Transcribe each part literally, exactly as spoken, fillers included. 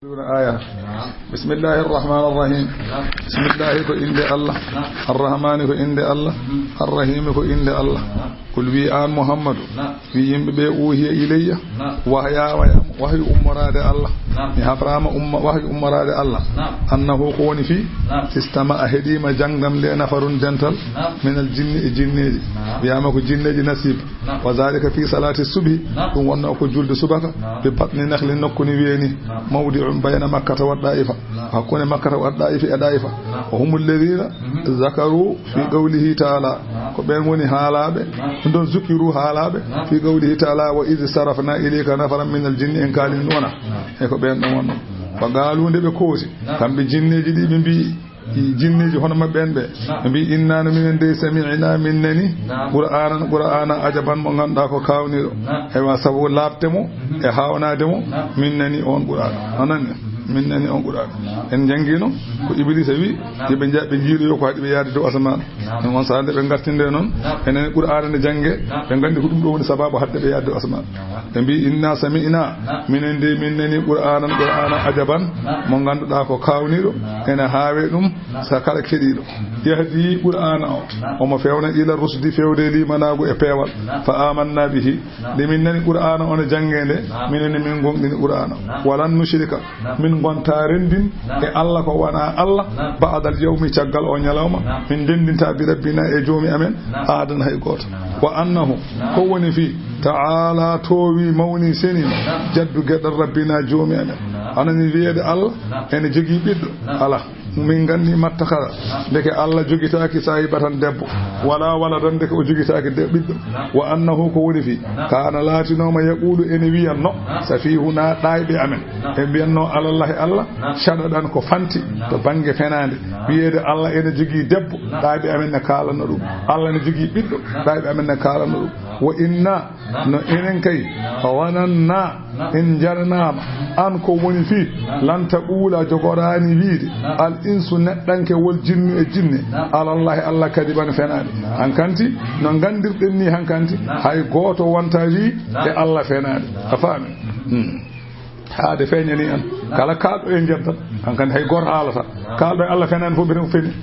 Aya. Bismillahir Rahmanir Rahim. Bismillahi ko innde Allah. Ar-Rahmani ko innde Allah. Ar-Rahimi ko innde Allah. Kul wi an Muhammadu. Wi yimɓe ɓe uhiya ilayya. Wahyaama yam wahyu ummoraade Allah. Mi habraama umma wahyu ummoraade Allah. Annahu ko woni fii. Istama a heɗiima jangam nde nafarun dental. Minal jinni e jinneeji. Wiyaama ko jinneeji nasiba. Wa zalika fi salati subhi, ɗum wonno ko julde subaka, bi batni nakhli nokku ni weeni, mawdi'un bayna Makkata wa Da'ifa, hakkunde Makkata wa Da'ifa e Da'ifa. Wa humul ladhina zakaru fi qawlihi ta'ala, ko ɓen woni haalaaɓe, ɗum ɗon zukiru haalaaɓe, fi qawlihi ta'ala, wa idh sarafna ilayka nafaran minal jinni en kaalin wona. E ko ɓen ɗon wonno. Wa qalu nde ɓe kooti, kamɓe jinneeji ɗi ɓe mbi'i, jinneeji hono maɓɓe en ɓe. Ɓe mbi, "Inna no minen dey sami'na min nani Qur'anan, Qur'ana ajaban mo ngannduɗaa ko kaawniiɗo." Eywa, sabu laaɓte mo e haawnaade mo, min nani on Qur'ana. A nani? Min nani on Qur'ana. En njanngiino ko Iblisa wi, yo ɓe nja-, ɓe njiiloyo ko haɗi ɓe yaade dow asamaan. Ɗum on sahaa nde ɓe ngartinde noon, enen Qur'aana nde jannge, ɓe nganndi ko ɗum ɗo woni sabaabu hadde ɓe yaade dow asamaan. Ɓe mbi, "Inna sami'na, minen de min nani Qur'aanan, Qur'aana ajaban, mo ngannduɗaa ko kaawniiɗo, ene haawe ɗum sa kala keɗiiɗo. Yahdi Qur'aana o, omo fewna ila rusdi fewde limanaagu e peewal. Fa amanna bihi, nde min nani Qur'aana o ne jannge nde, minen ne min gonɗini Qur'aana. Walan nushrika, min ngonta renndin e Allah ko wona Allah, ba'dal yawmi, caggal o ñalawma, min ndenndinta bi rabbina e joomi amen, ahadan hay gooto. Wa annahu, ko woni fii, ta'ala toowi mawni seni, jaddu geɗal rabbina joomi amen. Anani wiyeede Allah ene jogii ɓiɗɗo? Alaa. Min nganndi mattakhadha, ndeke Allah jogitaaki sahibatan debbo, wala waladan, ndeke o jogitaaki de-, ɓiɗɗo. Wa annahu, ko woni fii, kana laatinooma yaqulu ene wiyanno, safihuna ɗaayɓe amen. Ɓe mbiyanno alallahi Allah, shadadan ko fanti to bannge fenaande. Wiyeede Allah ene jogii debbo, ɗaayɓe amen ne kaalanno ɗum. Allah ene jogii ɓiɗɗo, ɗaayɓe amen ne kaalanno ɗum. Wa inna, no enen kay, wananna, en njaranaama, an ko woni fii, lan taɓuula jogoraani wiide, al insu neɗɗanke wol jinnu e jinne, alallahi Allah kadiban fenaade. Hankanti, no nganndirɗen ni hankanti, hay gooto wonta wii e Allah fenaade. A faami? Hmm. Haade feeñani en. Kala kaalɗo en jeddat, hankanti hay gooto haalata. Kaalɗo e Allah fenaani fof, mbiyeten ko feni.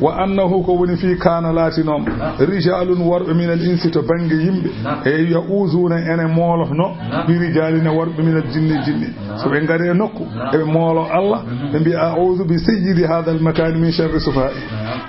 Wa annahu, ko woni fii, kana laatinooma, rijalun, worɓe, minal insi, to bannge yimɓe, e ya'uzuuna, ene moolotno, bi rijalina, worɓe, minal jinni, jinni. So ɓe ngari e nokku, eɓe moolo Allah, ɓe mbiya, a'uzu bi sayyidi hadal makani min sharri sufaha'i.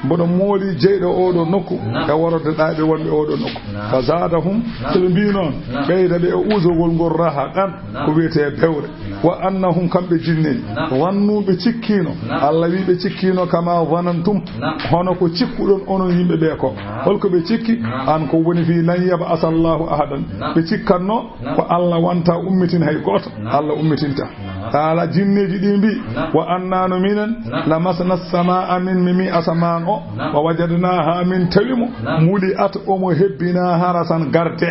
Mboɗo mooli jeyɗo oɗo nokku, e worode ɗaayɓe wonɓe oɗo nokku. Fa zadahum, so ɓe mbi noon, ɓeyda ɓe e uzogol ngol raha ɗan, ko wiyetee bewre. Wa annahum, kamɓe jinneeji, zannu, ɓe cikkiino, Allah wi ɓe cikkiino, kama zanantum, hono ko cikkuɗon onon yimɓe ɓe ko. Holko ɓe cikki? An ko woni fii, lan yab'asa Allahu ahadan. Ɓe cikkanno ko Allah wonta ummitin hay gooto. Allah ummitinta. Haala jinneeji ɗi mbi, wa anna no minen, lamasna samaa, min memi asamaan o, wa wajadnaha, min tawi mo, muli'at, omo hebbina harasan, garde,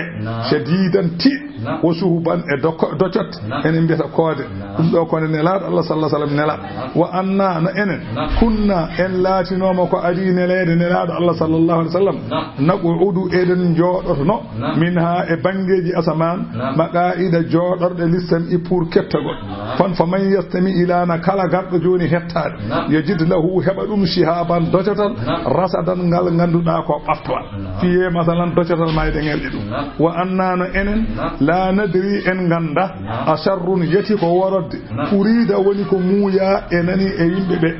shadidan, tiiɗ. Wo suhuban, e doko-, docotte, enen mbiyata koode. Ɗum ɗo ko nde Nelaaɗo Allah sallallahu alaihi wasallam nela. Wa anna, no enen, kunna, en laatinooma ko adii neleede Nelaaɗo Allah sallallahu alaihi wasallam, naqudu, eɗen njooɗotono, minha, e banngeeji asamaan, maqaa'ida, jooɗorɗe, lissam'i, pour kettagol. Fan, faman yastami ilana, kala garɗo jooni hettaade, yajid lahu, heɓa ɗum, shihaban, docotal, rasadan, ngal ngannduɗaa ko ɓattowal. Fiyee, masalan, docatal mayde ngel e ɗum. Wa anna, no enen, la nadri, en ngannda, a sharrun, yati ko worodde, urida, woni ko muuya, e nani e yimɓe ɓe.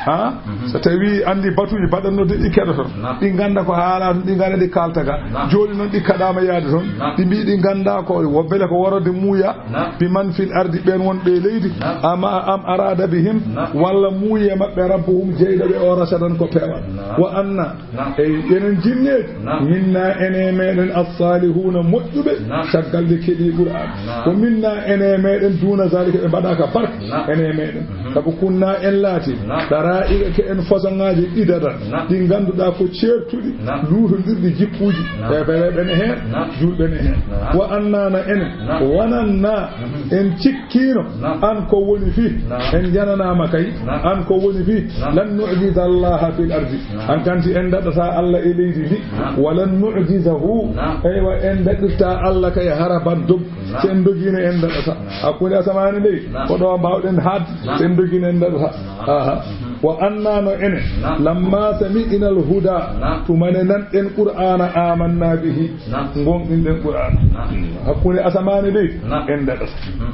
Ha? So tawi anndi batuuji baɗanno de ɗi keɗoton. Ɗi ngannda ko haala toon, ɗi ngara ɗi kaalta ga. Jooni noon ɗi kaɗaama yaade toon. Ɗi mbi ɗi ngannda ko wobbele ko worodde muuya. Bi man fil ardi, ɓeen wonɓe e leydi. Ama am arada bihim, walla muuye maɓɓe, rabbuhum, jeyɗo ɓe o, rasadan ko peewal. Wa anna, ey, enen jinneeji, minna, ene meɗen, as-salihuna, moƴƴuɓe, caggal nde keɗi Qur'an. Ko minna, ene meɗen, duna zalika, ɓe mbaɗaka barke, ene meɗen. Sabu kunna, en laati, dara'iqa, ko en façon ŋaaji ɗiɗaɗan, ɗi ngannduɗaa ko ceertuɗi, luutondirɗi jikkuuji, ɓe, ɓe, ɓe ne heen, julɓe ne heen. Wa anna, no enen, wananna, en cikkiino, an ko woni fii, en jananaama kay, an ko woni fii, lan nu'jiza Allaha fil ardi, hankanti en daɗata Allah e leydi ndi, wa lan nu'jizahu, eywa, en daɗirta Allah kay haraba, Dog, naam, so en dogiino en daɗata. Naam. Hakkunde asamaani ɗe, naam, ko ɗo mbaawɗen haadde, naam, so en dogiino en daɗata. Naam. Aha. Mhm. Wa anna no enen, naam, lamma sami'na al-huda, naam, tuma nde nanɗen Qur'aana, amanna bihi, naam, ngonɗinɗen Qur'aana. Naam. Hakkunde asamaani ɗe, naam, en daɗata. Mhm.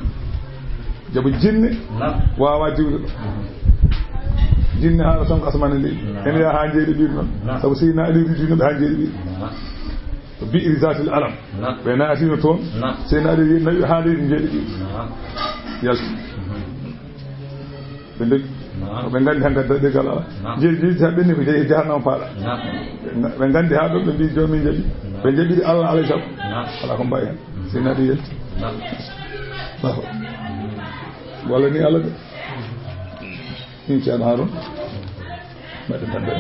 Jabo jinne, naam, waawa diwde ɗo. Mhm. Jinne haala tan ko asamaani ɗe. Naam. En yaha haa njeeɗi ɓiir noon. Naam. Sabu Seydina Ali ridino ɓe haa njeeɗi ɓiir. Naam. To bi'ri zatil alam. Naam. Ɓe naatino toon. Naam. Sey naati nawi haa leydi njeeɗi ɗi. Naam. Yalti. Mhm. Ɓe ndogi. Naam. Ko ɓe nganndi han kadi daɗirgal alaa. Naam. Jeeɗi jeeɗi haa ɓenni ko jeeyi jahannama paaɗa. Naam. Ɓe nga-, ɓe nganndi haa ɗo ɓe mbi joomi jaɓi. Naam. Ɓe jaɓiri Allah alay sago. Naam. Alaa ko mbawi hen. Mhm. Sey naati yalti. Naam. Allahu. Walla ni Allah de. Min Ceerno Harun. Mbaɗen tan ɓe.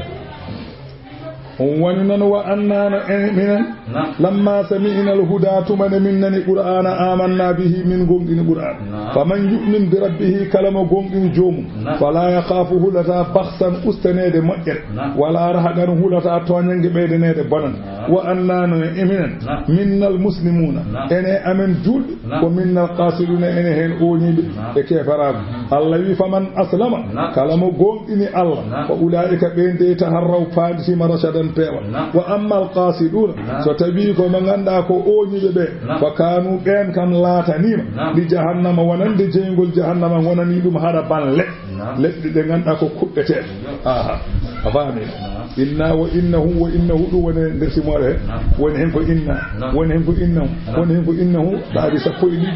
On woni noon wa annano en minen. Naam. Lamma sami'na al-huda, tuma nde min nani Qur'aana, amanna bihi, min gonɗini Qur'aana. Naam. Faman yu'min bi rabbihi, kala mo gonɗini joomum. Naam. Fala yakhafu, hulata bakhsan, ustaneede moƴƴere. Naam. Wala rahaqan, hulata tooñannge ɓeydaneede bonande. Naam. Wa annano e minen. Naam. Minnal muslimuna. Naam. Ene amen juulɓe. Naam. Wa minnal qasiduna, ene heen ooñiiɓe. Naam. E keefaraagu. Mhm. Allah wi, faman aslama, naam, kala mo gonɗini Allah, naam, fa ulaa'ika, ɓeen de, taharraw, paanditima, rashadan, peewal. Naam. Wa ammal qasiduuna, naam, so tawii ko mo ngannduɗaa ko ooñiiɓe ɓe, naam, fa kaanu, ɓeen kam laataniima, naam, li jahannama, wonande jeyngol jahannama, wonanii ɗum hara ban leɗɗe. Naam. Leɗɗe ɗe ngannduɗaa ko kuɓɓeteeɗe. Aha. A faami? Naam. Inna wa innahu wa innahu ɗum woni nder simoore he. Naam. Woni hen ko inna. Naam. Woni hen ko innahu. Naam. Woni hen ko innahu. Laabi sappo e ɗiɗi.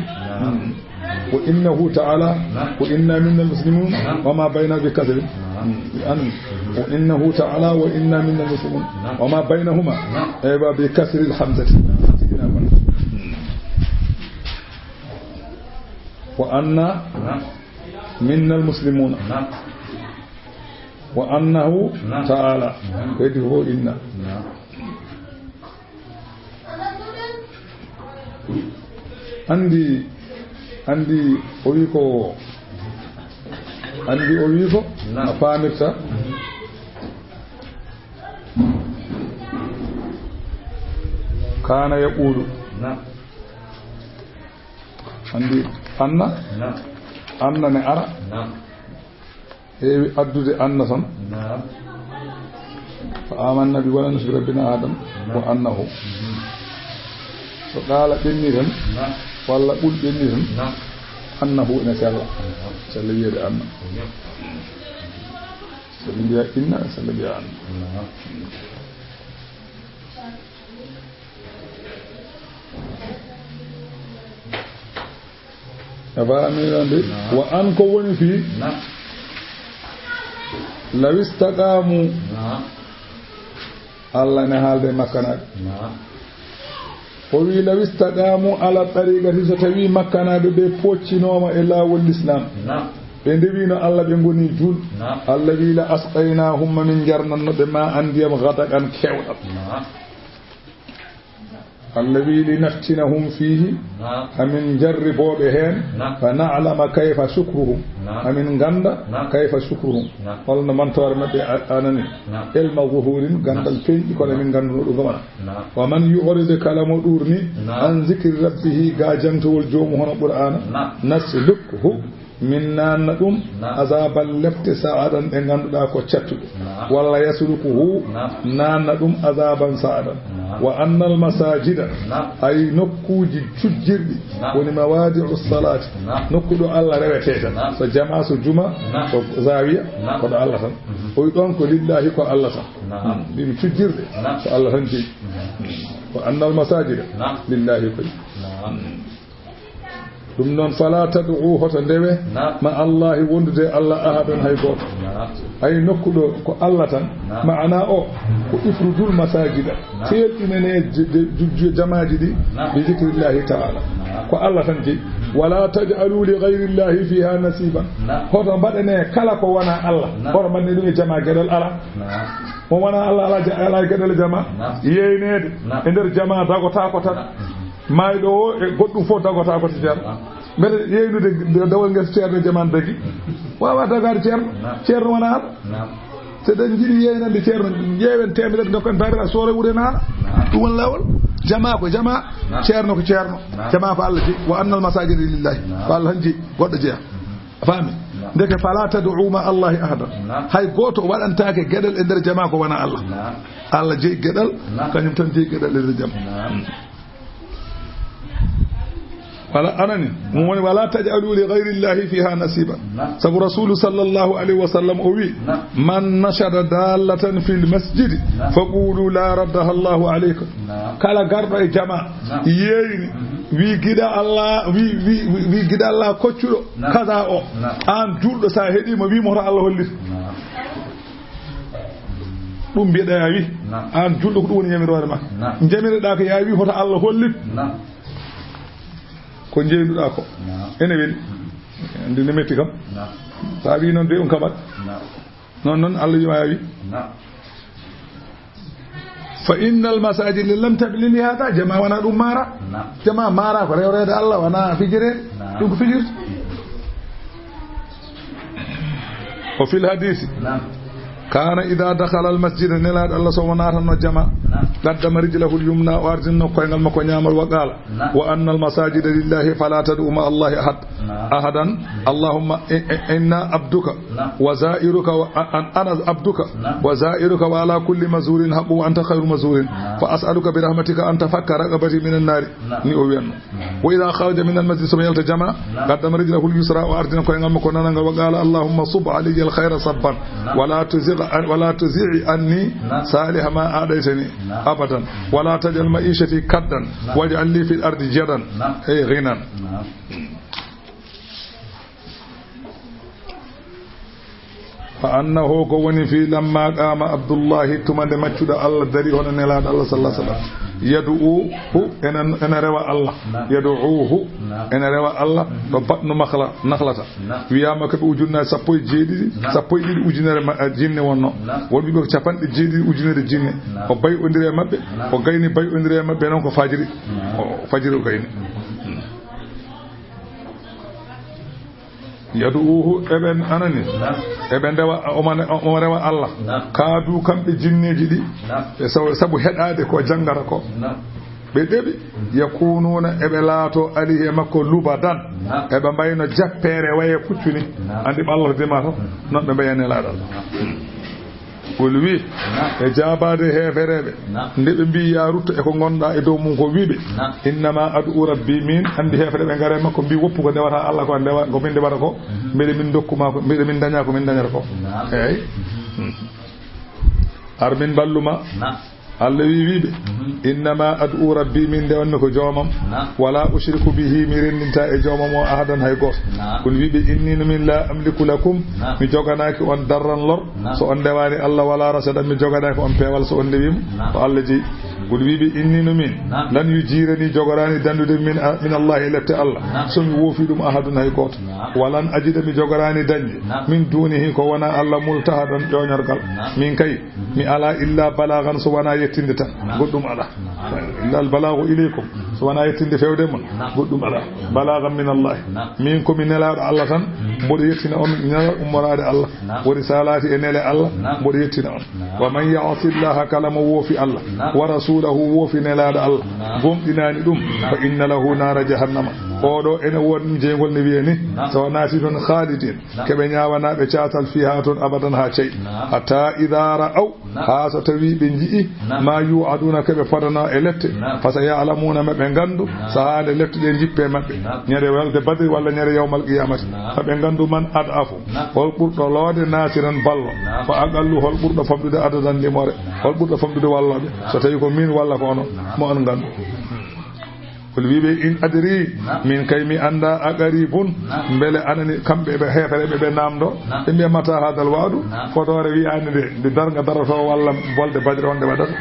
Naam. Mm. Wa innahu ta'ala. Naam. Wa inna minna muslimun. Naam. Wa ma bayna bi kasri. Naam. Mm. An. Wa innahu ta'ala wa inna minna muslimun. Naam. Wa ma baynahuma. Naam. Eywa, bi kasri al hamzati. Naam. Sidina Muhammad. Mm. Wa anna. Naam. Minnal muslimuna. Naam. Wa annahu, naam, ta'ala. Naam. Ko heddi ko inna. Naam. Anndi, anndi o wi ko, anndi o wi ko, naam, a faamirta. Kana yaqulu. Naam. Anndi anna? Naam. Anna ne ara? Naam. Heewi addude anna tan. Naam. Fa amanna bi, wonande bi rabbina Adam, naam, wa annahu. Mhm. So qaala ɓenni tan, naam, walla qul ɓenni tan, naam, annahu ene sella. Naam. Sella wiyeede anna. Naam. So ɓe mbiya inna, sella mbiya anna. Naam. A faami non de? Naam. Wa an ko woni fii? Naam. Law istaqaamu. Naam. Allah ne haalde e makkanaaɓe. Naam. O wi, "Law istaqaamu ala tariqati", so tawi makkanaaɓe ɓe poccinooma e laawol Lislaam. Naam. Ɓe ndewino Allah, ɓe ngoni juul. Naam. Allah wi, "La asqaynaahum", ma min jarnanno ɓe, "ma an", ndiyam, "ghadaqan", keewɗam. Naam. Allah wi, "Linaftinahum fiihi", naam, hamin jarribooɓe heen, naam, "fa na'lama kayfa shukruhum", naam, hamin ngannda, naam, "kayfa shukruhum", naam, holno mantoore maɓɓe a-, anani, naam, ilma zuhurin, ganndal, naam, feeñɗi, kono min ngannduno ɗum gomana. Naam. "Wa man yu'rid", kala mo ɗuurni, naam, "an zikri rabbihi", ga jangtowol joomu hono Qur'aana, naam, "naslukhu", min naanna ɗum, naam, azaban lepte, sa'adan, ɗe ngannduɗaa ko cattuɗe. Naam. Walla yaslukuhu, naam, naanna ɗum azaban sa'adan. Naam. "Wa annal masajida", naam, ay nokkuuji cujjirɗi, naam, woni mawadi'u salati, naam, nokku ɗo Allah rewetee tan. Naam. So jama, so juma, naam, so zawiya, naam, ko ɗo Allah tan. Mhm. O wi ɗon ko lillahi, ko Allah tan. Naam. Hmm. Ɗin cujjirɗe, naam, ko Allah tan jeyi. Mhm. "Wa annal masajida", naam, lillahi koy. Naam. Hmm. Ɗum noon, "fala tad'u", hoto ndewe, naam, "ma Allahi", wondude e Allah, "ahadan", hay gooto. Naam. Hay nokku ɗo ko Allah tan. Naam. Maana o ko, "ifrudul masajida", naam, teelɗinane je-, je-, ju-, ju-, jamaaji ɗi, naam, "bi zikrillahi ta'ala". Naam. Ko Allah tan jeyi. "Wala taj'alu li ghayrillahi fiha nasiban". Naam. Hoto mbaɗane kala ko wona Allah. Naam. Hoto mbaɗane ɗum e jamaa geɗal, alaa. Naam. Mo wona Allah, alaa ja-, alaa geɗal jamaa. Naam. Yeeyneede, naam, e nder jamaa dagotaako tan. Naam. Maayɗo o e goɗɗum fof dagotaako to ceerno. Naam. Mbete yeeynude dawal ngesa ceerno e jamaanu dagi? Waawaa dagaade ceerno. Naam. Ceerno wona Allah. Naam. So eɗen njiɗi yeeynande ceerno, ƴeewen teemedere, ndokken baabiraaɓe soora wuure naana. Naam. Ɗum woni laawol. Jama ko jama, ceerno ko ceerno. Jama ko Allah jeyi. Wa annal masajida lillahi. Ko Allah tan jeyi, goɗɗo jeyaa. A faami? Ndeke, "Fala tad'u ma Allahi ahada." Hay gooto waɗantaake geɗal e nder jama ko wona Allah. Allah jeyi geɗal, kañum tan jeyi geɗal e nder jama. Wala anani, ɗum woni, "Wala taj'alu li ghayri Allahi fiha nasiba." Sabu Rasulu sallallahu alayhi wa sallam o wi, "Man nashada dallatan fil masjidi, faqulu la raddaha Allahu alayka." Kala garɗo e jama, yeeyni, wi giɗo Allah, wi, wi, wi, wi giɗo Allah koccuɗo kaza o. An julɗo, sa heɗima, wi mo hoto Allah hollit. Ɗum mbiɗa ya wi. An julɗo, ko ɗum woni yamiroore ma. Jamireɗa ko ya wi hoto Allah hollit. Ko jeynuɗa ko. Ene weli. Andi ne metti kam. Sa wi noon de on kaɓat. Noon noon Allah wima ya wi. Fa innal masajida lam tabni li hada, jama wona ɗum mara. Jama mara ko rewrede Allah, wona fijirede. Ɗum ko fijirde. O fil hadisi. Kana ida dakhala al masjida, nelaɗo Allah so o natanno jama. Qaddama rijlahu al yumna, o ardinno koyngal makko ñaamal, wa qala, wa annal masajida lillahi fala tad'u ma Allahi ahad. Ahadan. Allahumma i-, i-, inna abduka wa za'iruka wa a-, an-, ana abduka wa za'iruka wa ala kulli mazurin haqqu wa anta khairu mazurin. Fa as'aluka bi rahmatika an tafakka raqabati minan nari. Ni o wiyanno. Wa idha kharaja minal masjid, so yalta jama, qaddama rijlahu al yusra, o ardina koyngal makko nanangal, wa qala, Allahumma sub alayya al khayra sabban, wa la tuzigh an-, wa la tuzi'i anni salih ma a'taytani abadan, wa la taj'al ma'ishati kaddan, waj'al li fil ardi jadan, ay ghinan. Fa annahu, ko woni fii, lamma qaama Abdullahi, tuma nde maccuɗo Allah dari, hono Nelaaɗo Allah sallallahu alaihi wasallam, yad'uhu, ena, ena rewa Allah, yad'uhu, ena rewa Allah, ɗo batnu makhla-, nakhlata. Wiyaama ko ɓe ujunnaje sappo e jeeɗiɗi, sappo e ɗiɗi ujunere ma-, jinne wonno. Won ɓe ko capanɗe jeeɗiɗi ujunere jinne. O bay'ondiri e maɓɓe, o gayni bay'ondiri e maɓɓe noon ko fajiri. O fajiri o gayni. Yad'uhu, eɓe anani, eɓe ndewa, omo ne-, omo rewa Allah. Kaadu kamɓe jinneeji ɗi, e saw-, sabu heɗaade ko janngata ko. Ɓe ɗeɓi, yakunuuna, eɓe laato alayhi e makko lubadan, eɓe mbayno jappeere waye puccu ni. Anndi ɓe Allah dima to, noon ɓe mbayi e Nelaaɗo Allah. Qul, wi, e jaabaade heefereeɓe, nde ɓe mbii, "Yaa rutto e ko ngonɗaa e dow mum ko," wi ɓe, "Innama ad'u rabbi," miin anndi heefereeɓe ngare makko mbii, "Woppu ko ndewata Allah ko a ndewa, ko min ndewata ko, mbeɗa min ndokku ma ko, mbeɗa min ndaña ko min ndañata ko." Eey. Ar min mballuma. Allah wi, wi ɓe, "Innama ad'u rabbi," min ndewanmi ko joomam, "wala ushriku bihi," mi renndinta e joomam o ahadan hay gooto. Qul, wi ɓe, "Inni no min la amliku lakum," mi joganaaki on darran lor, so on ndewaani Allah, wala rashadan, mi joganaaki on peewal so on ndewii mo, ko Allah jeyi. Qul, wi ɓe, "Inni no min, lan yujirani," jogoraani danndude min, min Allah e lepte Allah, so mi woofi ɗum, "ahadun," hay gooto. "Walan ajida," mi jogoraani dañde, "min dunihi," ko wona Allah, "multahadan," ƴooñorgal. Min kay, mi alaa illa balaagan, so wonaa yettinde tan. Goɗɗum alaa. Illa al balaagu ilaykum. So wonaa yettinde fewde mon, goɗɗum alaa. Balaagan min Allah. Min ko mi nelaaɗo Allah tan, mboɗo yettina on nelal ummoraade Allah. Woni salaati e nele Allah, mboɗo yettina on. Wa man ya'si Allaha, kala mo woofi Allah, wa rasulahu, woofi nelaaɗo Allah, gomɗinaani ɗum, fa inna lahu naara jahannama. Oɗo ene woodi ɗum jeyngol ne wiyee ni, so naati toon khalidin, keɓe ñaawanaaɓe caatal fiha toon abadan haa cey. Hatta idha ra'aw, haa so tawii ɓe nji'i, ma yu'aduna, ko ɓe podano e lette, fa sa ya'lamuna, ma ɓe nganndu, sahaa nde lette ɗe njippee maɓɓe, ñande walde Badri walla ñande yawmal qiyamati, ma ɓe nganndu man ad'afu, hol ɓurɗo loode nasiran ballo, fa aqallu, hol ɓurɗo famɗude adadan limoore, hol ɓurɗo famɗude wallooɓe, so tawii ko min walla ko onon, mo on nganndu. Qul, wi ɓe, in adri, min kay mi annda, a qaribun, mbele anani kamɓe ɓe heefereɓe ɓe namdo, ɓe mbiya, mata hadal wa'du, fodoore wiyaande nde, nde darnga daroto walla bolde Badri on nde waɗata.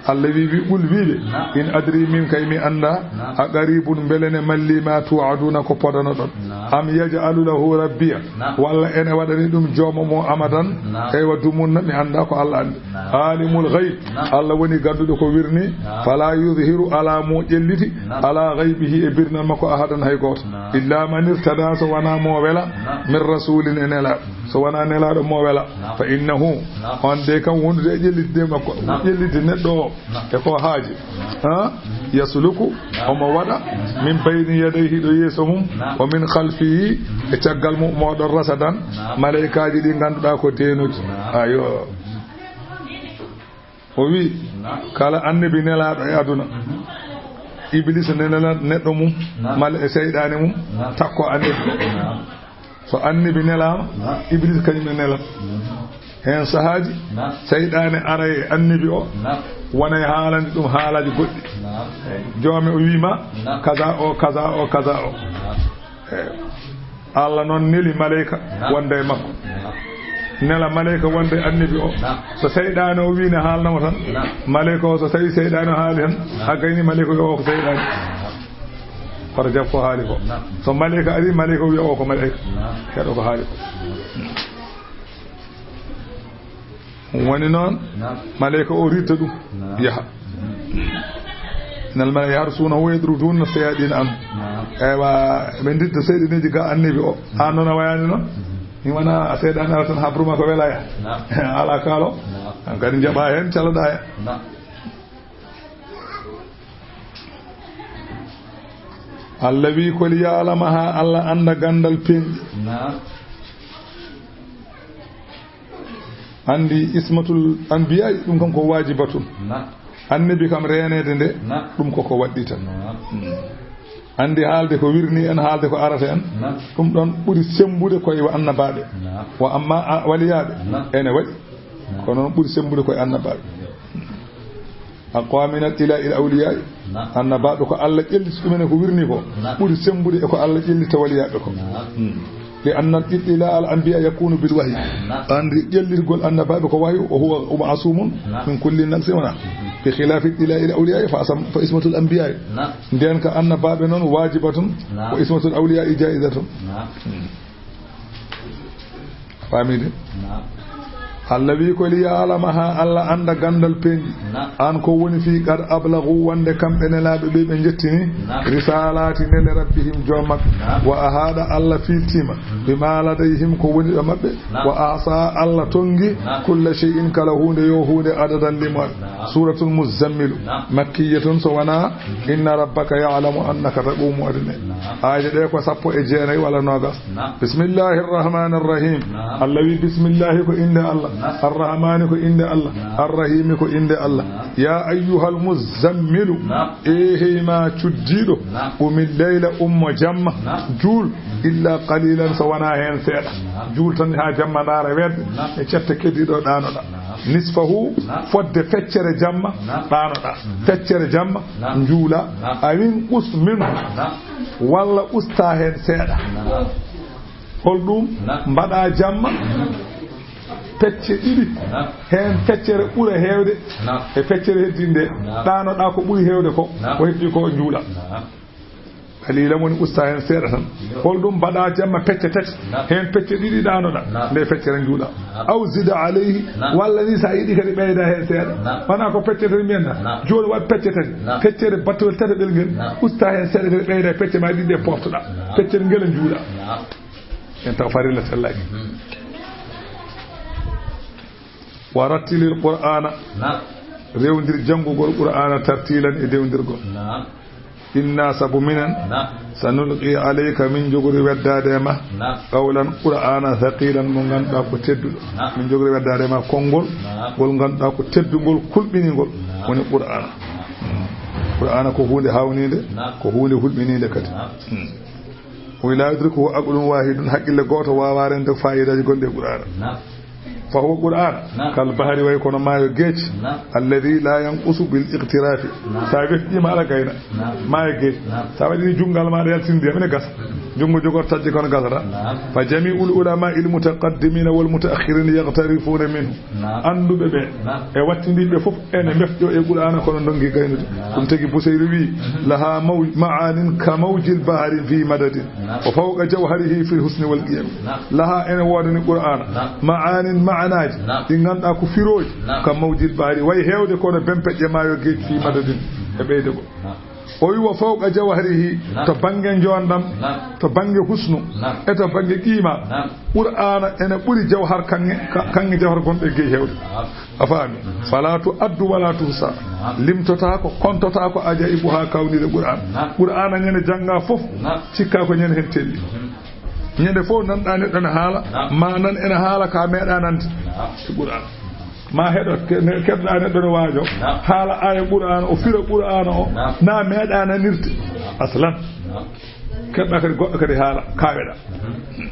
Allah wi, wi, qul, wi ɓe, in adri, min kay mi annda, a qaribun, mbele ne malli ma tu'aduna ko podanoɗon. Am yaj'alu lahu rabbiya, walla ene waɗani ɗum joomam o amadan, eywa dumunna, mi annda ko Allah anndi. Alimul ghayb, Allah woni gannduɗo ko wirni, fala yuzhiru, ala mo ƴelliti, ala ghaybihi, e birnal makko, ahadan, hay gooto. Illa man irtada, so wona mo wela, min rasulin, e nelaaɗo. So wona nelaaɗo mo wela, fa innahu, on de kam wondude e ƴellitde makko, ƴellitde neɗɗo o, e ko haaji. Ha? Yasluku, omo waɗa, min bayni yadayhi, ɗo yeeso mum, wa min khalfihi, e caggal mum, omo waɗa rasadan, malaykaaji ɗi ngannduɗaa ko deenuji. Ayo. O wi, kala annabi nelaaɗo e aduna, Iblis ne nela neɗɗo mum, mal e seyɗaane mum, takko annabi. So annabi nelaama, Iblis kañum ne nela. Heen sahaaji, seyɗaane ara e annabi o, wona e haalande ɗum haalaaji goɗɗi. Joomi o wi ma, kaza o, kaza o, kaza o. Eey. Allah noon neli maleyka wonde e makko. Nela maleyka wonde e annabi o. So seyɗaane o wi ne haalnamo tan, maleyka o, so tawi seyɗaane o haali tan, a gayni maleyka o ko seyɗaane. Hoto jab ko haali ko. So maleyka ari, maleyka o wiya o ko maleyka. Heɗo ko haali ko. Woni noon, maleyka o ridda ɗum, yaha. Nal mala yahrusuna wa yadruduna shayaɗina an. Eywa, ɓe ndidda seyɗaneeji ga annabi o. An noon a wayaani noon. Mi wona a seyɗaane ala tan habruma ko welaya. Ala kaalo. An kadi njaɓa heen caloɗa heen. Allah wi ko li ya'lama ha Allah annda gandal penɗi. Anndi ismatul anbiya ɗum kam ko wajibatun. Annabi kam reeneede nde ɗum koko waɗɗi tan. Anndi haalde ko wirni en, haalde ko arata en, ɗum ɗon ɓuri sembude koye wa annabaaɓe. Wa amma a- waliyaaɓe ene waɗi, kono noon ɓuri sembude koye annabaaɓe. Aqwa min al ila il awliya. Annabaaɓe ko Allah ƴelliti ɗumen e ko wirni ko ɓuri sembude e ko Allah ƴellita waliyaaɓe ko. Li anna ittila al anbiya yakunu bil wahyi. Anndi ƴellirgol annabaaɓe ko wahyu, o huwa ma'sumun min kulli naqsin, wona. Bi khilafi ittila il awliya fa asam- fa ismatul anbiya. Nden ka annabaaɓe noon wajibatun, wa ismatul awliya jaizatun. Famide. Allah wi ko li ya'lama ha Allah annda gandal penɗi. An ko woni fi qad ablagu wonde kamɓe nelaaɓe ɓe ɓe jettini. Risalati nele rabbihim joom maɓɓe. Wa ahada Allah filtima bima ladayhim ko woni ɗo maɓɓe. Wa ahsa Allah tongi kulla shay'in kala hunde yo hunde adadan limoɗe. Suratul Muzzammil. Makkiyatun so wona inna rabbaka ya'lamu annaka taqumu adne. Aaje ɗe ko sappo e jeenayi walla nogas. Bismillahir rahmanir rahim. Allah wi bismillahi ko innde Allah. Arrahmani ko innde Allah. Arrahimi ko innde Allah. Ya ayyuhal muzammilu. E hey ma cuddiiɗo. Qumil layla ummo jamma. Juul illa qalilan so wona heen seeɗa. Juul tan ha jamma ndaara wedde. E cette keddiiɗo ɗaanoɗa. Nisfahu fodde feccere jamma ɗaanoɗa. Feccere jamma njuula. Awin qus minhu. Walla usta heen seeɗa. Holɗum? Mbaɗa jamma pecce ɗiɗi. Heen feccere ɓura heewde e feccere heddinde. Ɗaanoɗa ko ɓuri heewde ko, ko heddi ko njuula. Dalila woni usta heen seeɗa tan. Holɗum? Mbaɗa jamma pecce tati. Heen pecce ɗiɗi ɗaanoɗa. Nde feccere njuula. Aw zida alayhi. Walla ni sa yiɗi kadi ɓeyda heen seeɗa. Wona ko pecce tati mbiyen na. Jooni waɗ pecce tati. Feccere battowel tataɓel ngel. Usta heen seeɗa kadi ɓeyda pecce ma ɗiɗi ɗe poftoɗa. Feccere ngel njuula. En taw farilla sellaki. Wa rattilil qur'ana. Naam. Rewndir janngugol qur'ana tartilan e dewndirgol. Naam. Inna sabu minen. Naam. Sanulqi alayka min jogori weddaade e ma. Naam. Qawlan qur'ana thaqilan mo ngannduɗaa ko tedduɗo. Naam. Min jogori weddaade e ma konngol. Naam. Ngol ngannduɗaa ko teddungol kulɓiningol. Naam. Woni qur'ana. Naam. Qur'ana ko huunde haawninde. Naam. Ko huunde hulɓininde kadi. Naam. Hmm. O wi, "La yudrikuhu aqlun wahidun", haqqille gooto waawaa rende faayiidaaji gonɗi e Qur'aana. Naam. Fa huwa Qur'aana, naam, kal bahri, way kono maayo geec. Naam. Alladhi la yanqusu bil iqtirafi. Naam. Sa weftiima aɗa gayna. Naam. Maayo geec. Naam. Sa waɗi junngal maaɗa yaltinde, mine gasa. Junngo jogor tajji kono gasata. Naam. Fa jami'ul ulama il mutaqaddimina wal mutaakhirina yaqtarifuna minhu. Naam. Annduɓe ɓe, naam, e wattindiiɓe fof ene mbefƴo e Qur'aana kono ndongi gaynude. Naam. Ɗum tagi Busayri wi, mhm, "Laha maw-, ma'anin ka mawjil bahri fi madadin, naam, wa fawqa jawharihi fil husni wal qiyam." Naam. Laha ene woodani Qur'aana, naam, ma'anin ma'anaaji, naam, ɗi ngannduɗaa ko firooji, naam, ka mawjil bahri, way heewde kono bempeƴƴe maayo geec fi madadin e ɓeydegol. Naam. O wi: "Wa fawqa jawharihi", Naam. To bannge njoonɗam, Naam. To bannge husnu, Naam. E to bannge qiima. Naam. Qur'aana ene ɓuri jawhar kaŋŋe, ka-, kaŋŋe jawhar gonɗo e geyi heewde. Naam. A faami? Mhm. "Fala tu'addu wala tuhsa." Naam. Limtotaako, kontotaako ajaibuha kawniiɗe Qur'aana. Naam. Qur'aana ñande jannga fof, Naam. Cikka ko ñande heen telli. Mhm. Ñande fof nanɗa neɗɗo ne haala, Naam. Ma nan ene haala ka meeɗa nande. Naam. Ko Qur'aana. Ma heɗo ke-, ne-, keɗoɗa neɗɗo ne waajo. Naam. Haala aya Qur'aana, o fira Qur'aana o. Naam. Na meeɗa nanirde. Naam. Aslan. Naam. Keɗoɗa kadi goɗɗo kadi haala, kaweɗa. Mhm.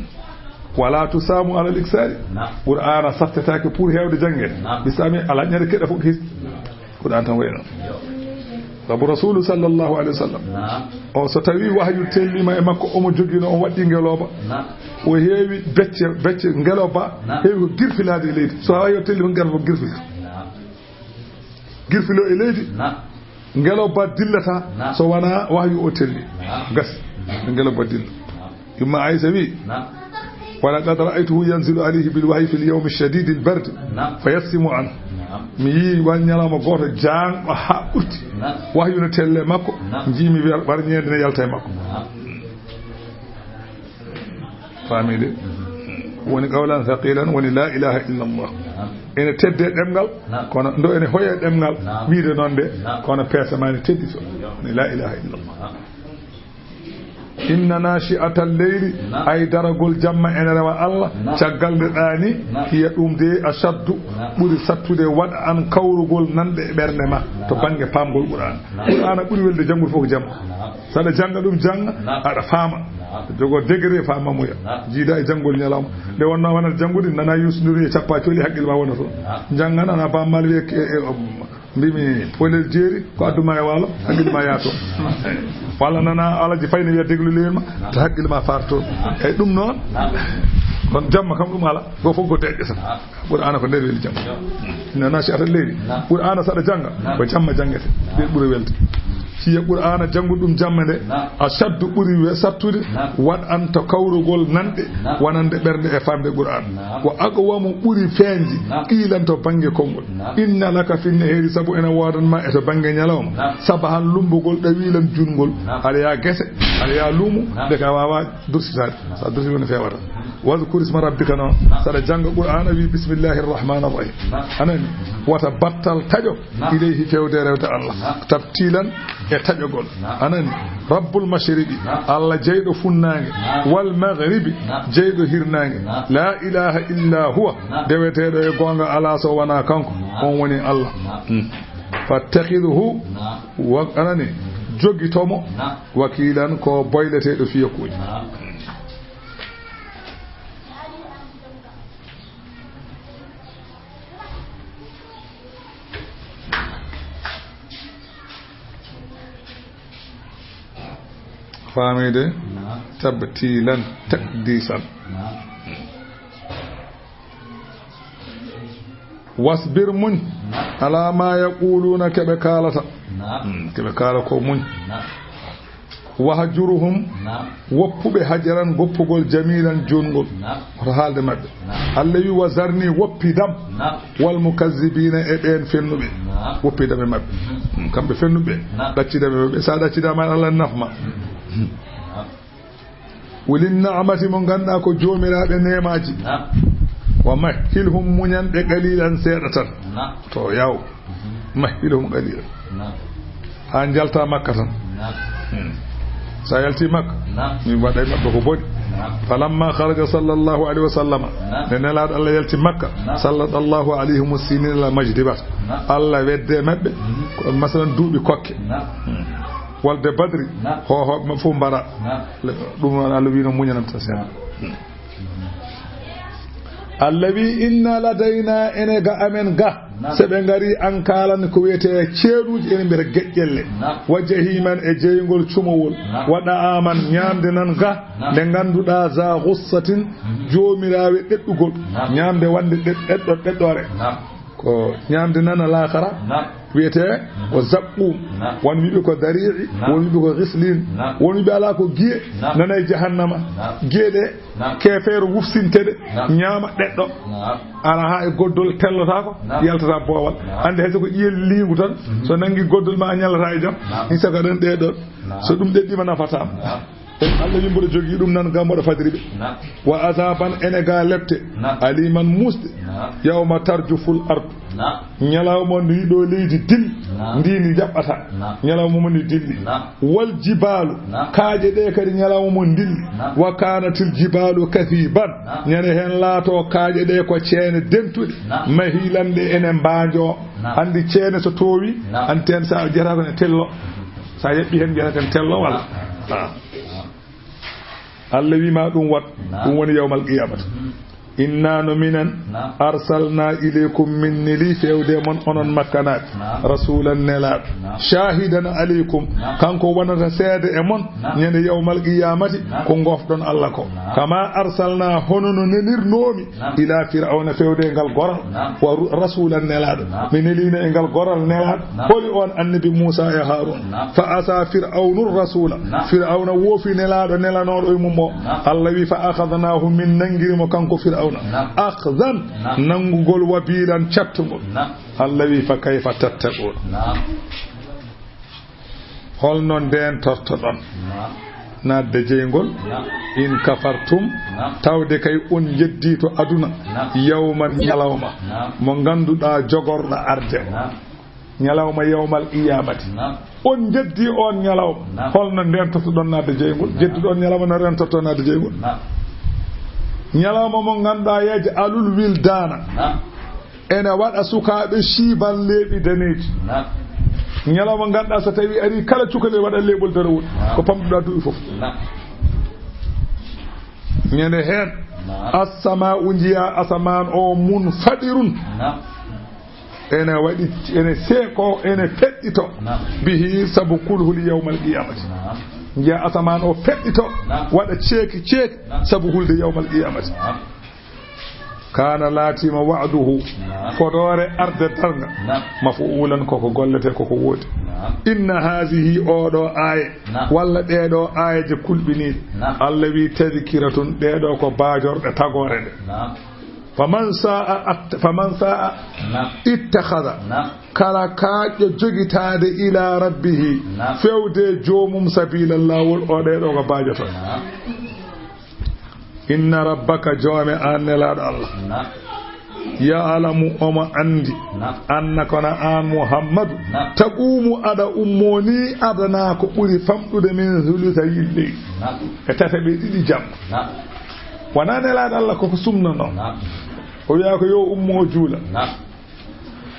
Wala tusamu ala al-iksari. Naam. Qur'aana sattetaake pour heewde jannge. Naam. Bisami ala ñande keɗa fof his. Naam. Qur'aana tan wayno. Yo. Sabu Rasulu sallallahu alaihi wasallam. Naam. O so tawi wahyu tellima e makko, omo jogino, o waɗɗi ngelooba. Naam. O heewi becce, becce ngelooba, Naam. Heewi ko girfilaade e leydi. So wahyu tellima, ngelooba girfil. Naam. Girfilo e leydi. Naam. Ngelooba dillata. Naam. So wona wahyu o telli. Naam. Gasi. Ngelooba dilla. Naam. Yumma Aisha wi: Naam. "Wa laqad ra'aytuhu yanzilu alayhi bil wahyi fil yawmi shadidil bardi, Naam. Fa yasimu an." Naam. Mi yii wan ñalawma gooto jaango haa ɓurti. Naam. Wahyu ne telle makko, Naam. Njiimi wer-, warñeende ne yalta e makko. Naam. Faamide? Woni qawlan thaqilan, woni la ilaha illa Allah. Naam. Ene tedde ɗemngal, Naam. Kono ndo ene hoye ɗemngal, Naam. Wiide noon de, Naam. Kono peese ma ne teddi to. Woni la ilaha illa Allah. Naam. Inna nashi'atal layli, Naam. Ay daragol jamma ene rewa Allah, Naam. Caggal nde ɗaani, Naam. Hiya ɗum de ashaddu, Naam. Ɓuri sattude waɗa an kawrugol nanɗe e ɓernde ma, Naam. To bannge paamgol Qur'aana. Naam. Qur'aana ɓuri welde janngude fof ko jamma. Naam. Saɗa jannga ɗum jannga, Naam. Aɗa faama. Naam. Jogo degré faamamuya. Naam. Jiida e janngol ñalawma. Nde wonno wonata janngude, nana Youssou Ndour e cappa cooli haqqille ma wona toon. Naam. Jannga nana Baaba Maal wiye, e, e, Mbimi polel jeeri ko addu ma e waalo, hakkille ma yaato. Walla nana Alaji Fay ne wiya déglu leen ma, to hakkille ma farto. Eyi ɗum noon, kono jamma kam ɗum ala, ko fof ko deƴƴata. Qur'aana ko nder weli jamma. Nana si ata leydi. Qur'aana saɗa jannga, ko jamma janngete. Ɓe ɓuri welde. Fiya Qur'aana janngu ɗum jamma nde, a saddu ɓuri we-, sattude, waɗ an to kawrugol nanɗe, wonande ɓernde e famde Qur'aana. Wa aqwamu ɓuri feeñde, qiilan to bannge konngol. Inna laka fin nahari, sabu ene woodan ma e to bannge ñalawma. Naam. Sabahan lumbugol, ɗawilan juutngol. Naam. Aɗa yaa gese, aɗa yaa luumo, naam, nde ka waawa dursitaade. Naam. So a dursi woni feewata. Wadhkur isma rabbika noon. Naam. Saɗa jannga Qur'aana wi bismillahir rahmanir rahim. Naam. Anani, wata battal taƴo. Naam. Ilayhi fewde rewde Allah. Naam. Tabtilan e taƴogol. Naam. Anani, Rabbul mashriqi, naam, Allah jeyɗo funnaange, naam, wal maghribi, naam, jeyɗo hirnaange. Naam. La ilaha illa huwa, naam, deweteeɗo e goonga alaa so wonaa kanko, naam, on woni Allah. Naam. Hmm. Fattakhidhu, naam, wa-, anani, jogitomo, naam, wakiilan ko boyleteeɗo fiyakuuji. Naam. Faamide? Naam. Tabtilan, takdisan. Naam. Wasbir, muñ. Naam. Ala ma yaquluna, keɓe kaalata. Naam. Hmm, keɓe kaala ko muñ. Naam. Wahjuruhum, naam, woppuɓe hajaran, goppugol, jamilan, juutngol. Naam. Hoto haalde maɓɓe. Naam. Allah wi, wa zarni, woppidam. Naam. Wal mukazzibina, e ɓeen fennuɓe. Naam. Woppidam e maɓɓe. Mhm. Hmm, kamɓe fennuɓe. Naam. Ɗaccidam e maɓɓe. So a ɗaccidaama, Allah nafma. Mhm. Naam. Ulin na'mati, mo ngannduɗaa ko joomiraaɓe neemaaji. Naam. Wa mahhilhum, muñan ɓe, qalilan, seeɗa tan. Naam. To yaw. Mhm. Mahhilhum qalilan. Naam. Haa njalta Makka tan. Naam. Hmm. So a yalti Makka, naam, mi waɗay maɓɓe ko boni. Naam. Falamma kharaja sallallahu alayhi wa sallama, naam, nde Nelaaɗo Allah yalti Makka, naam, sallallahu alayhim sinina al majdibat. Naam. Allah wedde maɓɓe, mhm, ko masalan duuɓi kokke. Naam. Hmm. Wolde Badri, naam, hoohooɓe maɓɓe fof mbara. Naam. Le-, ɗum noon Allah wino muñanan tan seeɗa. Naam. Hmm. Allah wi, inna ladayna, ene ga amen ga. Naam. So ɓe ngari, an kaalan ko wiyetee ceeɗuuji, ene mbiyata geƴƴelle. Naam. Wa jahiman, e jeyngol cumowol. Naam. Wa da'aman, ñaamde nan ga. Naam. Nde ngannduɗaa, za ghussatin, mhm, joomiraawe ɗeɗɗugol. Naam. Ñaamde wonde ɗe-, ɗeɗɗo-, ɗeɗɗoore. Naam. Ko ñaamde nan alaakara. Naam. Wiyetee ko zaqqum. Naam. Won wiɓe ko darii'i, naam, won wiɓe ko gislin, naam, won wiɓe alaa ko giye, naam, nana e jahannama. Naam. Giye ɗe, naam, keefeero wufsinte ɗe, naam, ñaama ɗeɗɗo. Naam. Alaa haa e goddol tellotaako, naam, yaltata boowal. Naam. Annde hay so ko ƴiyel liingu tan, mhm, so nanngi goddol ma a ñalataa e jam. Naam. Hin saka ɗon ɗee ɗon. Naam. So ɗum ɗeɗɗiima nafataa. Naam. Allah wi mboɗo jogii ɗum nan ga mboɗo fadiri ɓe. Naam. Wa azaban ene ga lepte. Naam. Aliman musɗe. Naam. Yawma tarjuful ardu. Naam. Ñalawma ndi ɗo leydi dilli. Naam. Ndi ndi jaɓɓata. Naam. Ñalawma mo ndi dilli. Naam. Wal jibalu. Naam. Kaaƴe ɗe kadi ñalawma mo dilli. Naam. Wa kanatil jibalu kathiban. Naam. Ñande heen laato kaaƴe ɗe ko ceene dentuɗe. Naam. Mahilan ɗe ene mbaanjo. Naam. Anndi ceene so toowi, naam, anndi teen sa jeyata ko ne tello. Sa yeɓɓi heen jeyata ko ne tello walla. Naam. Ah. Allah wi ma ɗum wat, naam, ɗum woni yawmal qiyamata. Mhm. Inna no minen, naam, arsalna ilaykum min neli fewde mon onon makkanaaɓe. Naam. Rasulan nelaaɗo. Naam. Shahidan alaykum, naam, kanko wonata seede e mon, naam, ñande yawmal qiyamati, naam, ko ngofɗon Allah ko. Naam. Kama arsalna hono no nelirnoomi, naam, ila fir'auna fewde e ngal goral. Naam. Wa ru-, rasulan nelaaɗo. Naam. Mi neliino e ngal goral nelaaɗo. Naam. Holi on annabi Muusa e Haaruna. Naam. Fa asa fir'aunu rasula. Naam. Fir'auna woofi nelaaɗo nelanooɗo e mum o. Naam. Allah wi fa akhadnahu min nanngiri mo kanko fir'auna. Naam. Akhdan, naam, nanngugol wabilan cattungol. Naam. Allah wi fa kayfa tattaqun. Naam. Holno ndeentortoɗon? Naam. Naatde jeyngol? Naam. In kafartum? Naam. Tawde kay on njeddii to aduna? Naam. Yawman ñalawma? Naam. Mo ngannduɗaa jogorɗo arde? Naam. Ñalawma yawmal qiyamati? Naam. On njeddii on ñalawma? Naam. Holno ndeentortoɗon naatde jeyngol? Naam. Jedduɗo on ñalawma no reentorto naatde jeyngol? Naam. Ñalawma mo ngannduɗaa yaj'alul wildana? Naam. Ene waɗa sukaaɓe shiiban leeɓi daneeji. Naam. Ñalawma ngannduɗaa so tawi ari kala cukalel waɗa leeɓol darowol. Naam. Ko pamɗuɗaa duuɓi fof. Naam. Ñande heen. Naam. Assama'u njiya asamaan o munfaɗirun. Naam. Ene waɗi, ene seeko, ene feɗɗito. Naam. Bihi sabu kulhuli yawmal qiyamati. Naam. Njiya asamaan o feɗɗito. Naam. Waɗa ceeki ceeki. Naam. Sabu hulde yawmal qiyamati. Naam. Kana laatima wa'duhu, naam, fodoore arde darnga, naam, mafu'ulan koko gollete koko woodi. Naam. Inna hazihi oɗo aaye, naam, walla ɗeɗo aayeje kulɓiniɗe. Naam. Allah wi tadhkiratun ɗeɗo ko baajorɗe tagoore nde. Naam. Faman sa'a att-, faman sa'a naam ittakhadha. Naam. Kala kaaƴɗo jogitaade ila rabbihi. Naam. Fewde joomum sabilan laawol o ɗeɗo ko baajoto. Naam. Inna rabbaka joome an nelaaɗo Allah. Naam. Ya'lamu omo anndi. Naam. Annaka na an Muhammadu. Naam. Taqumu aɗa ummoni adana ko ɓuri famɗude min thuluthayil layl. Naam. E tataɓe ɗiɗi jamma. Naam. Wona nelaaɗo Allah koko sumnano. Naam. O wiya ko yo ummo o juula. Naam.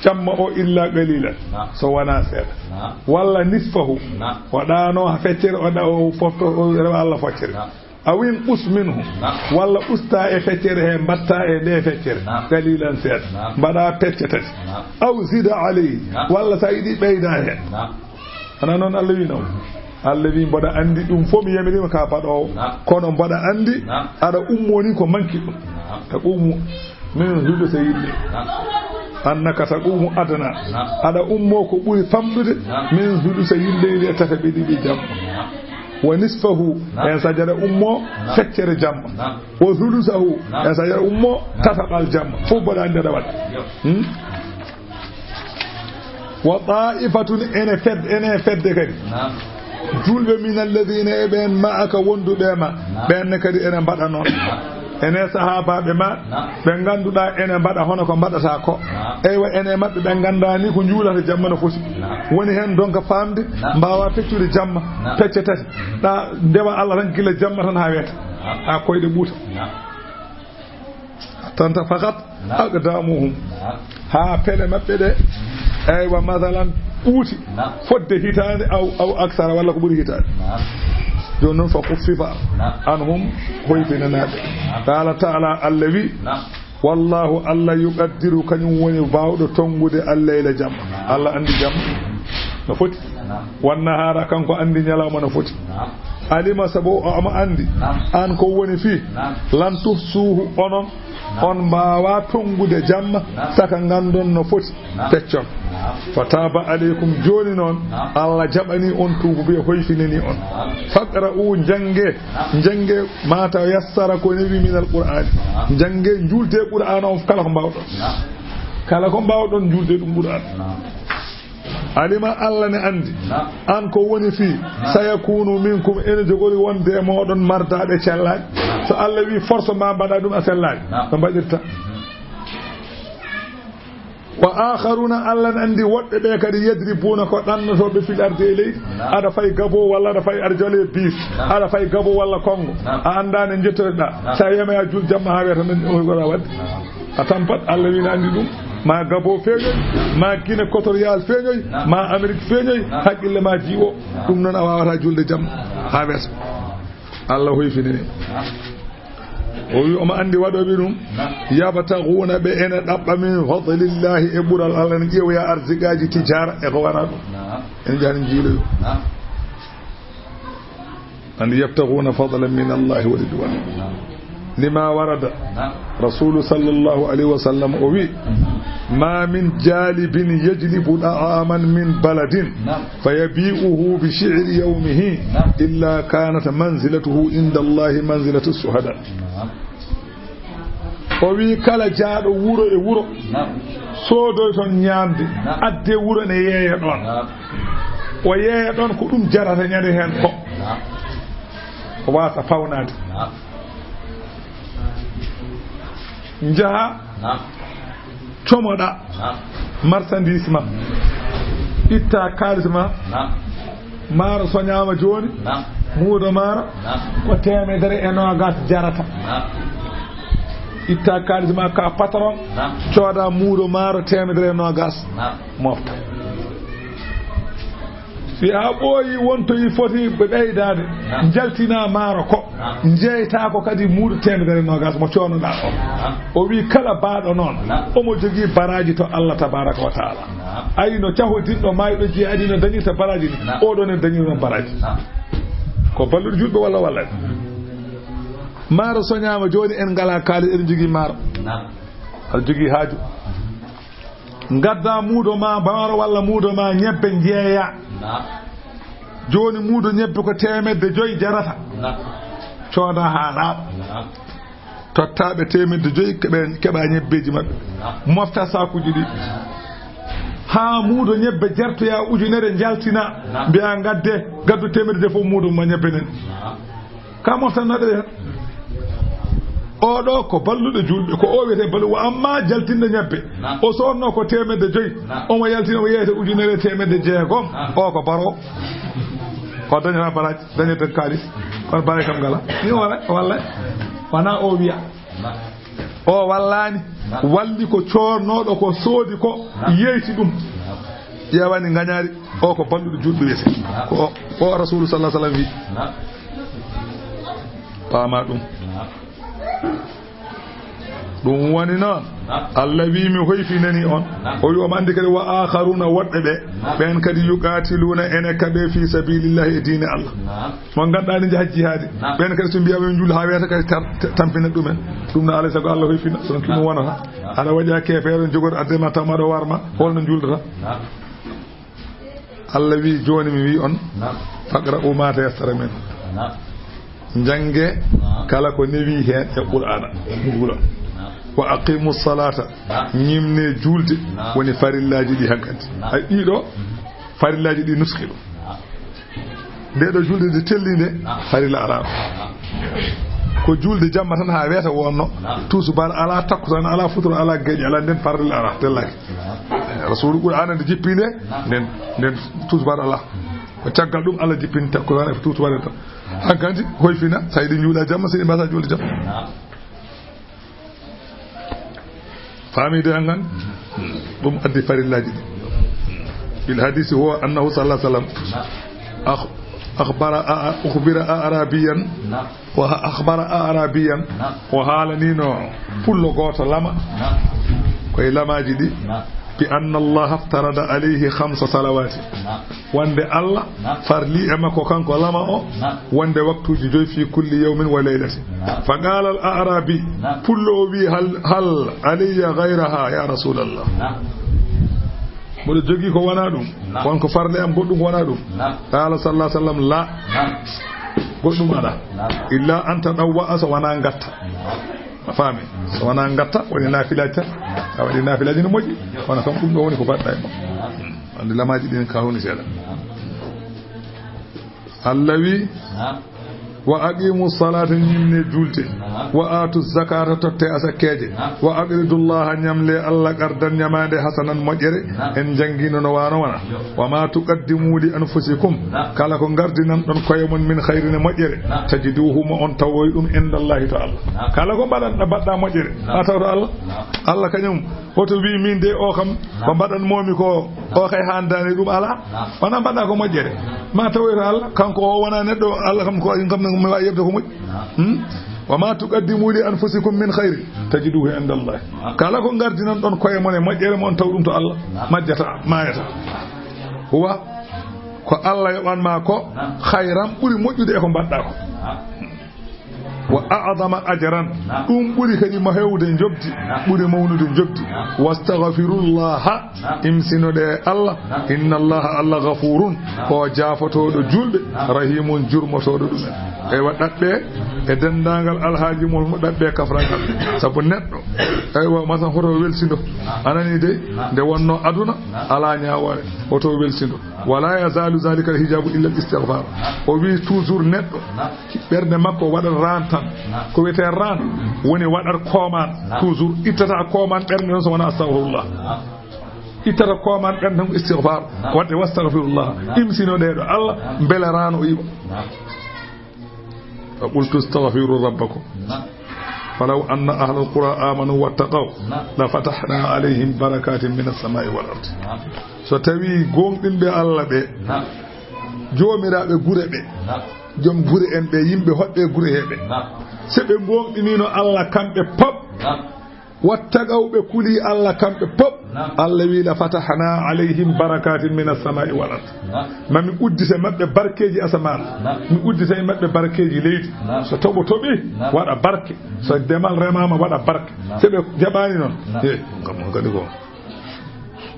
Jamma o illa qalilan. Naam. So wona seeɗa. Naam. Walla nisfahu. Naam. O ɗaano ha feccere o ɗa o fofto o rewa Allah foccere. Naam. Aw inqus minhu. Naam. Walla usta e feccere he mbatta e nde feccere. Naam. Qalilan seeɗa. Naam. Mbaɗa pecce tati. Naam. Aw zida alayhi. Naam. Walla sa yiɗi ɓeyda hen. Naam. Ana noon Allah wi noon. Allah wi mboɗa anndi ɗum fof mi yamirima ka baɗowo. Naam. Kono mboɗa anndi naam aɗa ummoni ko manki ɗum. Naam. Taqumu min thuluthayil layl. Naam. Annaka taqumu adana. Naam. Aɗa ummo ko ɓuri famɗude. Naam. Min thuluthayil layli e tataɓe ɗiɗi jamma. Naam. Wa nisfahu. Naam. En sajada ummo naam feccere jamma. Naam. Wa thuluthahu. Naam. En sajada ummo naam tataɓal jamma. Fof mboɗa anndi aɗa waɗa. Yo. Hmm? Wa ta'ifatun ene fed-, ene fedde kadi. Naam. Julɓe min alladhina e ɓen ma'aka wonduɓe ma. Naam. Ɓen ne kadi ene mbaɗa noon. Naam. Ene sahaabaaɓe ma. Naam. Ɓe ngannduɗaa ene mbaɗa hono ko mbaɗata ko. Naam. Eywa ene maɓɓe ɓe nganndaa ni ko njuulata jamma no foti. Naam. Woni heen donc faamde naam mbaawa feccude jamma naam pecce tati. Mhm. Ɗa ndewa Allah tan gila jamma tan haa weeta. Naam. Haa koyɗe ɓuuta. Naam. Tanta fakat naam aqdamuhum. Naam. Haa pele maɓɓe ɗe. Eywa, masalan, ɓuuti. Naam. Fodde hitaande aw, aw aksara, walla ko ɓuri hitaande. Naam. Jooni noon, fa kuffifa naam anhum, hoyfinanaaɓe. Naam. Qala ta'ala, Allah wi, naam, wallahu, Allah, yuqaddiru, kañum woni baawɗo tonngude al-layla, jamma. Naam. Allah anndi jamma no foti. Naam. Wan nahaara, kanko anndi ñalawma no foti. Naam. Alima, sabu o omo anndi. Naam. Aan ko woni fii. Naam. Lan tuhsuuhu, onon, naam, on mbaawaa tonngude jamma. Naam. Saka nganndon no foti. Naam. Peccon. Fa taaba aleykum, jooni noon, Allah jaɓani on tuubu, ɓe hoyfinani on. Faqra'u, njannge, njannge ma tayassara ko newi min al-Qur'aani. Njannge, njuulte Qur'aana on kala ko mbaawɗon. Kala ko mbaawɗon, njuulte ɗum Qur'aana. Alima, Allah ne anndi. An ko woni fii, sayakunu minkum, ene jogori wonde e mooɗon mardaaɓe cellaaɓe. So Allah wii force ma mbaɗa ɗum a sellaani, no mbaɗirta? Wa akharuna, Allah ne anndi woɗɓe ɓe kadi, yadribuna, ko ɗannotooɓe fil ardi e leydi. Aɗa fay Gabo walla aɗa fay aɗa jole bus. Aɗa fay Gabo walla Kongo. A anndaa ne njettoɗaa. Sa yiyama ya juul jamma ha weeta, nan o waɗa waɗde. A tampat, Allah wii ne anndi ɗum. Ma Gabo feeñoy, ma Guinée Équatoriale feeñoy, ma Amérique feeñoy, haqqille ma jiiɓo. Ɗum noon a waawata julde jamma ha weeta. Allah hoyfinani. O wi omo anndi waɗooɓe ɗum. Yabtaghuna, ɓe ene ɗaɓɓa, min fadlillahi, e ɓural Allah ne, ƴeewoya arsiqaaji, tijaara e ko wona ɗum. Ene njahani jiiloyo. Anndi, yabtaghuna fadlan min Allahi wa ridwana. Lima warada. Rasulu sallallahu alayhi wa sallam o wi, ma min jalibin yajlibu ta'aman min baladin fayabi'uhu bi shi'ri yawmihi illa kanat manzilatuhu inda Allahi manzilatu shuhada. O wi kala jaaɗo wuro e wuro, soodoy toon ñaamde, adde wuro ne yeeya ɗoon. O yeeya ɗoon ko ɗum jarata ñande heen ko. O waasa fawnaade. Njaha, comoɗa marchandise ma, itta kaalis ma, maaro soñaama jooni, muudo maaro ko teemedere e noogas jarata. Itta kaalis ma ka patron, cooda muudo maaro teemedere e noogas, mofta. Si a ɓooyi wontoyi foti ɓe ɓeydaade, njaltina maaro ko, njeyta ko kadi muudo teemedere noogas mo coonoɗaa o. O wi kala baaɗo noon, omo jogii baraaji to Allah tabaraka wa taala. Ayi no cahodinɗo maayɗo jeyi adina dañirta baraaji ni, oɗo ne dañiri noon baraaji. Ko balluɗo julɓe walla walla? Maaro soñaama jooni, en ngalaa kaalis, eɗen jogii maaro. Aɗa jogii haaju. Ngadda muudo ma maaro walla muudo ma ñebbe njeeya. Jooni muudo ñebbe ko teemedde joyi jarata. Cooda haa laaɓa. Tottaaɓe teemedde joyi keɓe, keɓa ñebbeeji maɓɓe. Mofta saakuuji ɗi. Haa muudo ñebbe jartoya ujunere njaltina. Mbiya ngadde, gaddu teemedde fof muudo ma ñebbe nen. Ka moftannoɗo ɓe tan. Oɗo ko balluɗo julɓe, ko o wiyete ballu. Wa amma jaltinɗo ñebbe, o soodno ko teemedde joyi, omo yaltina, omo yeeyata ujunere e teemedde jeegom, o ko baro. O dañata baraji, dañata kaalis. Kono baraji kam ngala. Ni wala, walla. Wona o wiya. O wallani, walli ko coornoɗo ko soodi ko, yeeyti ɗum. Ƴeewani ngañaari, o ko balluɗo julɓe wiyete. Ko o, ko Rasulu sallallahu alaihi wasallam wi. Paama ɗum. Ɗum woni noon, Allah wi mi hoyfinani on. O wi omo anndi kadi wa akharuna, woɗɓe ɓe, ɓen kadi yuqatiluna ene kaɓe fi sabilillahi e diine Allah. Mo ngannduɗaa ne njaha jihaadi. Ɓen kadi so mbiyaama yo njuul haa weeta kadi tar-, tampina ɗumen. Ɗum no alay sago Allah hoyfina, so ɗum wonata. Aɗa waɗi a keefeero, jogori adde ma, taw ma ɗo war ma, holno njuulata? Allah wi, jooni mi wi on, faqra'u ma tayassara min. Njannge kala ko newi heen e Qur'aana, njuula. Wa aqimu salata, ñimne juulde, woni farillaaji ɗi hankadi. Ay, ɗiɗo, farillaaji ɗi nuski ɗum. Nde ɗo juulde nde telli nde, farilla alaa. Ko juulde jamma tan haa weeta wonno. Tusubaar alaa, takkusaan alaa, futuro alaa, geƴe alaa, nden farilla alaa, tellaaki. Rasulu Qur'aana nde jippi nde, nden, nden tusubaar alaa. Ko caggal ɗum Allah jippini takkusaan e tusubaar en tan. Hankadi hoyfina, so yiɗi juula jamma, so yiɗi mbasa juulde jamma. Faami de an kan? Ɗum addi farillaaji ɗi. Fil hadisi huwa annahu sallallahu alaihi wasallam akh-, akhbara a-, ukhbira a'rabiyan, wa akhbara a'rabiyan, o haalanino pullo gooto lama, koye lamaaji ɗi, bi anna Allah aftarada alayhi khamsa salawati. Wonde Allah farli e makko kanko lama o, wonde waktuuji joy fi kulli yawmin wa laylatin. Fa qala al a'rabi, pullo o wi, hal, hal alayya ghayraha ya Rasulallah? Mboɗo jogii ko wonaa ɗum. Naam. Won ko farle am goɗɗum ko wonaa ɗum. Naam. Qaala sallallahu alaihi wasallam, "La." Naam. Goɗɗum alaa. Naam. "Illa an tadawwa" so wonaa ngatta. Naam. A faami? So wonaa ngatta, woni naafilaaji tan. Naam. A waɗi naafilaaji no moƴƴi. Kono kam ɗum ɗo woni ko mbaɗɗa e makko. Naam. Andi lamaaji ɗin ka woni seeɗa. Naam. Allah wi, Naam. "Wa aqimu salata", ñimne julde. Naam. "Wa atu zakata", totte asakkeeje. Naam. "Wa aqridu llaha", ñamle Allah, "qardan", ñamaande, "hasanan", moƴƴere. Naam. En janngino no wano wana. Yo. "Wa ma tuqaddimu li anfusikum", Naam. kala ko ngardinan ɗon koye mon, "min khairin", e moƴƴere, Naam. "tajiduhu", mo on tawoy ɗum, "inda llahi", to Allah. Naam. Kala ko mbaɗan, mbaɗɗa moƴƴere, Naam. a taw to Allah. Naam. Allah kañum, woto wi min de o kam, Naam. ko mbaɗan momi ko, o kay handani ɗum ala. Naam. Wona mbaɗa ko moƴƴere. Ma tawoyto Allah, kanko o wona neɗɗo, Allah kam ko, kam mi wawi yebde ko moƴƴi. Naam. Hmm? "Wa ma tuqaddimu li anfusikum min khairin tajiduhu inda Allah." Naam. Kala ko ngardinan ɗon koye mon e moƴƴere mon taw ɗum to Allah. Naam. Majjata, mayata. Huwa, ko Allah yoɓan ma ko, Naam. khairan, ɓuri moƴƴude e ko mbaɗɗa ko. Naam. "Wa a'zama ajran", Naam. ɗum ɓuri kadi mo hewde njoɓdi, Naam. ɓuri mawnude njoɓdi. Naam. "Wastaghfirullaha", Naam. imsinoɗe e Allah. Naam. "Inna Allaha", Allah, "ghafurun", Naam. ko jaafotooɗo juulɓe, Naam. "rahimun", jurmotooɗo ɗumen. Naam. Eywa, ɗaɓɓe e denndaangal alhaaji mum mo ɗaɓɓe kafrangal. Sabu neɗɗo, eywa, masa hoto welsindo. Naam. Anani de, Naam. nde wonno aduna, Naam. ala ñaawoore, hoto welsindo. Naam. "Wala yazalu zalika alhijabu illa al-istighfar." Naam. O wi toujours neɗɗo, Naam. ɓernde makko waɗat ran tan. Naam. Ko wiyetee ran, woni waɗat kooman. Naam. Toujours ittata kooman ɓernde noon so wona astaghfirullah. Naam. Ittata kooman ɓernde tan ko istighfar. Naam. Waɗde wastaghfirullah. Naam. Imsino ɗee ɗo Allah, Naam. mbele ran o iwa. Naam. "Wa qultu astaghfiru rabbakum." Naam. "Falaw anna ahlal qura amanu wattaqaw Naam. la fatahna alayhim barakatin minas samai wal ardi." Naam. So tawi gooŋɗinɓe Allah ɓe, Naam. joomiraaɓe gure ɓe, Naam. joom gure en ɓe, yimɓe hoɗɓe gure heɓe, Naam. so ɓe gooŋɗinino Allah kamɓe pop, Naam. wattaqaw, ɓe kuli Allah kamɓe pop, Naam. Allah wi, "La fatahna alayhim barakatin minas samai wal ard." Naam. Ma mi uddita maɓɓe barkeeji asamaan. Naam. Mi uddita e maɓɓe barkeeji leydi. Naam. So toɓo toɓi, Naam. waɗa barke. So demal remaama, waɗa barke. Naam. So ɓe jaɓaani noon, Naam. he, kam on kadi ko.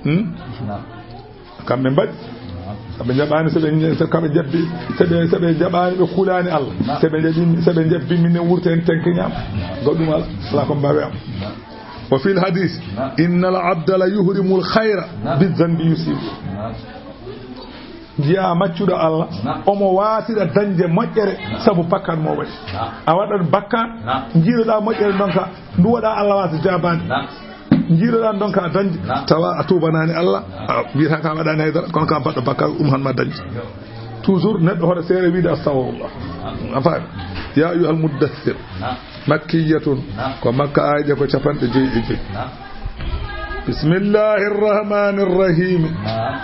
Hmm? Naam. Kamɓe mbaɗi. Naam. Kamɓe jaɓaani, so ɓe, so kamɓe jabbi, so ɓe, so ɓe jaɓaani, ɓe kulaani Allah. Naam. So ɓe jaɓi, so ɓe jabbi, min ne wurta en tenke ñaam. Goɗɗum ala, ala ko mbaawi am. Naam. Wa fil hadis, Naam. "Innal abda la yuhrimul khayra Naam. bi dhanbi yusibu." Naam. Njiya maccuɗo Allah, Naam. omo waasira dañde moƴƴere Naam. sabu bakkan mo waɗi. Naam. A waɗat bakkan, Naam. njiiruɗa moƴƴere ndonka, ndu waɗa Allah waasa jaabaani. Naam. Njiiruɗa ndonka a dañde, Naam. tawa a tuubanaani Allah, Naam. a mbiyata ka a waɗaani haydara, kono ka baɗɗo bakkan, ɗum han ma dañde. Yo. Toujours neɗɗo hoto seere wiide astagfirullah. Naam. A faami? Ya ayyuhal muddathir. Naam. Makkiyatun. Naam. Ko Makka, aaye ko capanɗe joyi e joyi. Naam. Bismillahir rahmanir rahim. Naam.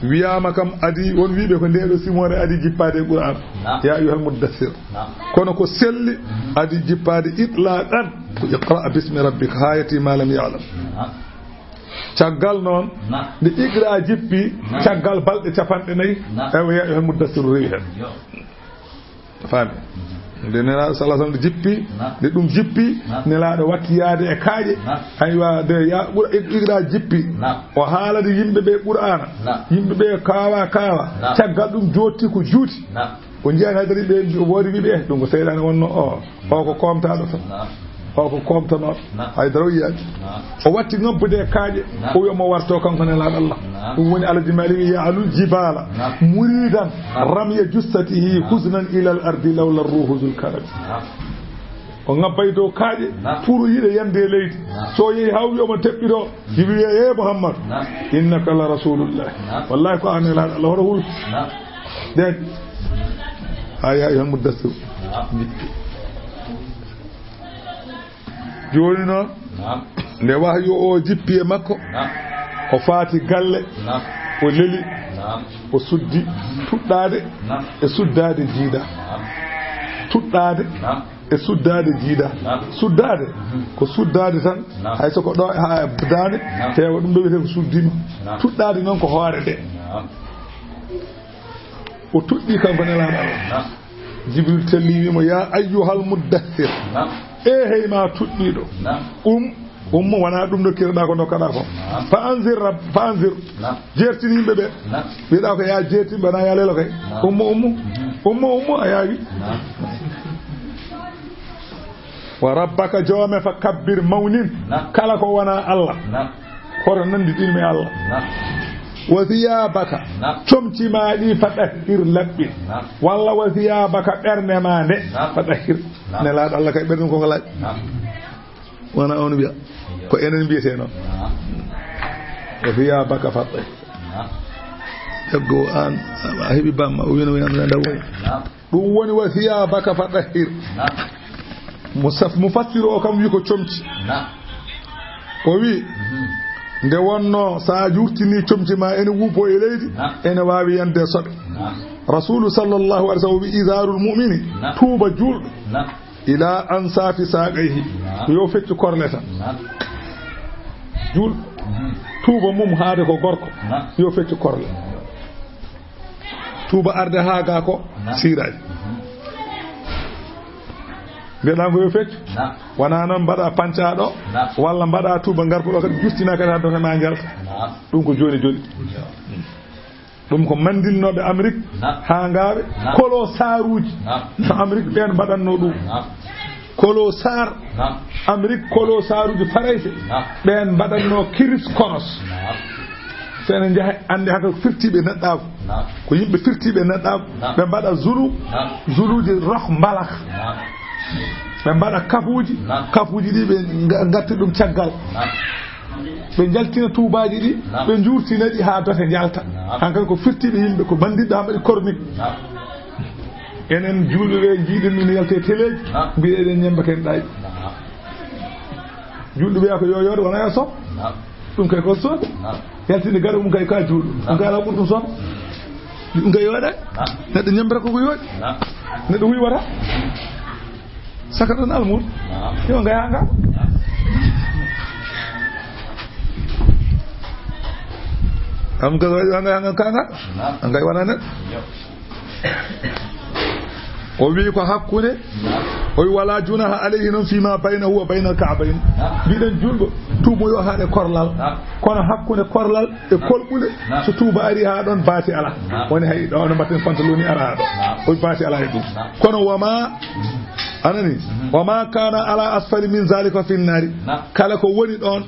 Wiyaama kam adi, won wiiɓe ko ndeeɗo simoore adi jippaade e Qur'an. Naam. Ya ayyuhal muddathir. Naam. Kono ko selli adi jippaade itlaqan ko iqra bismi rabbika haa yati ma lam ya'lam. Naam. Caggal noon, Naam. nde iqra jippi, Naam. caggal balɗe capanɗe nayi, Naam. eywa ya ayyuhal muddathir rewi heen. Yo. A faami? Nde Nelaaɗo sallallahu alaihi wasallam jippi, Naam. nde ɗum jippi, Naam. Nelaaɗo watti yaade e kaaƴe. Naam. Aywa, nde ya-, ɓura-, iqra jippi. Naam. O haalani yimɓe ɓe Qur'aana. Naam. Yimɓe ɓe kaawa, kaawa. Naam. Caggal ɗum jootti ko juuti. Naam. O njiyaani hay dara ɓe, o woodi wiɓe, eh, ɗum ko seyɗaane wonno o. O ko koomtaaɗo tan. Naam. O ko koomtanooɗo. Naam. Hay dara o yiyaani. Naam. O watti ŋabbude e kaaƴe. Naam. O wi omo warto kanko Nelaaɗo Allah. Naam. Ɗum woni Alhaji Maalik wi: "Ya'lul jibaala Naam. muridan Naam. ramya jussatihi Naam. huznan ilal ardi lawla ruuhu zul karami." Naam. O ŋabba e dow kaaƴe Naam. pour yiɗa yande e leydi. Naam. So yehi haa wi omo teɓɓi ɗo, Jibril wiya: "Eh, Muhammad, Naam. innaka la rasulullah." Naam. Wallahi ko an Nelaaɗo Allah, hoto hul. Naam. Den. Haa ya ayyuhal muddassir. Naam. Jooni noon, Naam. nde wahyu o jippi e makko, Naam. o faati galle, Naam. o leli, Naam. o suddi tuɗɗaade Naam. e suddaade jiida. Naam. Tuɗɗaade Naam. e suddaade jiida. Naam. Suddaade Mhm. ko suddaade tan, Naam. hay so ko ɗo e haa e daande, Naam. teewa ɗum ɗo wiyetee ko suddima. Naam. Tuɗɗaade noon ko hoore nde. Naam. O tuɗɗi kanko Nelaaɗo Allah. Naam. Jibril telli wiimo: "Ya ayyuhal muddathir." Naam. E hey ma tuɗɗiiɗo. Naam. Um, Ummo, wonaa ɗum ndokkireɗaa ko ndokkaɗaa ko. Naam. Fa anzir rab-, fa anzir. Naam. Jeertin yimɓe ɓe. Naam. Mbiɗa ko yaa jeertin ɓe, wonaa yaa lelo kay. Naam. Ummo, ummo. Mhm. Ummo, ummo, a yaawi. Naam. Wa rabbaka, joome, fa kabbir, mawnin. Naam. Kala ko wonaa Allah. Naam. Hoto nanndi ɗin mi Allah. Naam. Wa thiyabaka. Naam. Comci ma ɗi fa ɗahhir, laɓɓin. Naam. Walla wa thiyabaka, ɓernde ma nde. Naam. Fa ɗahhir. Naam. Nelaaɗo Allah kay ɓernde ko ko laaɓi. Naam. Wona on mbiya. Ko enen mbiyetee noon. Naam. Wa thiyabaka fa ɗahhir. Naam. Eggo an, a heɓi bamma, o wino wino ndaw. Naam. Ɗum woni wa thiyabaka fa ɗahhir. Naam. Musaf-, mufassir o kam wi ko comci. Naam. O wi, mhm, nde wonno sa yurtini comci ma ene wuubo e leydi, naam, ene waawi yande soɓe. Naam. Rasulu sallallahu alaihi wasallam wi, izarul mu'mini, naam, tuuba juulɗo. Naam. Ila ansafi saqayhi. Naam. Yo feccu korle tan. Naam. Juulɗo. Mhm. Tuuba mum haade ko gorko. Naam. Yo feccu korle. Tuuba arde haa gaa ko, naam, siiraaji. Mhm. Mbiɗa ngo yo feccu. Naam. Wona noon mbaɗa pancaaɗo, naam, walla mbaɗa tuuba ngarpuɗo kadi justina kadi haa dote ma njalta. Naam. Ɗum ko jooni joli. Yo. Ɗum ko mandinnooɓe Amérique, naam, haa ngaaɓe, naam, kolo saaruuji. Naam. No Amérique ɓeen mbaɗatnoo ɗum. Naam. Kolo saar, naam, Amérique, kolo saaruuji Farayse, naam, ɓeen mbaɗatnoo kiris konos. Naam. So enen njaha, annde haka firtiiɓe neɗɗaagu. Naam. Ko yimɓe firtiiɓe neɗɗaagu. Naam. Ɓe mbaɗa zulu, naam, zuluuji roh mbalak. Naam. Ɓe mbaɗa kafuuji, naam, kafuuji ɗi ɓe nga-, ngatti ɗum caggal. Naam. Ɓe njaltina tuubaaji ɗi, naam, ɓe njuurtina ɗi haa dote njalta. Naam. Hankadi ko firtiiɓe yimɓe, ko bandiɗɗo haa mbaɗi kornik. Naam. Enen juulɓe ɓe njiiɗen ɗum ne yalta e teleeji, naam, mbiɗa eɗen ñemba ken ɗaay. Naam. Juulɗo wiya ko yo yooɗe, wona yo sof. Naam. Ɗum kay ko sof. Naam. Yaltinde gaɗa mum kay ka juulɗo. Naam. Ɗum kay alaa ɓurɗo ɗum sof. Ɗum kay yooɗa. Naam. Neɗɗo ñembata koko yooɗi. Naam. Neɗɗo huywata. Saka tan almuudo. Naam. Yo ngaya nga. Naam. Am ga ngaya nga ka nga. Naam. Ngay wona neɗɗo. Yo. O wi ko hakkunde, o wi wala junaha alayhi noon fima baynahu wa baynal ka'bayn. Mbiɗen juulɗo, tuuba yo haade korlal. Kono hakkunde korlal e kolɓule, so tuuba ari haa ɗoon, baasi alaa. Woni hay ɗo no mbatten pantaloni ara haa ɗo. O wi baasi alaa e ɗum. Kono wama, anani, wama kana ala asfali min zalika fin nari. Kala ko woni ɗoon,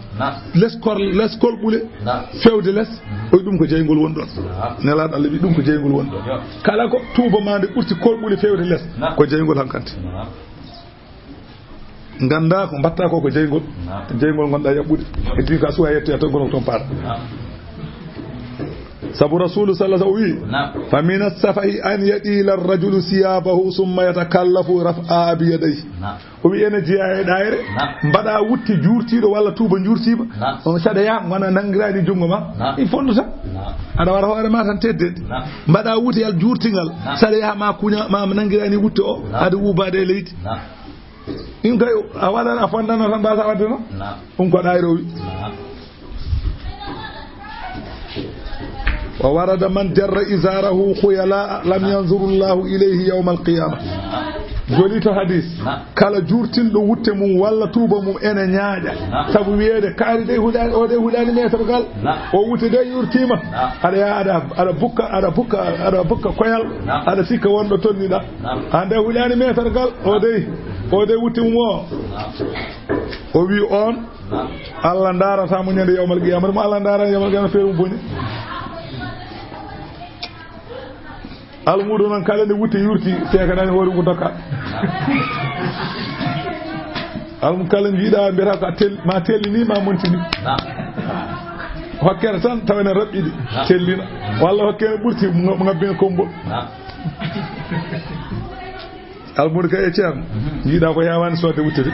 les kor-, les kolɓule, feewde les, o wi ɗum ko jeyngol woni ɗoon. Naam. Nelaaɗo Allah wi ɗum ko jeyngol woni ɗoon. Yo. Kala ko tuuba ma nde ɓurti kolɓule feewde les, naam, ko jeyngol hankante. Naam. Ngannda ko mbatta ko, ko jeyngol. Naam. Jeyngol ngonɗa yaɓɓude. E ɗin ka suwa yettoya tan kono ko toon paata. Naam. Sabu Rasulu sallallahu alaihi wasallam o wi, naam, fa min as-safahi an yadila ar-rajulu siyabahu summa yatakallafu raf'a bi yadayhi. Naam. O wi ene jeyaa e ɗaayre, naam, mbaɗa wutte juurtiiɗo walla tuuba juurtiima. Naam. On saɗa yaha, ngona nanngiraani junngo ma. Naam. Il faut nduta. Naam. Aɗa wara hoore ma tan tedde. Naam. Mbaɗa wutte yal juurtingal. Naam. Saɗa yaha ma kuña, ma nanngiraani wutte o, naam, aɗa wuubaade e leydi. Naam. Ɗum kay a waɗan a fondano tan mbasa waɗde noon. Naam. Ɗum ko ɗaayre o wi. Naam. Wa warada man jarra izarahu khuyala lam yanzuru Allahu ilayhi yawmal qiyamah. Joli to hadis. Kala juurtinɗo wutte mum walla tuuba mum ene ñaaƴa. Sabu wiyeede kaari dey huɗaani, o dey huɗaani meetorgal. O wutte dey yurtiima. Aɗa yaha aɗa, aɗa bukka, aɗa bukka, aɗa bukka koyal. Aɗa sikka wonɗo tonniɗa. Hande huɗaani meetorgal. O dey, o dey wutte mum o. O wi on. Naam. Allah ndaarata mo ñande yawmal qiyamah. Mo Allah ndaarata yawmal qiyamah, feere mum boni. Almuudo noon kala nde wutte yurti, seekanani hoore mum ko dokka. Almu kala njiiɗa mbiyata ko a tel-, ma tellini, ma montini. Naam. Hokkere tan tawa ene raɓɓiɗi, naam, tellina. Walla hokkere ɓurti, mo ngabbina kombol. Naam. Almuudo kay e ceerno. Mhm. Njiiɗa ko yaawaani soodde wutte de.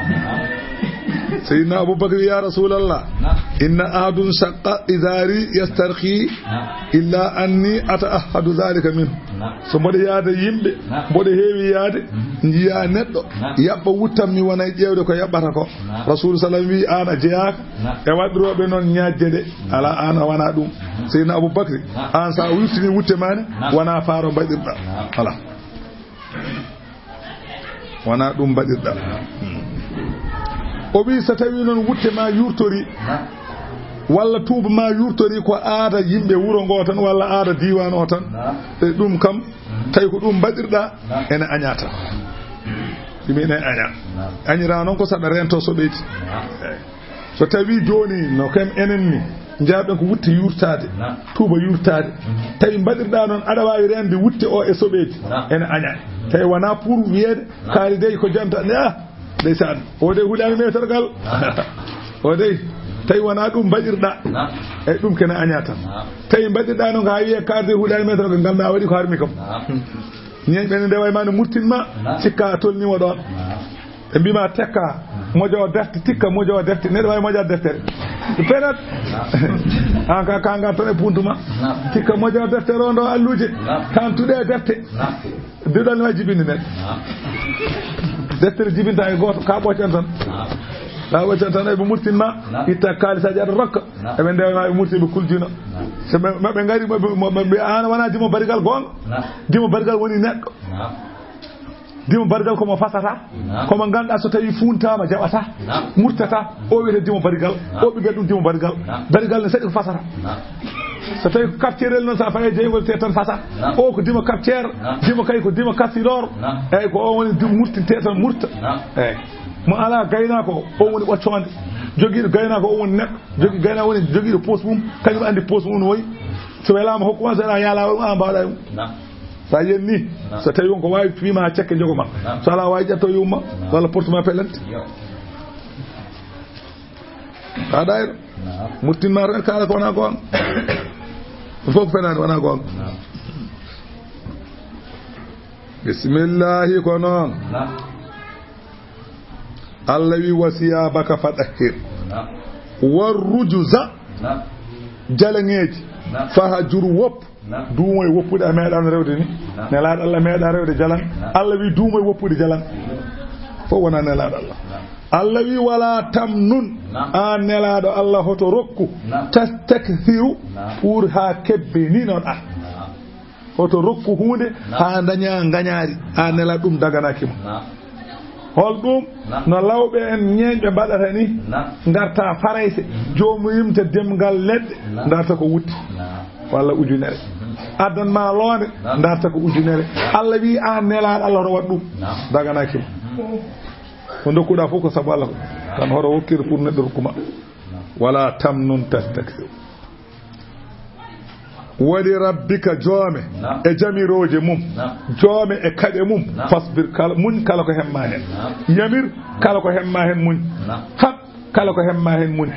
Seydina Abubakar wi, "Ya Rasulallah, naam, inna ahadun shaqqa izari yastarqi, naam, illa anni ata'ahhadu dhalika minhu." Naam. So mboɗo yaada yimɓe, naam, mboɗo heewi yaade, mhm, njiya neɗɗo, naam, yaɓɓa wuttam mi wona e ƴeewde ko yaɓɓata ko. Naam. Rasulu sallam wi, "Aan a jeyaaka, naam, e waɗirooɓe noon ñaajde nde." Naam. Ala, aan a wona ɗum. Mhm. Seydina Abubakar, naam, aan sa wirtini wutte ma ne, naam, wona faaro mbaɗirɗa. Naam. Ala. Wona ɗum mbaɗirɗa. O wi, so tawi noon wutte ma yurtori, walla tuuba ma yurtori ko aada yimɓe wuro ngo tan, walla aada diiwaan o tan, e ɗum kam, tawi ko ɗum mbaɗirɗa, ene aña tan. Ɗum ene aña. Añira noon ko saɗa rento soɓeeji. Eey. So tawi jooni no kam enen ni, njaaɓen ko wutte yurtaade, tuuba yurtaade. Tawi mbaɗirɗa noon, aɗa waawi reende wutte o e soɓeeji. Ene aña. Tawi wonaa pour wiyeede, kaari dey ko jonta, ne, ah, ndeysaan. O dey hulaani meetergal. O dey, tawi wonaa ɗum mbaɗirɗa. Eey, ɗum kene aña tan. Tawi mbaɗirɗa noon ko haa wiyee kaari dey hulaani meetergal, nganndaa waɗi ko harmi kam. Ñeeñ ɓe ne ndewa e ma ne murtin ma, cikka a tolniima ɗoon. Ɓe mbiima tekka, mojo defte, tikka mojo defte. Neɗɗo waawi mojaade deftere. Penat. An ka, ka ngar tan e puntu ma. Tikka mojo deftere o ndo alluuje. Kan tuɗe defte. Duɗal ma jibini neɗɗo. Deftere jibinta e gooto, ka ɓoccan tan. Ka ɓoccan tan, eɓe murtin ma, itta kaalisaaji aɗa rokka. Eɓe ndewa ma, ɓe murti, ɓe kuljino. So ɓe, maɓɓe ngari, maɓɓe, maɓɓe, maɓɓe, an wona dimo barigal goonga. Dimo barigal woni neɗɗo. Dimo barigal ko mo fasata. Ko mo ngannduɗaa so tawi fuuntaama jaɓata. Murtata. O wiyete dimo barigal. O ɓigal ɗum dimo barigal. Barigal ne saɗi ko fasata. So tawi ko kafcerel noon, so a fayi jeyngol te tan fasa. O ko dimo kafcer. Dimo kay ko dimo kafsiroor. Eey, ko o woni dimo murtinte tan murta. Eey. Mo alaa gaynaako o, o woni ɓoccoonde. Jogiiɗo gaynaako o woni neɗɗo. Jogii gaynaako woni jogiiɗo poos mum. Kañum anndi poos mum no wayi. So welaama hokku ma, so welaama yaalaa, a mbaɗa ɗum. Sa yenni, so tawi won ko waawi, fiima haa cekke jogo ma. So alaa waawi ƴetto yumma, walla porte ma pelante. Ka ɗayro. Murtin ma tan kaala ko wona goonga. Ɗum fof ko fenaande wona goonga. Bismillahi ko noon. Allah wi, "Wa siyabaka fadahhir. War rujuza, jalaŋeeji, fahjur, woppu." Duumo e woppude a meeɗaano rewde ni. Nelaaɗo Allah meeɗa rewde jalaŋ. Allah wi duumo e woppude jalaŋ. Fof wona nelaaɗo Allah. Allah wi, "Wala tamnun." An nelaaɗo Allah, hoto rokku. Tastakthiru, pour haa kebbininoɗa. Hoto rokku huunde haa daña ngañaari, haa nela ɗum daganaaki ma. Hol ɗum? No lawɓe en ñeeñɓe mbaɗata ni, ngarta Farayse, joomum yimta demngal leɗɗe, ndarta ko wutte, walla ujunere. Addan ma loonde, ndarta ko ujunere. Allah wi, an nelaaɗo Allah, hoto waɗ ɗum, daganaaki ma. Ko ndokkuɗa fof ko sabu Allah ko. Tan hoto wokkir pour neɗɗo rokku ma. Wala tamnun tastakthir. Wali rabbika, joome e jamirooje mum, joome e kaɗe mum, fasbir, kala, muñ kala ko hemma heen. Yamir kala ko hemma heen, muñ. Haɗ kala ko hemma heen, muñ.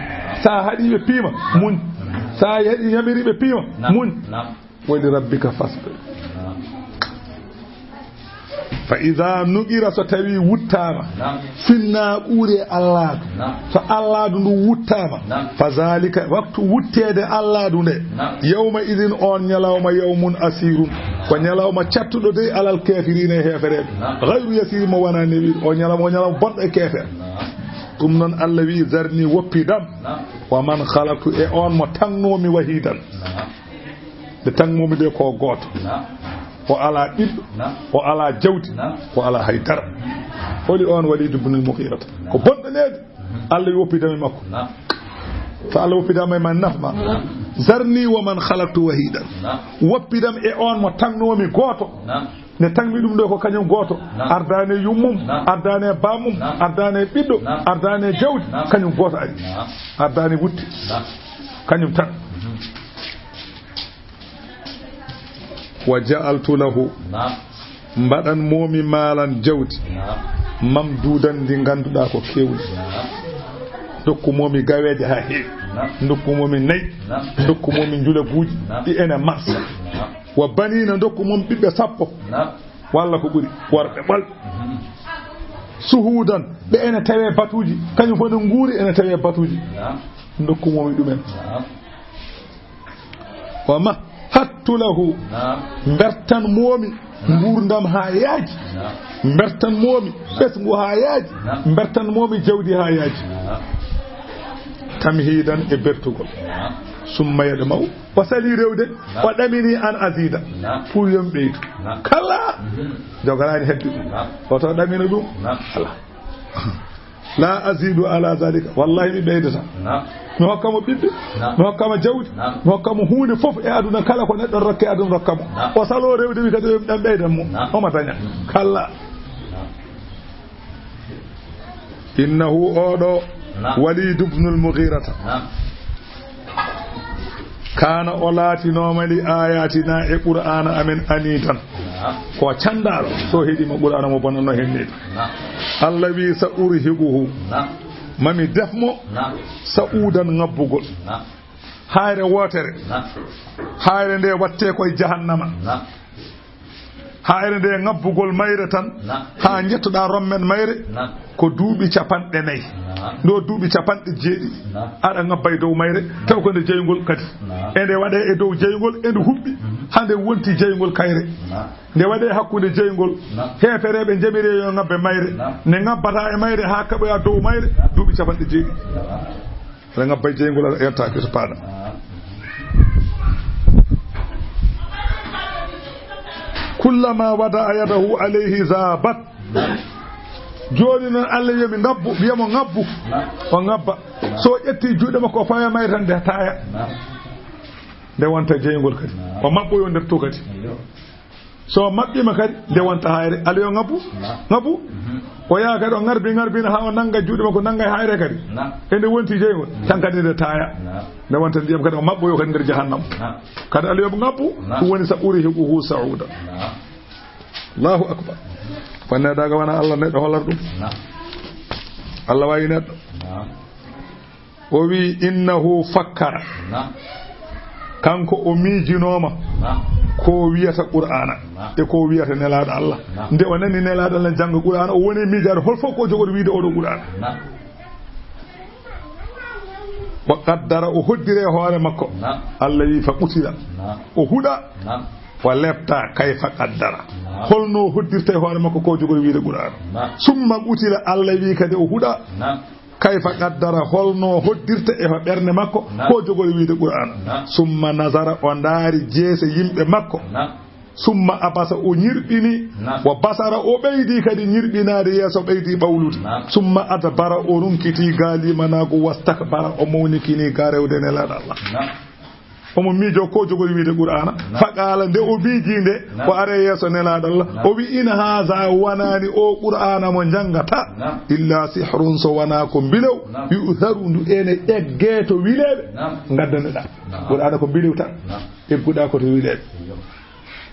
Sa haɗi ɓe piima, muñ. Sa haɗi yamiri ɓe piima, muñ. Wali rabbika fasbir. Fa iza nuqira, so tawi wuttaama, finna ɓuure Alladu. So Alladu ndu wuttaama, fa zalika, waktu wutteede Alladu nde, yawma idin, on ñalawma, yawmun asirun, ko ñalawma cattuɗo dey alal kafirina e heefereɓe, gayru yasir, mo wona newiɗo. O ñalawma, o ñalawma bonɗo e keefer. Ɗum noon Allah wi, zarni, woppidam, wa man khalaqtu, e on mo tagnomi, wahidan. Nde tagmomi nde ko gooto. O alaa ɓiɗɗo, o alaa jawdi, o alaa hay dara. Holi on Walidu bunul Mughirata? Ko bonɗo needi. Allah wi woppidam e makko. So Allah woppidama e ma, naf ma. Zarni wa man khalaqtu wahidan. Woppidam e on mo tagnomi gooto. Nde tagmi ɗum ɗo ko kañum gooto. Ardaani e yummum, ardaani e bammum, ardaani e ɓiɗɗo, ardaani e jawdi, kañum gooto ari. Ardaani wutte. Kañum tan. Wa ja'altu lahu, mbaɗan momi maalan jawdi, mamdudan, ndi ngannduɗaa ko keewndi. Ndokku momi gaweeje haa heewi. Ndokku momi nayi. Ndokku momi njulaguuji. Ɗi ene marsa. Wa banina, ndokku momi ɓiɓɓe sappo. Walla ko ɓuri, worɓe ɓolɓe. Suhudan, ɓe ene tawe batuuji. Kañum fof no nguuri, ene tawe batuuji. Ndokku momi ɗumen. Wa mahattu lahu, mbertan momi nguurndam haa yaaji, mbertan momi ɓesngu haa yaaji, mbertan momi jawdi haa yaaji, tamhidan, e bertugol. Summa yadma'u, o sali rewde, o ɗamini an azida, pour yo mi ɓeydu. Kala, jogorani hedde ɗum. Oto ɗamino ɗum. Ala. La azidu ala zalika. Wallahi, mi ɓeydata. Naam. Mi hokka mo ɓiɓɓe. Naam. Mi hokka mo jawdi. Naam. Mi hokka mo huunde fof e aduna kala ko neɗɗo rokke aduna rokka mo. Naam. O salo rewde mi kadi o ɗan ɓeydan mo. Naam. Omo daña. Mm. Kalla. Naam. Innahu oɗo Naam. Walid ibn al-Mughirata. Naam. Kana o laatinooma li ayatina e Qur'aana amen anidan. Naam. Ko candaaro so heɗima Qur'aana mo bonanno hennede. Naam. Allah wi sa urhiquhu. Naam. Mami def mo Naam. Sa udan ngabbugol. Naam. Hayre wotere. Naam. Hayre nde watte koye jahannama. Naam. Haa ene nde ngabbugol mayre tan, Naam. Haa njettoɗaa rommen mayre, Naam. Ko duuɓi capanɗe nayi. Naam. Ndo duuɓi capanɗe jeeɗiɗi. Naam. Aɗa ngabba e dow mayre, taw ko nde jeyngol kadi. Naam. E nde waɗe e dow jeyngol, e nde huɓɓi, Mhm. Haa nde wonti jeyngol kayre. Naam. Nde waɗe hakkunde jeyngol, Naam. Heefereɓe njamiri yo ngabbe mayre. Naam. Ne ngabbata e mayre haa kaɓoya dow mayre, Naam. Duuɓi capanɗe jeeɗiɗi. Naam. Aɗa ngabba e jeyngol, aɗa ƴetta, ƴetta paɗa. Kullama wada'a yadahu alayhi zabat. Jooni noon Allah wiya mi ngabbu, wiya mo ngabbu. O ngabba. So ƴetti juuɗe makko o fawa mayre tan nde taaya. Nde wonta jeyngol kadi. O maɓɓoyo nder to kadi. So maɓɓiima kadi, nde wonta hayre. Alla yo ngabbu, Naam. Ngabbu. Mhm. O yaha kadi, o ngarbi, ngarbina haa o nannga juuɗe makko, nannga e hayre kadi. Naam. E nde wonti jeyngol, Mhm. Tan kadi nde taaya. Naam. Nde wonta ndiyam kadi, o maɓɓoyo kadi nder jahannam. Naam. Kadi Alla yo ngabbu, Naam. Ɗum woni sa urhiquhu sa'uda. Naam. Allahu akbar. Wonde daga wona Alla neɗɗo hollata ɗum. Naam. Alla wayi neɗɗo. Naam. O wi, "Innahu fakkara." Naam. Kanko o miijinooma Naam. Ko wiyata Qur'aana Naam. E ko wiyata Nelaaɗo Allah. Naam. Nde o nani Nelaaɗo Allah jannga Qur'aana, o woni miijaade hol fof ko jogori wiide oɗo Qur'aana. Naam. Wa qaddara, o hoddire hoore makko. Naam. Allah wi, "Fa qutila." Naam. O huɗa. Naam. Wa lepta, "Kayfa qaddara." Naam. Holno hoddirta e hoore makko ko jogori wiide Qur'aana. Naam. Summa qutila, Allah wi kadi o huɗa. Naam. Kayfa qaddara, holno hoddirta e ɓernde makko, Naam. Ko jogori wiide Qur'aana. Naam. Summa nazara, o ndaari jeese yimɓe makko. Naam. Summa abasa, o ñirɓini. Naam. Wa basara, o ɓeydi kadi ñirɓinaade yeeso, ɓeydi ɓawlude. Naam. Summa adbara, o runkiti gaa limanaagu, wastakbara, o mawnikini gaa rewde Nelaaɗo Allah. Naam. Omo miijo ko jogori wiide Qur'aana. Naam. Faqaala, nde o miiji nde, Naam. O are yeeso Nelaaɗo Allah. Naam. O wi, "In haaza, wanaani o Qur'aana mo njanngata, Naam. Illa sihrun, so wonaa ko mbilew, Naam. Yu'tharu, ndu ene egge to wileeɓe, Naam. Ngaddaneɗaa. Naam. Qur'aana ko mbilew tan. Naam. Egguɗaa ko to wileeɓe. Iyo.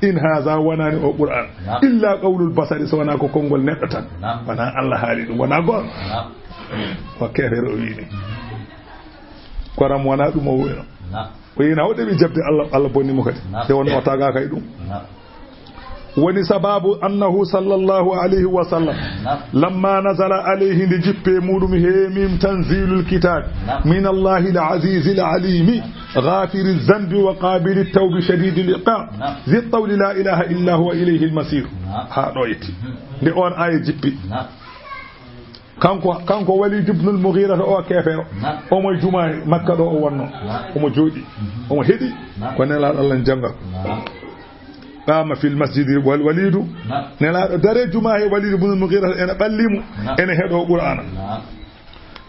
In haaza, wanaani o Qur'aana. Naam. Illa qawlul basari, so wonaa ko konngol neɗɗo tan. Naam. Wonaa Allah haali ɗum, wonaa goonga." Naam. Ko keefeero o wiyi ni. Koram wonaa ɗum o wuyno. Naam. O yina o ɗeɓi jaɓde Allah, Allah bonni mo kadi. Naam. Nde wonno o tagaaka e ɗum. Naam. Woni sababu annahu sallallahu alayhi wa sallam, Naam. Lamma nazala alayhi, nde jippe muɗum he mim tanzilul kitab, Naam. Min Allahi al-azizi al-alimi, ghafiri zambi wa qabili tawbi shadidi al-iqab, Naam. Zi tawli la ilaha illa huwa ilayhi al-masir. Naam. Haa ɗo yetti. Mhm. Nde on aya jippi. Naam. Kanko, kanko Walid ibn al-Mughira o keefeero. Naam. Omo e jumaa Makka ɗo o wonno. Naam. Omo jooɗi. Mhm. Omo heɗi. Naam. Ko Nelaaɗo Allah jannga. Naam. Qama fil masjidi wal Walidu. Naam. Nelaaɗo dare jumaa he Walid ibn al-Mughira ene ɓalli mo. Naam. Ene heɗo Qur'aana. Naam.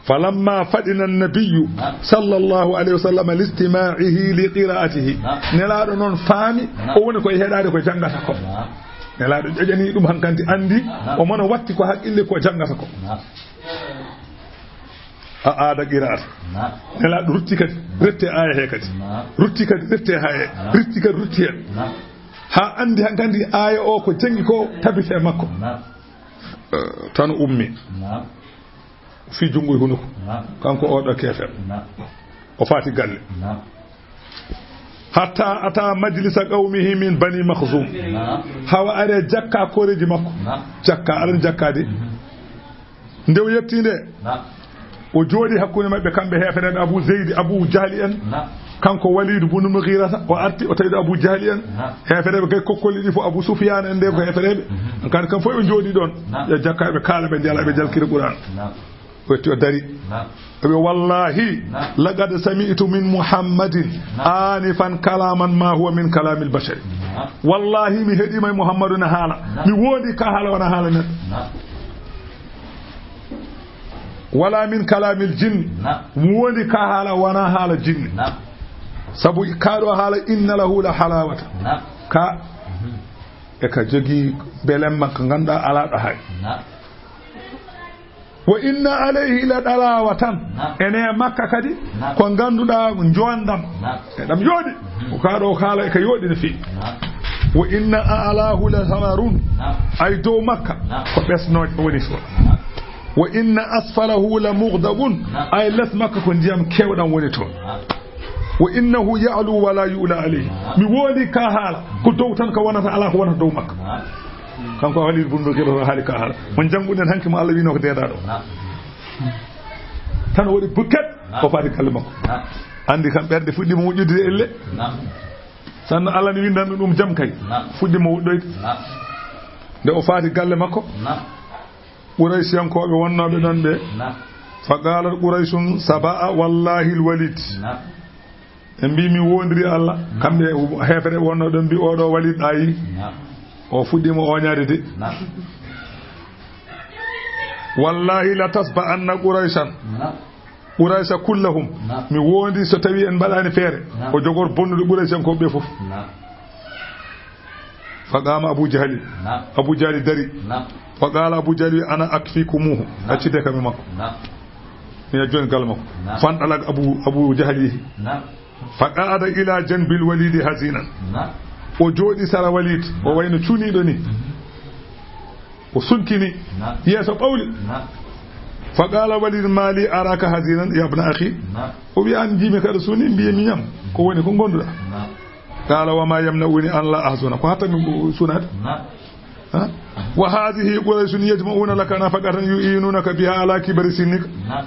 Falamma fadina an-nabiyyu Naam. Sallallahu alayhi wa sallam listima'ihi li qira'atihi. Naam. Nelaaɗo noon faami Naam. O woni koye heɗaade ko janngata ko. Naam. Nelaaɗo ƴoƴani ɗum hankadi anndi Naam. O mono watti ko haqqille ko janngata ko. Naam. A aada qira'ata. Naam. Nelaaɗo rutti kadi, rette aaya he kadi. Naam. Rutti kadi, rette aaya he. Naam. Rutti kadi, rutti heen. Naam. Haa anndi hankadi aaya o ko janngi ko tabite makko. Naam. Eh, tan ummi. Naam. Fii junngo e hunuko. Naam. Kanko oɗo keefeero. Naam. O faati galle. Naam. Hatta ata majlisa qawmihi min Bani Makhzum. Naam. Haa o ari e jakka koreeji makko. Naam. Jakka, aran jakka de. Mhm. Nde o yetti nde, Naam. O jooɗi hakkunde maɓɓe kamɓe heefereɓe Abu Zeydi, Abu Jahli en. Naam. Kanko Walidu bunu Mughirata, o arti, o tawi ɗo Abu Jahli en. Naam. Heefereɓe gay kokkolli ɗi fof, Abu Sufyaan en nde ko heefereɓe. Mhm. Kadi kam fof ɓe jooɗi ɗon. Naam. Ɓe jakka, ɓe kaala, ɓe jala, ɓe jalkira Qur'aan. Naam. O yetti o dari. Naam. O wi, "Wallahi, Naam. Laqad sami'tu min Muhammadin Naam. Anifan kalaman ma huwa min kalamil bashari." Naam. Wallahi, mi heɗima e Muhammadu na haala. Naam. Mi wondi ka haala wona haala neɗɗo. Naam. Wala min kalamil jinni. Naam. Mo woni ka haala wona haala jinni. Naam. Sabu ka ɗo haala inna lahu la halawata. Naam. Ka. Mhm. E ka jogi belen makka ganduɗa ala ɗo hay. Naam. Wa inna alayhi la dalawatan. Naam. Ene makka kadi. Naam. Ko ganduɗa jonɗam. Naam. E ɗam yooɗi. Mhm. Ko ka ɗo haala e ka yooɗi no feewi. Naam. Wa inna a'lahu la samarun. Naam. Ay dow makka. Naam. Ko ɓesnoje woni so. Naam. Wa inna asfalahu la mughdabun. Naam. Ay les makka ko ndiyam kewɗam woni toon. Naam. Wa innahu ya'lu wa la yu'la alayhi. Naam. Mi wondi ka haala ko dow tan ka wonata, ala ko wonata dow makka. Naam. Kanko Walid bun Mughira o haali ka haala. Mo jannguɗen hanki mo Allah wino ko deeɗa ɗo. Naam. Tan o waɗi bukket, naam, o faati galle makko. Naam. Andi kam ɓerɗe fuɗɗi mo moƴƴude elle. Naam. Sanno Allah ni windan ɗum jam kay. Naam. Fuɗɗi mo woɗɗoyde. Naam. Nde o faati galle makko. Naam. Quraysiyankooɓe wonnooɓe ɗon ɓe. Naam. Fa qalat Qurayshun saba'a wallahi al-Walid. Naam. Ɓe mbi mi wondiri Allah. Naam. Kamɓe heefere wonnoo ɗon mbi oɗo Walid ayi. Naam. O fuɗɗiima oñaade de. Naam. Wallahi la tasba'anna Qurayshan. Naam. Quraysa kullahum. Naam. Mi wondi so tawi en mbaɗani feere. Naam. O jogor bonnude Quraysiyankooɓe ɓe fof. Naam. Fa qama Abu Jahli. Naam. Abu Jahli dari. Naam. Fa qala Abu Jahli ana akfikumuhu. Naam. Accide kam e makko. Naam. Mi yejjoni galle makko. Naam. Fanɗalak Abu, Abu Jahli. Naam. Fa qa'ada ila janbil Walidi hazinan. Naam. O jooɗi sara Walid, o wayno cuniiɗo ni. Mhm. O sunkini. Naam. Yeeso ɓawli. Naam. Fa qala Walid, ma li araka hazinan ya ibna akhi? Naam. O wi an jiimi kaɗa suni, mbiye miñam. Ko woni ko gonduɗa? Naam. Qala wa ma yamna'uni an la ahzuna. Ko hatta mi sunaade? Naam. Ha? Wa hadhihi Qurayshun yajma'una laka nafaqatan yu'inunaka biha ala kibari sinnika. Naam.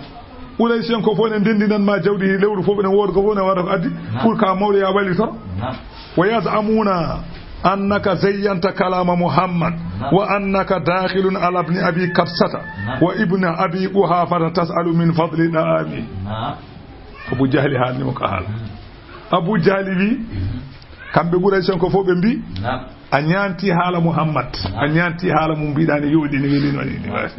Quraysh en ko fof ne ndendinan ma jawdi lewru fof, ene wooda ko fof ne wada ko addi. Naam. Pour ka mawɗo ya wali toro. Naam. Wa yaz'amuna annaka zayyanta kalama Muhammad. Naam. Wa annaka dakhilun ala ibni abi Kabsata. Naam. Wa ibni abi Quhafata tas'alu min fadli da'ami. Naam. Abu Jahli haalni mo ka haala. Hmm. Abu Jahli wi, kamɓe Quraysh en ko fof ɓe mbi, naam, a ñaanti haala Muhammad, naam, a ñaanti haala mum mbiɗa ne yooɗi, ne weli, ne weli, ne weli.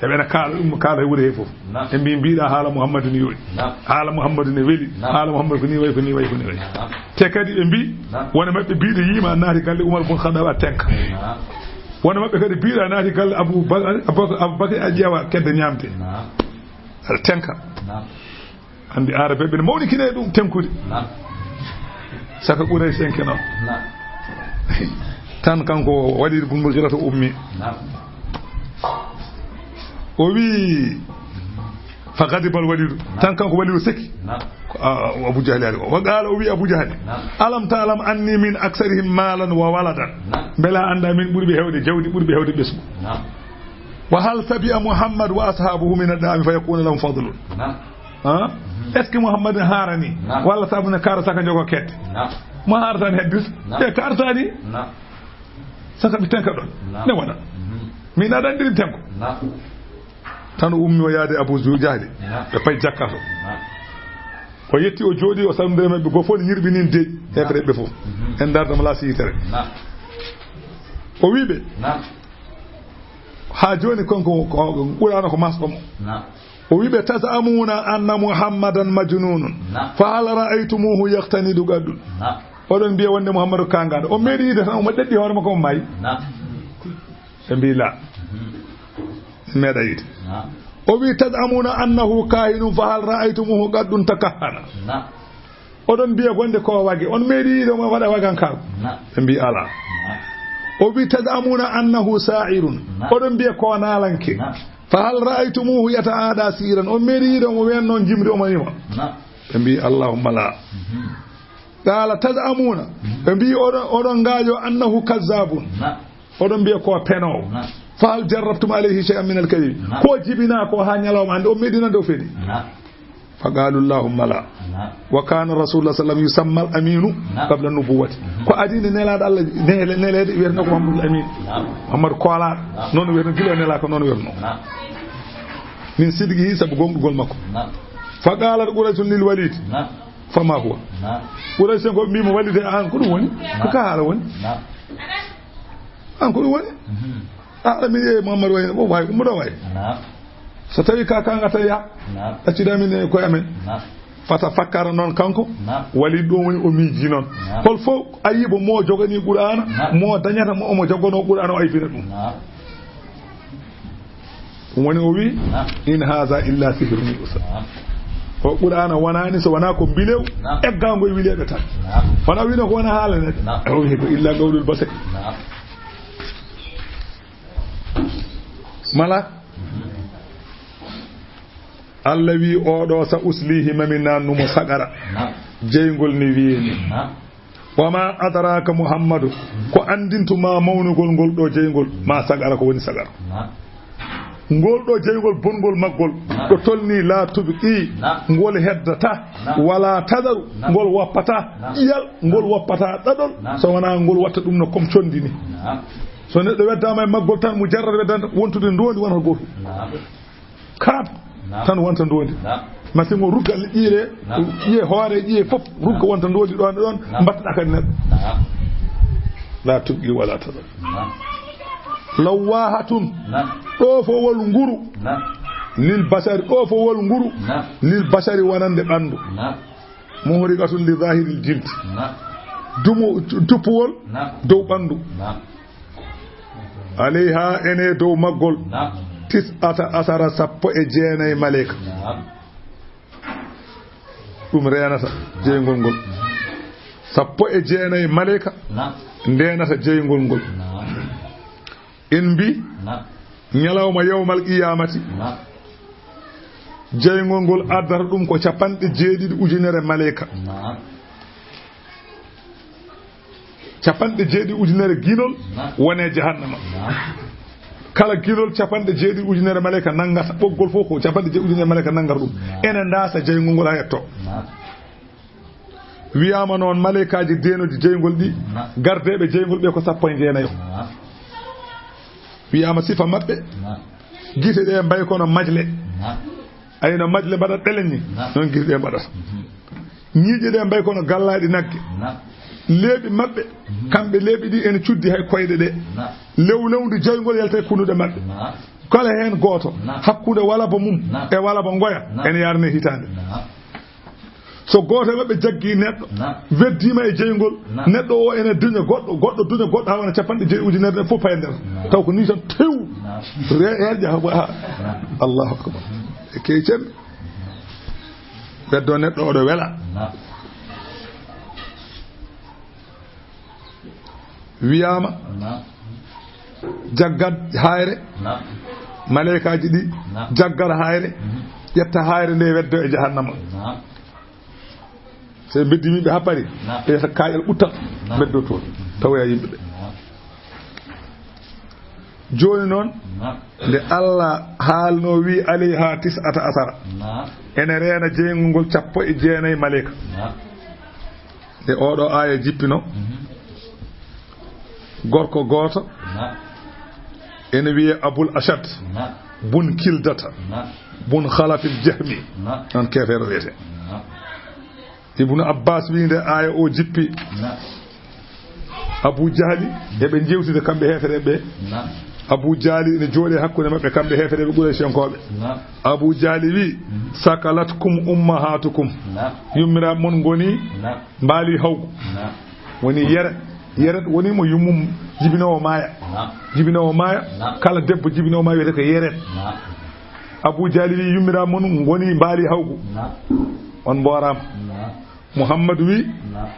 Eɓena kaala ɗum, kaala e wuro he fof. Naam. Ɓe mbi mbiɗa haala Muhammadu ne yooɗi. Naam. Haala Muhammadu ne weli. Naam. Haala Muhammadu ko ni wayi, ko ni wayi, ko ni wayi. Naam. Te kadi ɓe mbi, naam, wona maɓɓe mbiɗo yiima naati galle Umar bun Khattab a tenka. Naam. Wona maɓɓe kadi mbiɗa naati galle Abu Bakr, Abu Bakr, Abu Bakr a ƴeewa kedde ñaamde. Naam. Aɗa tenka. Naam. Andi Arabe ɓe mawnikine ɗum tenkude. Naam. Saka Quraysh en ke noon. Naam. Tan kanko Walid bun Mughira to ummi. Naam. O wi, fa ghadiba al Walid. Naam. Tan kanko Walid o seki. Naam. Ko, a, Abu Jahli ari o. Wa qala, o wi Abu Jahli. Naam. Alam ta'lam anni min aksarihim malan wa waladan. Naam. Mbela anda min ɓuri ɓe hewde jawdi, ɓuri ɓe hewde ɓesngu. Naam. Wa hal sabi'a Muhammad wa ashabuhu min ad-da'ami fa yakuna lahum fadlun. Naam. Ha? Mhm. Est-ce que Muhammad ne harani? Naam. Walla sabu ne kara saka jogo kedde? Naam. Mo harata ne heddus? Naam. Ɓe karata ni? Naam. Saka ɓe tenka ɗon. Naam. Ne wona. Mhm. Min aɗa anndiri tenko. Naam. Tan o ummi o yaade Abu Ju-, Jahli. Naam. Ɓe pay jakka to. Naam. O yetti o jooɗi o salmondiri maɓɓe goo fof ne ñirɓini deeƴi. Naam. Heɓre ɓe fof. Mhm. En darda mo laasi yitere. Naam. O wi ɓe. Naam. Haa jooni kon ko, ko, ko ɓurano ko masɗo mo. Naam. O wi ɓe, "Taz'amuna anna Muhammadan majnunun. Naam. Fa hal ra'aytumuhu yaqtanidu qaddun?" Naam. Oɗon mbiya wonde Muhammadu kaangaɗo. O meeɗi yiide tan, omo ɗeɗɗi hoore makko, omo maayi. Naam. Ɓe mbi, "La." Mhm. Meeɗa yiide. Naam. O wi, "Taz'amuna annahu kahinun, fa hal ra'aytumuhu qaddun takahhana?" Naam. Oɗon mbiya wonde ko wage. On meeɗi yiide omo waɗa wagankaagu? Naam. Ɓe mbi, "Ala." Naam. O wi, "Taz'amuna annahu sa'irun." Naam. Oɗon mbiya ko naalanke. Naam. "Fa hal ra'aytumuhu yata'ada siran?" On meeɗi yiide omo weenno jimri omo yima? Naam. Ɓe mbi, "Allahumma la." Mhm. Qala, "Taz'amuna." Mhm. Ɓe mbi, "Oɗon, oɗon ngaajo annahu kazzabun." Naam. Oɗon mbiya ko penoowo. Naam. "Fa hal jarrabtum alayhi shay'an min al-kadhib?" Naam. Ko jibina ko haa ñalawma hannde, on meeɗi nande o feeɗi? Naam. Fa qalu, "Allahumma la." Naam. Wa kana rasulullah sallam yusamma al-aminu, naam, qabla nubuwwati. Mhm. Ko adii nde nelaaɗo Allah nele-, neleede wiyeteno ko Muhammadul Amin. Naam. Muhammad koolaaɗo. Naam. Noon wiyeteno gila o nelaaka, noon wiyeteno. Naam. Min sidqihi, sabu gomɗugol makko. Naam. Fa qalat Qurayshun lil Walid. Naam. Fa ma huwa? Naam. Quraysh en ko mbi mo Walid, an ko ɗum woni? Naam. Ko ka haala woni? Naam. An ko ɗum woni? Mhm. A, aɗa miɗi e Muhammad wayno, o wawi ummude o wayi. Naam. So tawi ka kangata ya, naam, accida min e koye amen. Naam. Fata fakkara noon kanko, naam, wali ɗum woni o miiji noon. Naam. Hol fof ayibo mo jogani Qur'aana, naam, mo dañata mo omo jogono Qur'aana o aybina ɗum. Naam. Ɗum woni o wi, naam, "In haza illa sihrun yusar." Naam. O Qur'aana wonani so wona ko mbilew, naam, eggango e wileɓe tan. Naam. Wona wino ko wona haala ne. Naam. O wi ko illa qawlul bashar. Naam. Mala. Allah wi oɗo sa uslihi mami nannumo sagara. Naam. Jeyngol ni wiyeni. Naam. Wa ma adraka Muhammadu, ko andintuma mawnugol ngol ɗo jeyngol, ma sagara ko woni sagara. Naam. Ngol ɗo jeyngol bongol maggol, naam, ɗo tolni la tubqi, naam, ngol heddata, naam, wala tadaru, naam, ngol wappata, naam, ƴiyal, ngol wappata ɗaɗol, naam, so wona ngol watta ɗum no comme condi ni. Naam. So neɗɗo weddama e maggol tan, mujarrad weddanta wontude ndondi wonata gotum. Naam. Kaat. Naam. Tan wonta ndondi. Naam. Masi mo rugga ƴiire, naam, ƴiye hoore, ƴiye fof, rugga, naam, wonta ndondi ɗon e ɗon, naam, mbatta kadi neɗɗo. Naam. La tubqi wala tadar. Naam. Lawwahatun. Naam. Ɗo fo wol nguru. Naam. Lil bashari, ɗo fo wol nguru. Naam. Lil bashari wonande ɓandu. Naam. Muhriqatun li zahiril jildi. Naam. Dumo, tuppuwol, naam, dow ɓandu. Naam. Alayha, ene dow maggol. Naam. Tis'ata asara, sappo e jeenayi maleyka. Naam. Ɗum reenata jeyngol ngol. Sappo e jeenayi maleyka, naam, ndeenata jeyngol ngol. Naam. En mbi, naam, ñalawma yawmal qiyamati, naam, jeyngol ngol addata ɗum ko capanɗe jeeɗiɗi ujunere maleyka. Naam. Capanɗe jeeɗiɗi ujunere ginol, naam, wone jahannama. Naam. Kala ginol capanɗe jeeɗiɗi ujunere maleyka nangata, ɓoggol fof ko capanɗe jeeɗiɗi ujunere maleyka nangata ɗum. Naam. Ene ndaasa jeyngol ngol haa yetto. Naam. Wiyama noon, maleykaaji deenooji jeyngol ɗi, naam, gardeeɓe jeyngol ɓe ko sappo e jeenayo. Naam. Wiyama sifa maɓɓe, naam, gite ɗe mbay kono majle. Naam. Ay no majle mbaɗat ɗelen ni, naam, noon gite ɗe mbaɗata. Mhm. Ñiiƴe ɗe mbay kono gallaaɗi nagge. Naam. Leeɓi maɓɓe, mhm, kamɓe leeɓi ɗi ene cuddi hay koyɗe ɗe. Naam. Lewlewndu jeyngol yalta e kunduɗe maɓɓe. Naam. Kala heen gooto, naam, hakkunde walaba mum, naam, e walaba ngoya, naam, ene yarne hitaande. Naam. So gooto e maɓɓe jaggi neɗɗo, naam, weddiima e jeyngol, naam, neɗɗo o ene duña goɗɗo, goɗɗo duña goɗɗo haa wona capanɗe jeeɗiɗi ujunere, ɗen fof paya nder. Naam. Taw ko nii tan tew. Naam. Re-, herƴa, ha, ha. Naam. Allahu akbar. E keccen. Ɓeddo neɗɗo oɗo wela. Naam. Wiyama, naam, jaggat hayre, naam, maleykaaji ɗi, naam, jaggat hayre, mhm, ƴetta hayre nde weddo e jahannama. Naam. So ɓe mbeddi yimɓe ha paari, naam, ɓe yetta kaƴal ɓuttal, naam, beddo toon, tawoya yimɓe ɓe. Naam. Jooni noon, naam, nde Allah haalno wi alayha tis'ata asara, naam, ene reena jeyngol ngol sappo e jeenayi maleyka. Naam. Nde oɗo aaya jippino, mhm, gorko gooto, naam, ene wiye Abul Ashad, naam, bun Kildata, naam, bun Khalafil Jahmi, naam, noon keefeero wiyete. Naam. Ibnu Abbas wi nde aaya o jippi, naam, Abu Jahli, eɓe jewtida kamɓe heefereɓe ɓe. Naam. Abu Jahli ene jooɗi hakkunde maɓɓe kamɓe heefereɓe Qurayshiyankooɓe. Naam. Abu Jahli wi, mhm, "Sakalatkum ummahatukum." Naam. Yummiraaɓe mon ngoni, naam, mbaali hawgu. Naam. Woni yeret. Yeret woni mo yummum jibinoowo maaya. Naam. Jibinoowo maaya, naam, kala debbo jibinoowo maaya wiyete ko yeret. Naam. Abu Jahli wi, "Yummiraaɓe mon ngoni mbaali hawgu." Naam. On mbooraama. Naam. Muhammadu wi, naam,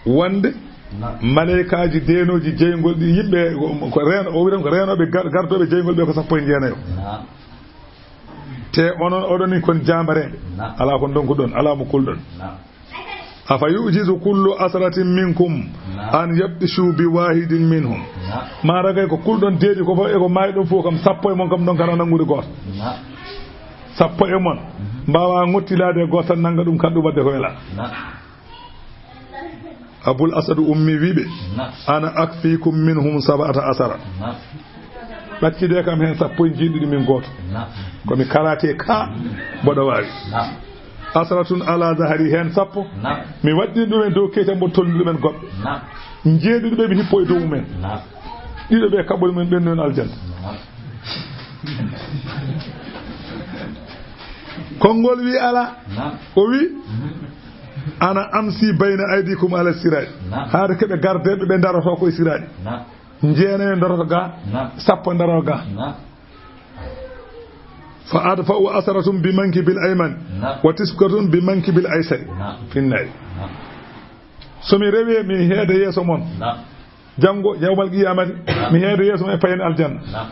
wonde, naam, maleykaaji deenooji jeyngol ɗi yimɓe ko, ko reeno, o wiɗen ko reenooɓe gar-, gardooɓe jeyngol ɓe ko sappo e jeenayo. Naam. Te onon oɗon ni kon jaambareeɓe. Naam. Alaa ko ndonkuɗon, alaa mo kulɗon. Naam. Afa yu'jizu kullu asratin minkum, naam, an yabtishu bi wahidin minhum. Naam. Ma ragay ko kulɗon deedi ko fof e ko maayɗon fof kam, sappo e mon kam ndonkata nanngude gooto. Naam. Sappo e mon, mhm, mbaawa ngottilaade e gooto tan nannga ɗum kaɗɗum waɗde ko welaa. Naam. Abul Asadu ummi wiɓe, naam, "Ana akfikum minhum sab'ata asara." Naam. Ɗaccide kam heen sappo e jeeɗiɗi min gooto. Naam. Ko mi karate ka mboɗo waawi. Naam. Asratun ala zahari heen sappo. Naam. Mi waɗɗini ɗumen dow keytal mboɗo tolni ɗumen goɗɗo. Naam. Jeeɗiɗo ɓe mi hippo e dow mumen. Naam. Ɗiɗo ɓe kaɓɓol mumen ɓennu en aljanna. Naam. Konngol wi alaa. Naam. O wi, mhm, "Ana amsi bayna aydikum ala siraat." Naam. Haade keɓe gardeeɓe ɓe ndaroto koye siraat. Naam. Njeenayo ndaroto ga, naam, sappo ndaroto ga. Naam. Fa adfa'u asaratum bi mankibil ayman, naam, wa tis'atun bi mankibil aysari. Naam. Finnaari. Naam. So mi rewi, mi heeda yeeso mon. Naam. Janngo, yawmal qiyamati, naam, mi heeda yeeso mon e payen aljanna. Naam.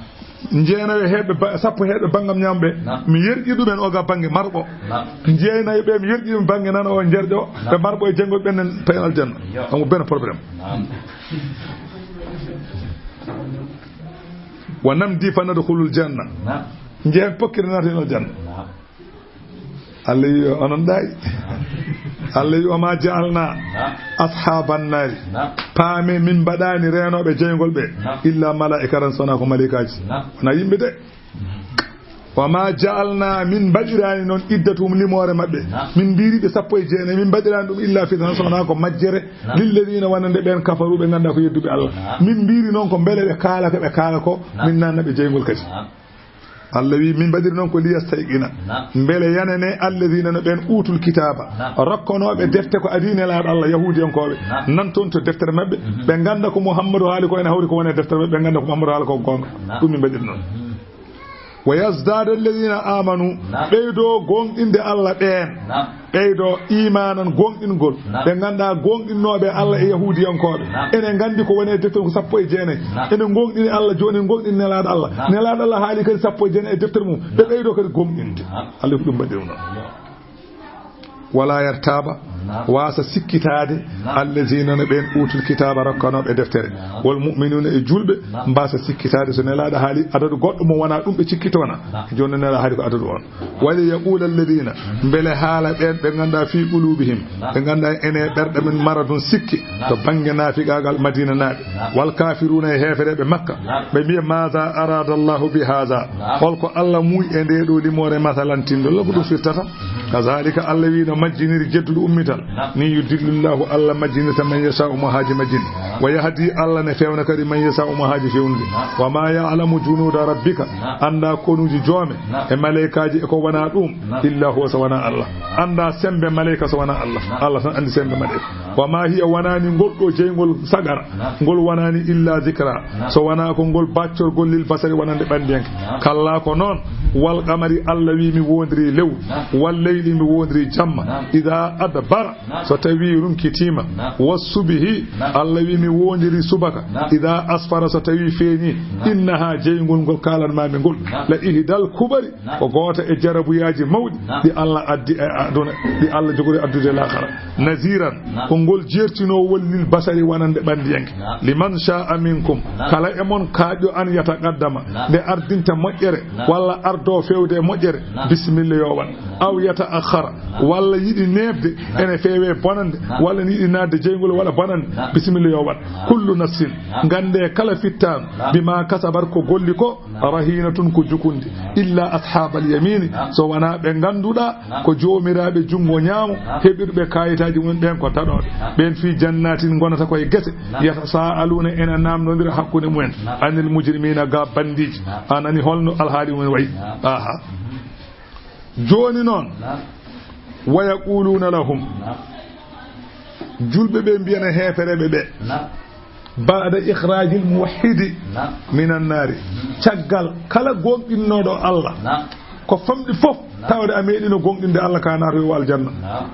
Njeenayo heɓe ba-, sappo heɓe banngam ñaamo ɓe. Naam. Mi yerƴi ɗumen o ga bannge marɓo. Naam. Njeenayo ɓe, mi yerƴi ɗum bannge nano o, njerƴo, naam, ɓe marɓo e janngo ɓen nen payen aljanna. Yo. Amu ben problème. Naam. Wa namdi fa nadkhulul janna. Naam. Njehen pokkiri naati aljanna. Naam. Allah wi onon ɗaay. Allah wi, "Wa ma ja'alna, naam, ashaban nari." Naam. Paame min mbaɗaani reenooɓe jeyngol ɓe. Naam. Illa malaa'ikatan, so wonaa ko malaa'ikaaji. Naam. Wonaa yimɓe de. Wa ma ja'alna, min mbaɗiraani noon iddatahum, limoore maɓɓe. Naam. Min mbiiri ɓe sappo e jeenayi, min mbaɗiraani ɗum illa fitnatan, so wonaa ko majjere. Naam. Lilladina, wonande ɓeen kafaru, ɓe nganndaa ko yedduɓe Allah. Naam. Min mbiiri noon ko mbele ɓe kaala ko ɓe kaala ko, naam, min nanna ɓe jeyngol kadi. Naam. Allah wi, min mbaɗiri noon ko liyastayqina. Naam. Mbele yanane alladina no ɓeen utul kitaaba. Naam. Rokkanooɓe defte ko adii Nelaaɗo Allah, Yahuudiyankooɓe. Naam. Nan toon to deftere maɓɓe. Mhm. Ɓe ngannda ko Muhammadu haali ko ene hawri ko woni e deftere maɓɓe. Ɓe ngannda ko Muhammadu haali ko goonga. Naam. Ɗum min mbaɗiri noon. Mhm. Wa yazdada alladina amanu. Naam. Ɓeydoo gooŋɗinde Allah ɓeen. Naam. Ɓeydoo iimaanan, gooŋɗingol. Naam. Ɓe nganndaa gooŋɗinnooɓe Allah e Yahuudiyankooɓe. Naam. Ene nganndi ko woni e deftere ko sappo e jeenayi. Naam. Ene gooŋɗini Allah, jooni gooŋɗini Nelaaɗo Allah. Naam. Nelaaɗo Allah haali kadi sappo e jeenayi e deftere mum. Ɓe, naam, ɓeydoo kadi gooŋɗinde. Naam. Allah ko ɗum mbaɗiri noon. Yo. Wala yartaba, naam, waasa sikkitaade, naam, alladina no ɓeen utul kitaaba, rokkanooɓe deftere. Naam. Wal mu'minuna, e juulɓe, naam, mbaasa sikkitaade so Nelaaɗo haali adadu goɗɗo mo wonaa ɗum ɓe cikkitoo na. Naam. Jooni Nelaaɗo haali ko adadu on. Wali yaqula alladina, mbele haala ɓeen ɓe nganndaa fi qulubihim, naam, ɓe nganndaa ene ɓerɗe men maradun sikki, naam, to bannge naafiqaagal Madina naaɓe, naam, wal kafiruna, e heefereeɓe Makka, naam, ɓe mbiya, maza arada Allahu bi haza, naam, holko Allah muuyi e ndee ɗoo limoore masalan tinndol, ko ɗum firtata? Mhm. Kazalika, Allah wi no majjiniri jedduɗo ummital, naam, ni yudillillahu, Allah majjinirta man yasha'u, mo haaji majjinde, naam, wa yahdi, Allah ne fewna kadi man yasha'u, mo haaji fewnude. Naam. Wa ma ya'lamu junuda rabbika, naam, anndaa konuuji joome, naam, e maleykaaji e ko wonaa ɗum, naam, illa huwa, so wonaa Allah. Naam. Anndaa semmbe maleyka so wonaa Allah. Naam. Allah tan anndi semmbe maleyka. Naam. Wa ma hiya, wonaani ngol ɗoo jeyngol sagara. Naam. Ngol wonaani illa zikra. Naam. So wonaa ko ngol baccorgol lil basari wonande ɓanndiyanke. Naam. Kalla, ko noon. Wal qamari, Allah wi mi woondirii lewru. Naam. Wal leyli, mi woondirii jamma. Naam. Ida adbara, naam, so tawii runkitiima, naam, wa subhi, naam, Allah wi mi woondirii subaka, naam, ida asfara, so tawii feeñii, naam, innaha, jeyngol ngol kaalan maami ngol, naam, la ihdal kubari, naam, ko gooto e jarabuyaaji mawɗi, naam, ɗi Allah addi e aduna, ɗi Allah jogori addude e laakara. Naam. Naziran, naam, ko ngol jeertinoowol lil basari wonande ɓanndiyanke. Naam. Liman sha'a minkum, naam, kala e mon kaaƴɗo an yataqaddama, naam, nde ardinta moƴƴere, naam, walla ardoo feewde e moƴƴere, naam, bisimilla yo waɗ. Aw yata'akhkhara, walla yiɗi neeɓde, ene feewe bonande, walla ne yiɗi naatde jeyngol walla bonande, bisimilla yo waɗ. Kullu nafsin, nganndee kala fittaandu, bima kasabat, ko golli ko, rahinatun, ko jukundi, illa ashabal yamini, so wonaa ɓe ngannduɗaa ko joomiraaɓe junngo ñaamo, heɓirɓe kaayitaaji mumen ɓeen ko taɗooɓe. Ɓeen fii jannatin ngonata koye gese, yatasaaluna, ene naamndondira hakkunde mumen, anil mujrimina, ga banndiiji. A nani holno alhaali mumen wayi? Aha. Jooni noon, naam, wa yaquluna lahum, naam, juulɓe ɓe mbiyana heefereɓe ɓe, naam, ba'da ikhrajil muwahhidi, naam, minan naari, caggal kala gooŋɗinnooɗo Allah, naam, ko famɗi fof, naam, tawde a meeɗino gooŋɗinde Allah, ka naatoyo aljanna. Naam.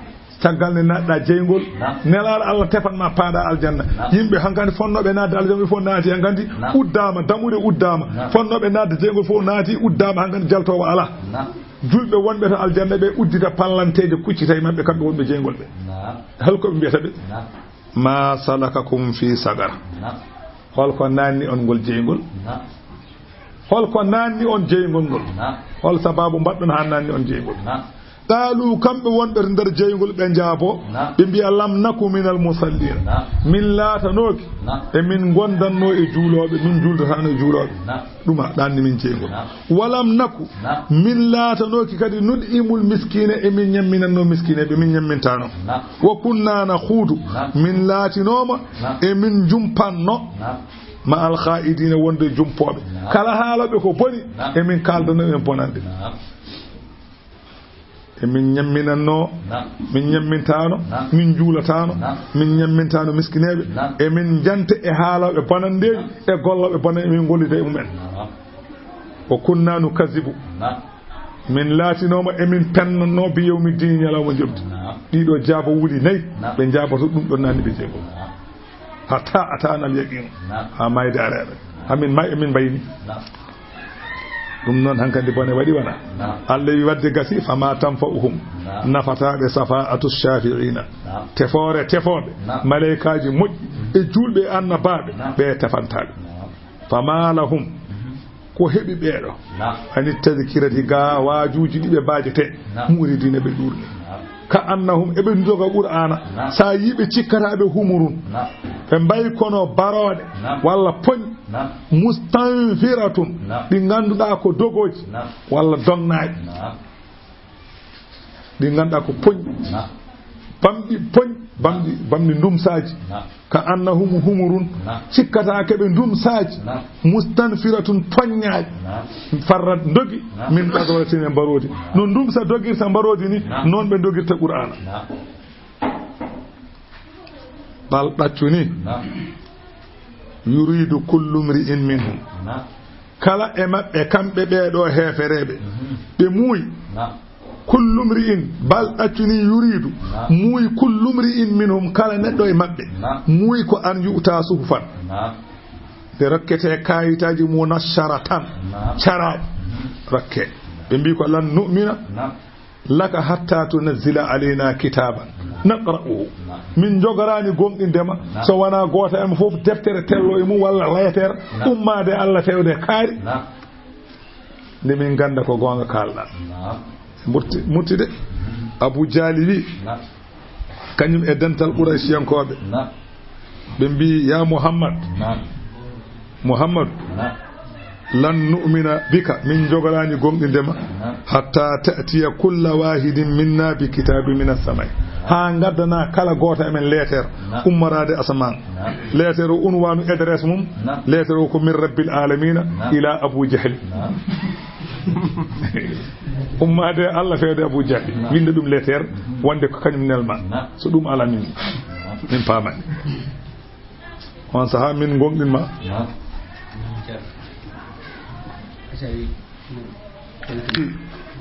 Caggal nde naatɗa jeyngol, naam, Nelaaɗo Allah tefan ma, paaɗa aljanna. Naam. Yimɓe hankadi fonnooɓe naatde aljanna, ɓe fof naati hankadi, naam, uddaama, dammuɗe uddaama. Naam. Fonnooɓe naatde jeyngol fof naati, uddaama, hankadi jaltoowo alaa. Naam. Juulɓe wonɓe to aljanna ɓe uddita pallanteeje, kuccita e maɓɓe kamɓe wonɓe jeyngol ɓe. Naam. Hol ko ɓe mbiyata ɓe? Naam. Ma salakakum fi saqar. Naam. Hol ko naanni on ngol jeyngol? Naam. Hol ko naanni on jeyngol ngol? Naam. Hol sababu mbaɗɗon haa naanni on jeyngol? Naam. Qaalu, kamɓe wonɓe to nder jeyngol, ɓe njaabo, naam, ɓe mbiya, lam naku minal musallin. Naam. Min laatanooki, naam, e min ngondanno e juulooɓe, min njuldataano e juulooɓe. Naam. Ɗum a ɗaanni min jeyngol. Naam. Walam naku, naam, min laatanooki kadi nut'imul miskina, e min ñamminanno miskineeɓe, min ñammintaano. Naam. Wa kunna nakhudu, naam, min laatinooma, naam, e min njumpanno, naam, ma al khaa'idina, wonde jumpooɓe. Naam. Kala haalooɓe ko boni, naam, e min kaaldano en bonande. Naam. E min ñamminanno, Naam. min ñammintaano, Naam. min juulataano, Naam. min ñammintaano miskineeɓe. Naam. E min jante e haalooɓe bonandeeji, Naam. e gollooɓe bone, e min gollida e mumen. Naam. Wa kunna nukazzibu. Naam. Min laatinooma e min pennanno bi yawmi diini, ñalawma jomdi. Naam. Ɗiɗo jaabo wuli nayi, Naam. ɓe jaaboto ɗum ɗon naani ɓe jeego. Naam. Hatta ataana al yaqin. Naam. Ha mayde areɓe. Hamin may, min mbayni. Naam. Ɗum noon hankadi bone waɗi wana. Naam. Allah wi wadde gasi, fama tanfa'uhum. Naam. Nafataɓe safa'atu shafi'ina. Naam. Tefoore tefooɓe. Naam. Malaykaaji moƴƴi. E julɓe e annabaaɓe. Naam. Ɓe tefantaɓe. Naam. Fama lahum. Mhm. Ko heɓi ɓeeɗo. Naam. Ani tadkirati ga waajuuji ɗi ɓe mbaajete. Naam. Muridina ɓe ɗuurni. Naam. Ka annahum eɓe njoga Qur'aana. Naam. Sa yi ɓe cikkata ɓe humurun. Naam. Ɓe mbayi kono barooɗe. Naam. Walla poñ. Naam. Mustanfiratun. Naam. Ɗi ngannduɗaa ko dogooji. Naam. Walla dognaaɗi. Naam. Ɗi ngannduɗaa ko poñ. Naam. Bamɗi poñ, bamɗi, bamɗi ndumsaaji. Naam. Ka annahum humurun. Naam. Cikkata keɓe ndumsaaji. Naam. Mustanfiratun poññaaji. Naam. Farrat ndogi. Naam. Min qadratin e mbaroodi. Naam. No ndumsa dogirta mbaroodi ni, Naam. noon ɓe ndogirta Qur'aana. Naam. Bal ɗaccu ni. Naam. Yuridu kullu mri'in minhum. Naam. Kala e maɓɓe, kamɓe ɓee ɗoo heefereeɓe, Mhm. ɓe muuyi. Naam. Kullu mri'in, bal ɗaccu ni yuridu, Naam. muuyi kullu mri'in minhum, kala neɗɗo e maɓɓe, Naam. muuyi ko an yu'ta suhufan. Naam. Nde rokkete kaayitaaji munasharatan, Naam. caraaɗi, Mhm. rokke. Ɓe mbii ko lan nu'mina Naam. laka hatta tunazzila alayna kitaban naqra'uhu. Min jogoraani gomɗinde ma, so wonaa gooto e men fof deftere tello e mum walla leeter ummaade Allah fewde kaari. Nde min ngannda ko goonga kaalɗaa. Murti, murti de. Abu Jahli wi, kañum e dental Qurayshiyankooɓe. Ɓe mbii, "Ya Muhammad, Naam. Muhammad, Naam. lan nu'mina bika, min jogoraani gomɗinde ma, Naam. hatta ta'tiya kulla wahidin minna bi kitabi min as-samai." Haa ngaddana kala gooto e men leeter Naam. ummoraade asamaan. Naam. Leeter o unwanu adresse mum, Naam. leeter o ko min rabbil alamina Naam. ila Abu Jahli. Naam. Ummaade Allah fewde Abu Jahli. Naam. Winnda ɗum leeter, Mhm. wonde ko kañum nelma. Naam. So ɗum alaa min, Naam. min paamaani. On sahaa min ngonɗinma. Naam.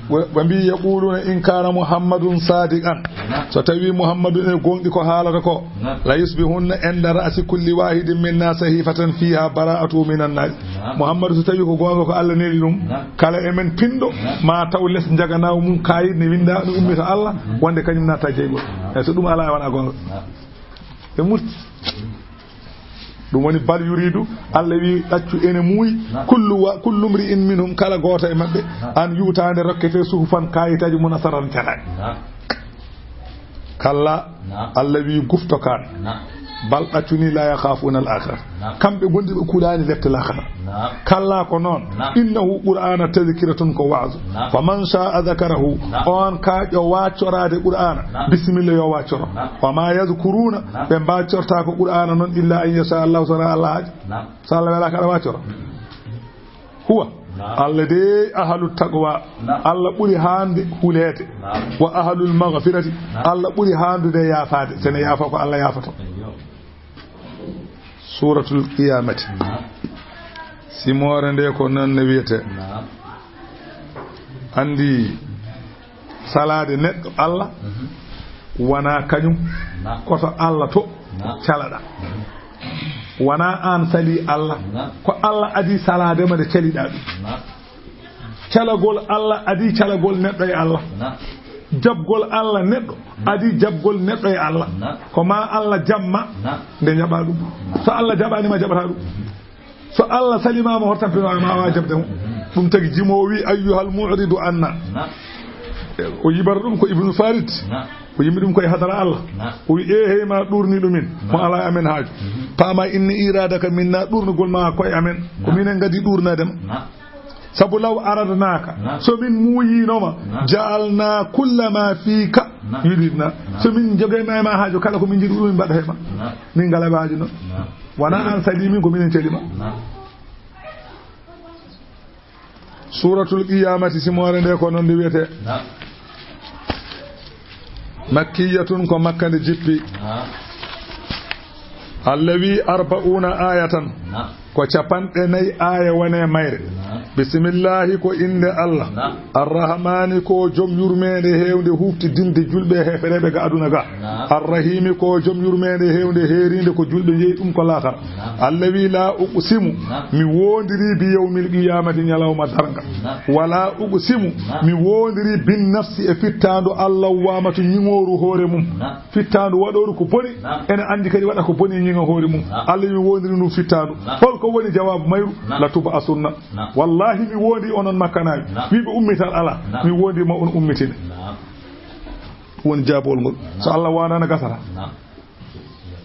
Ɓe, ɓe mbii, "Yaquluna in kana Muhammadun sadiqan." Naam. So tawi Muhammadu ene gonɗi ko haalata ko. Naam. "La yusbihunna inda ra'si kulli wahidin minna sahifatan fiha bara'atu minan nas." Naam. Muhammadu so tawi ko goonga ko Allah neli ɗum. Naam. Kala e men pindo. Naam. Ma taw les njaganaw mum kayit ne winda no ummita Allah. Naam. Wonde kañum natta jeygol. Naam. E so ɗum ala e wona goonga. Naam. Ɓe murti. Ɗum woni bal yuridu, Allah wi ɗaccu ene muuyi, Naam. kullu wa, kullu mri'in minhum, kala gooto e maɓɓe, Naam. an yu'ta nde rokkete suhufan kaayitaaji mun asaran caraani. Naam. Kalla, Naam. Allah wi gufto kan. Naam. Bal ɗaccu ni la yakhafuna al akhirah. Naam. Kamɓe gondi ɓe kuɗaani lefte lahara. Naam. Kalla ko noon. Naam. Innahu Qur'ana tadhkiratun ko waazu. Naam. Faman sha'a dhakarahu. Naam. On kaaƴo waccoraade Qur'ana. Naam. Bismillah yo waccoro. Naam. Wa ma yadhkuruna. Naam. Ɓe mbaccorta ko Qur'ana noon illa an yasha Allah, so wona Allah haaji. Naam. So Allah wela kaɗa waccoro. Mm. Huwa. Naam. Allah de ahlu taqwa. Naam. Allah ɓuri hande huleede. Naam. Wa ahlul maghfirati. Naam. Allah ɓuri handude yaafaade. Sene yaafa ko Allah yaafoto. Ayyo. Suratul Qiyamati. Naam. Simoore nde ko noon ne wiyete. Naam. Andi salaade neɗɗo Allah, Mhm. wona kañum, Naam. koto Allah to Naam. calaɗa. Mhm. Wona an sali Allah, Naam. ko Allah adi salaade ma nde caliɗa ɗum. Naam. Calagol Allah adi calagol neɗɗo e Allah. Naam. Jaɓgol Allah neɗɗo adi jaɓgol neɗɗo e Allah. Naam. Ko ma Allah jaɓma Naam. nde jaɓa ɗum. Naam. So Allah jaɓani ma, jaɓata ɗum. Mhm. So Allah salima ma, hortampino ma, a wawa jaɓde mo. Mhm. Ɗum tagi jimo o wi, "Ayyuhal mu'ridu anna." Naam. O yibara ɗum ko Ibnu Farid. Naam. O yimmi ɗum koye hadara Allah. Naam. O wi, "E hey ma ɗurniɗo min, mo Naam. ala e amen haaju. Mhm. Paama inni iradaka minna, ɗurnugol ma koye amen. Ko Naam. minen ngadi ɗurnade ma." Naam. Sabu law aradnaka, Naam. so min muuyinoma, Naam. ja'alna kulla ma fika Naam. yuridna. Naam. So min jogay ma e ma haaju, kala ko min jiɗi ɗum min mbaɗa he ma. Naam. Min ngala e ma haaju noon. Naam. Wona an sali min, ko minen cali ma. Naam. Suratul Qiyamati, simoore nde ko noon nde wiyete. Naam. Makkiyatun, ko Makka nde jippi. Naam. Allawi arba'una ayatan. Naam. Ko capanɗe nayi aaya woni e mayre. Naam. Bismillahi, ko innde Allah. Naam. Arrahmani, ko joom yurmeende heewnde huuftidinde julɓe e heefereeɓe ga aduna ga. Naam. Arrahimi, ko joom yurmeende heewnde heeriinde ko julɓe njeyi ɗum ko laakhara. Naam. Allawi la uqsimu, naam, mi woondiri bi yawmil qiyamati, ñalawma darnga. Naam. Wala uqsimu, naam, mi woondiri bin nafsi e fittaandu Allah wamatu ñiŋooru hoore mum. Naam. Fittaandu waɗooru ko boni, naam, ene anndi kadi waɗa ko boni e ñiŋa hoore mum. Naam. Allawi mi woondiri ndu fittaandu. Naam. Hol ko woni jawaabu mayru? Naam. La tub'asunna. Naam. Wallahi mi woondii onon makkanaaɓe. Naam. Wiiɓe ummital alaa. Naam. Mi woondii ma on ummitine. Naam. Ɗum woni jaabowol ngol. Naam. So Allah waanaano gasata. Naam.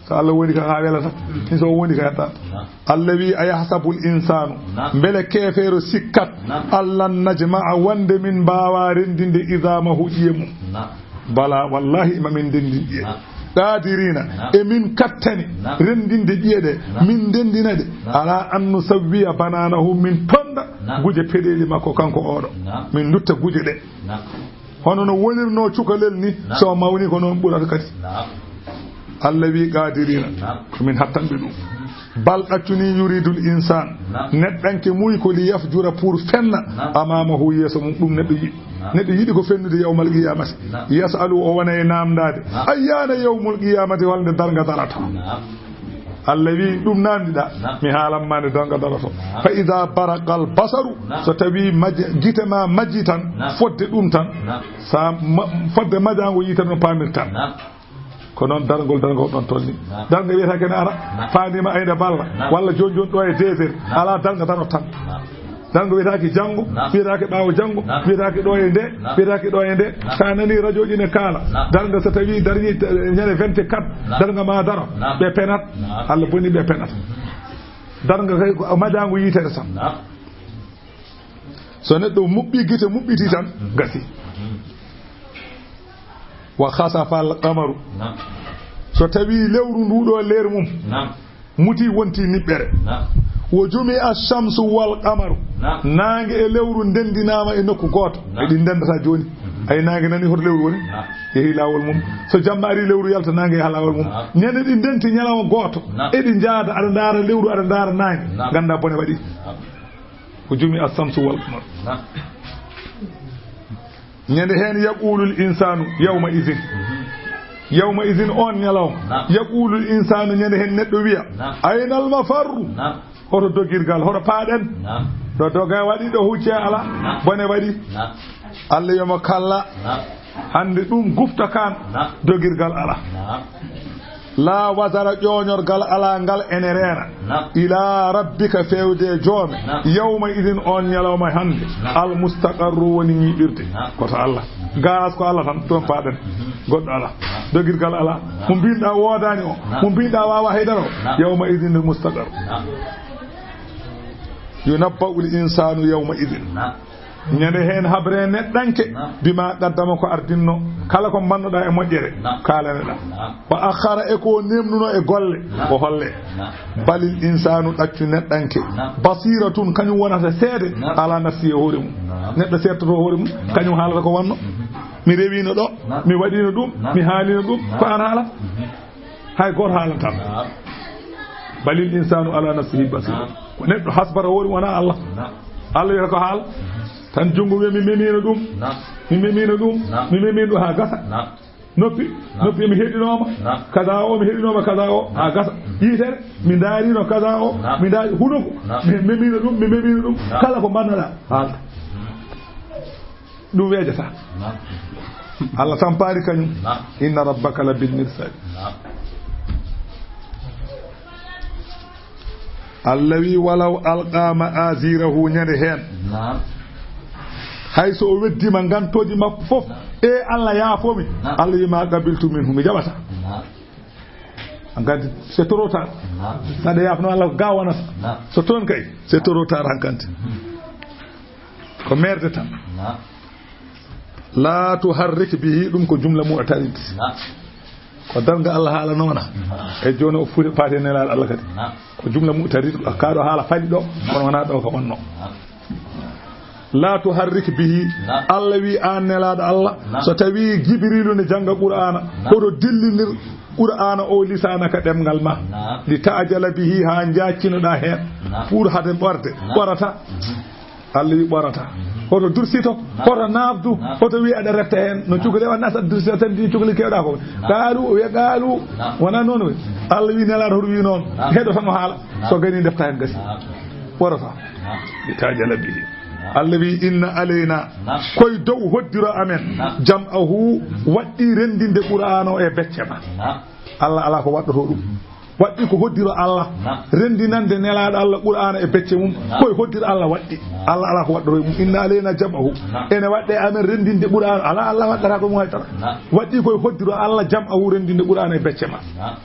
So Allah woni ka haa welata. Ni so woni ka yetta. Naam. Allah wi, "Ayahsabul insanu." Naam. Mbele keefeero sikkat. Naam. Allan najma'a wonde min mbaawa renndinde idamahu ƴiye mum. Naam. Bala, wallahi ma min ndenndin ƴiye. Naam. Qadirina, naam, e min kattani, naam, renndinde ƴiye ɗe. Naam. Min ndenndina ɗe. Naam. Ala an nusawwiya bananahu, min tonda, naam, guje peɗeeli makko kanko oɗo. Naam. Min ndutta guje ɗe. Naam. Hono no wonirnoo cukalel ni, naam, so mawni ko noon ɓurata kadi. Naam. Allah wi, "Qadirina." Naam. Ko min hattanɓe ɗum. Bal ɗaccuni yuridul insan. Naam. Neɗɗanke muy ko li yafjura pour fenna. Naam. Amamahu yeeso mum, ɗum neɗɗo yiɗi. Naam. Neɗɗo yiɗi ko fennude yawmal qiyamati. Naam. Yasalu, o wona e namdade. Naam. Ayyana yawmul qiyamati, holnde darnga darata. Naam. Allah wi, "Ɗum namdiɗa, naam, mi haalan ma nde darnga daroto." Naam. Fa iza baraqal basaru, naam, so tawi maj-, gite ma majji tan, naam, fodde ɗum tan, naam, sa ma-, fodde majango yiite ɗon pamirtan. Naam. Ko noon dargol, dargol ɗon tolni. Naam. Darnga wiyata kene ara, naam, faandima ayde balla, naam, walla jooni jooni ɗo e deux heures, naam, ala darnga daro tan. Naam. Darnga wiyataake janngo, naam, wiyataake ɓaawo janngo, naam, wiyataake ɗo e nde, naam, wiyataake ɗo e nde. Naam. Sa nani radio ji ne kaala, naam, darnga so tawi darii, eh, ñande vingt-quatre, naam, darnga ma daro, naam, ɓe penat. Naam. Allah boni ɓe penat. Mhm. Darnga kay ko majango yiitere tan. Naam. So neɗɗo muɓɓi gite, muɓɓiti tan, naam, gasi. Mhm. Wa khasafal qamaru. Naam. So tawi lewru ndu ɗo leer mum, naam, muti, wonti niɓɓere. Naam. Wo jumi'a shamsu wal qamaru. Naam. Naange e lewru ndenndinaama e nokku gooto. Naam. E ɗi ndenndata jooni. Mhm. Ay, naange nani hoto lewru woni. Naam. Yehi laawol mum. So jamma ari lewru yalta, naange yaha laawol mum. Naam. Ñande ɗi ndenti ñalawma gooto. Naam. E ɗi njaada, aɗa ndaara lewru, aɗa ndaara naange. Naam. Ngannda bone waɗi. Naam. Ko jumi'a shamsu wal qamar. Naam. Ñande heen, yaqulul insanu yawma izin. Mhm. Yawma izin, on ñalawma. Naam. Yaqulul insanu, ñande heen neɗɗo wiya, naam, "Aynal mafarru?" Naam. Hoto dogirgal, hoto paaɗen? Naam. Ɗo doga waɗi, ɗo hucce ala, naam, bone waɗi. Naam. Allah yo mo kalla. Naam. Hannde ɗum gufta kan, naam, dogirgal ala. Naam. La wazara, ƴooñorgal alaa ngal ene reena. Naam. Ila rabbika, feewde e joome. Naam. Yawma idin, on ñalawma hannde. Naam. Al mustaqarru woni ñiiɓirde. Naam. Ko to Allah. Garas ko Allah tan, toon paaɗen. Mhm. Goɗɗo alaa. Naam. Dogirgal alaa. Naam. Mo mbiɗa woodaani o. Naam. Mo mbiɗa waawa haydara o. Naam. Yawma idin al mustaqarru. Naam. Yunabba'ul insanu yawma idin. Naam. Ñande heen habre neɗɗanke, naam, bima qaddama, ko ardinno. Kala ko mbannoɗa e moƴƴere, naam, kaalaneɗa. Naam. Wa akhara, e ko nemnuno e golle, naam, o holle. Naam. Balil insanu, ɗaccu neɗɗanke. Naam. Basiratun, kañum wonata seede, naam, ala nafsi, e hoore mum. Naam. Neɗɗo seedtoto hoore mum, naam, kañum haalata ko wanno. Mhm. Mi rewino ɗo, naam, mi waɗino ɗum, naam, mi haalino ɗum, naam, ko an haalata. Mhm. Hay gooto haalantaa. Naam. Balil insanu ala nafsihi basira. Naam. Ko neɗɗo hasbata hoore mum, wonaa Allah. Naam. Allah wiyata ko haal. Mhm. Tan junngo wiya, "Mi memiino ɗum. Naam. Mi memiino ɗum. Naam. Mi memiino ɗum," haa gasa. Naam. Noppi, naam, noppi, "Mi heɗinooma. Naam. Kaza o, mi heɗinooma kaza o," haa gasa. Mhm. Yitere, "Mi ndaarino kaza o. Naam. Mi ndaari hunuko. Naam. Mi memiino ɗum, mi memiino ɗum." Naam. Kala ko mbannoɗa, haalta. Mhm. Ɗum weejata. Naam. Allah tampaani kañum. Naam. Inna rabbaka la bil mirsad. Naam. Allah wi, "Walaw alqa ma'azirahu," ñande heen. Naam. Hay so o weddiima ngantooji makko fof, naam, "E Allah, yaafo mi." Naam. Allah wi, "Ma qabiltu minhu," mi jaɓata. Naam. Hankadi, c'est trop tard. Naam. Saɗa yaafno Allah ko ga wonata. Naam. So toon kay, c'est trop tard hankadi. Mhm. Ko merde tan. Naam. La tuharrik bihi, ɗum ko jumla mu'tarid. Naam. Ko darnga Allah haalanoona. Naam. E jooni o foti faati e nelaaɗo Allah kadi. Naam. Ko jumla mu'tarid, ko kaaɗo haala faɗi ɗo, kono wonaa ɗo ko wonno. Naam. La tuharrik bihi. Naam. Allah wi, aan nelaaɗo Allah, naam, so tawi Jibriilu ne jannga Qur'aana, naam, hoto dillindir Qur'aana o lisaanaka ɗemngal ma. Naam. Li ta'jala bihi, haa njaaccinoɗaa heen. Naam. Pour hade ɓorde. Naam. Ɓorata. Mhm. Allah wi ɓorata. Mhm. Hoto dursito, naam, hoto naafdu, naam, hoto wi aɗa refta heen. No, naam, cukalel waɗata, so aɗa dursita tan, ɗi cukalel keewɗaa ko. Naam. Qaalu, o wiya qaalu. Naam. Wonaa noon wi. Mhm. Allah wi nelaaɗo hoto wi noon. Naam. Heɗo tan o haala. Naam. So gayni defta heen gasi. Naam. Ɓorata. Naam. Li ta'jala bihi. Naam. Allah wi, inna alayna. Naam. Koye dow hoddiro amen. Naam. Jam'ahu, waɗɗi renndinde Qur'aana o e becce ma. Naam. Allah alaa ko waɗɗotoo ɗum. Waɗɗi ko hoddiro Allah. Naam. Renndinande nelaaɗo Allah Qur'aana e becce mum. Naam. Koye hoddiro Allah waɗɗi. Naam. Allah alaa ko waɗɗotoo e mum. Inna alayna jam'ahu. Naam. Ene waɗɗe amen renndinde Qur'aana. Alaa, Allah waɗɗata ko mum hay dara. Naam. Waɗɗi koye hoddiro Allah jam'ahu renndinde Qur'aana e becce ma. Naam.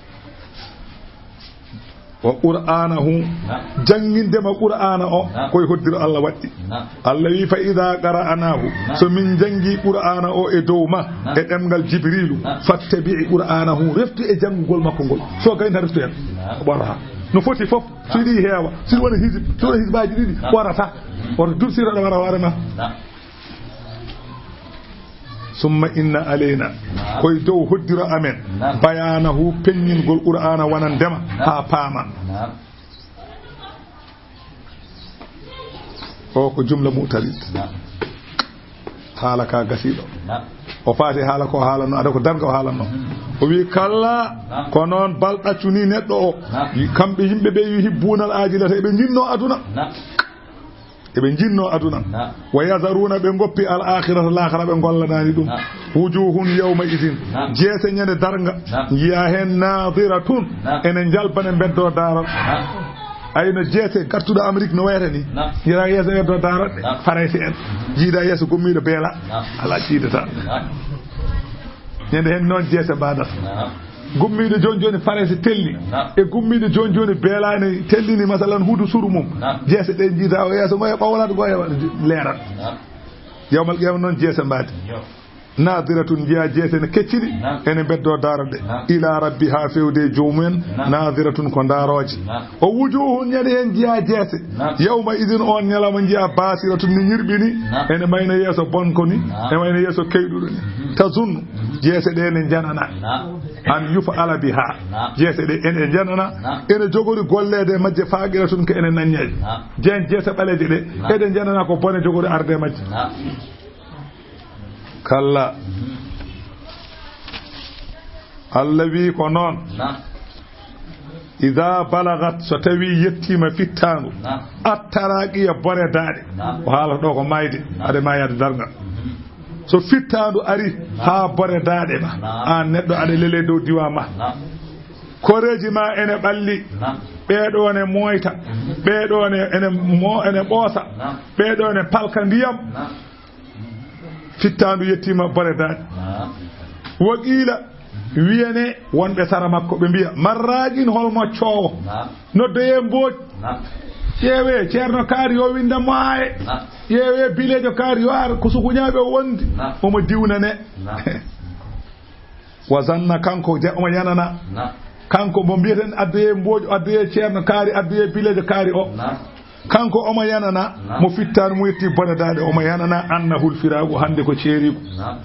Wa qur'aanahu, naam, jannginde ma Qur'aana o, naam, koye hoddiro Allah waɗɗi. Naam. Allah wi, fa idaa qara'naahu, naam, so min njanngi Qur'aana o e dow ma, naam, e ɗemngal Jibriilu, naam, fattabi' qur'aanahu, reftu e janngugol makko ngol. So gayni tan reftu heen. Naam. Ɓorata. No foti fof, so yiɗi heewa, so wona hizib, so wona hizbaaji ɗiɗi, naam, ɓorata. Woto dursiro ɗo wara hoore ma. Naam. Summa inna alayna, naam, koye dow hoddiro amen, naam, bayaanahu, peññingol Qur'aana wonande ma, naam, haa paama. Naam. O ko jumla mu'tarid. Naam. Haala ka gasiiɗo. Naam. O faati haala ko haalanno, ada ko darnga o haalanno. Mhm. O wi, kalla, naam, ko noon bal ɗaccu ni neɗɗo o. Naam. Kamɓe yimɓe ɓe yuhibbunal ajilata, eɓe njinnoo aduna. Naam. Eɓe njinnoo aduna. Naam. Wa yazaruna, ɓe ngoppi al akhirata, laakhara ɓe ngollanaani ɗum. Naam. Wujuhun yawma idin. Naam. Jeese ñande darnga. Naam. Njiya heen nadiratun. Naam. Ene njalbane mbeddoo daaral. Naam. Ay no jeese gartuɗo Amérique no wayata ni. Naam. Njiya yeeso mbeddoo daaral ɗe. Naam. Farayse en. Mhm. Jiida yeeso gummiiɗo beela. Naam. Alaa jiidata. Naam. Ñande heen noon jeese mbaadata. Naam. Gummiiɗo jooni jooni Farayse telli. Naam. E gummiiɗo jooni jooni beelaani tellini, masalan, huudu suru mum. Naam. Jeese ɗe njiita o yeeso ngo e ɓawlaade ngo e leeral. Naam. Yawmal qiyama noon jeese mbaadi. Yo. Nadiratun, njiya jeese ne keccini. Naam. Ene mbeddoo daaral ɗe. Naam. Ila rabbiha, fewde e joomumen. Naam. Nadiratun, ko ndaarooje. Naam. O wujuhun, ñande heen njiya jeese. Naam. Yawma idin, on ñalawma njiya basiratun, ni ñirɓini. Naam. Ene mayna yeeso bonko ni. Naam. Ene mayna yeeso keyɗuɗo ni. Mhm. Tazunnu, jeese ɗe ne njanana. Naam. An yuf'ala biha. Naam. Jeese ɗe ene njanana. Naam. Ene jogori golleede e majje faqiratun, ko ene naññay. Naam. Jeen jeese ɓaleeje ɗe, naam, eɗe njanana ko bone jogori arde e majje. Naam. Kalla. Mhm. Allah wi ko noon. Naam. Iza balagat, so tawi yettiima fittaandu. Naam. Attaraqiya, bore daaɗe. Naam. O haalata ɗo ko maayde, naam, aɗa maayaade darnga. Mhm. So fittaandu ari, naam, haa bore daaɗe ma, naam, aan neɗɗo aɗa lelee dow diwa ma. Naam. Koreeji ma ene ɓalli. Naam. Ɓeeɗo ne mooyta. Mhm. Ɓeeɗo ne ene mo-, ene ɓoosa. Naam. Ɓeeɗo ne palka ndiyam. Naam. Fittaandu yettiima bore daaɗe. Naam. Wa qiila, wiyane wonɓe sara makko, ɓe mbiya, man raaqin, hol moccoowo? Naam. Noddoyee Mbooj. Naam. Ƴeewee Ceerno Kaari, yo windan mo aaye. Naam. Ƴeewee Bileejo Kaari, yo ar ko sukuñaaɓe o wondi. Naam. Omo diwnane. Naam. Wa zanna, kanko je-, omo yanana. Naam. Kanko mo mbiyeten addoyee Mbooj, addoyee Ceerno Kaari, addoyee Bileejo Kaari o. Naam. Kanko omo yanana, naam, mo fittaandu mum yetti bone daaɗe, omo yanana annahul firaagu, hannde ko ceeriigu. Naam.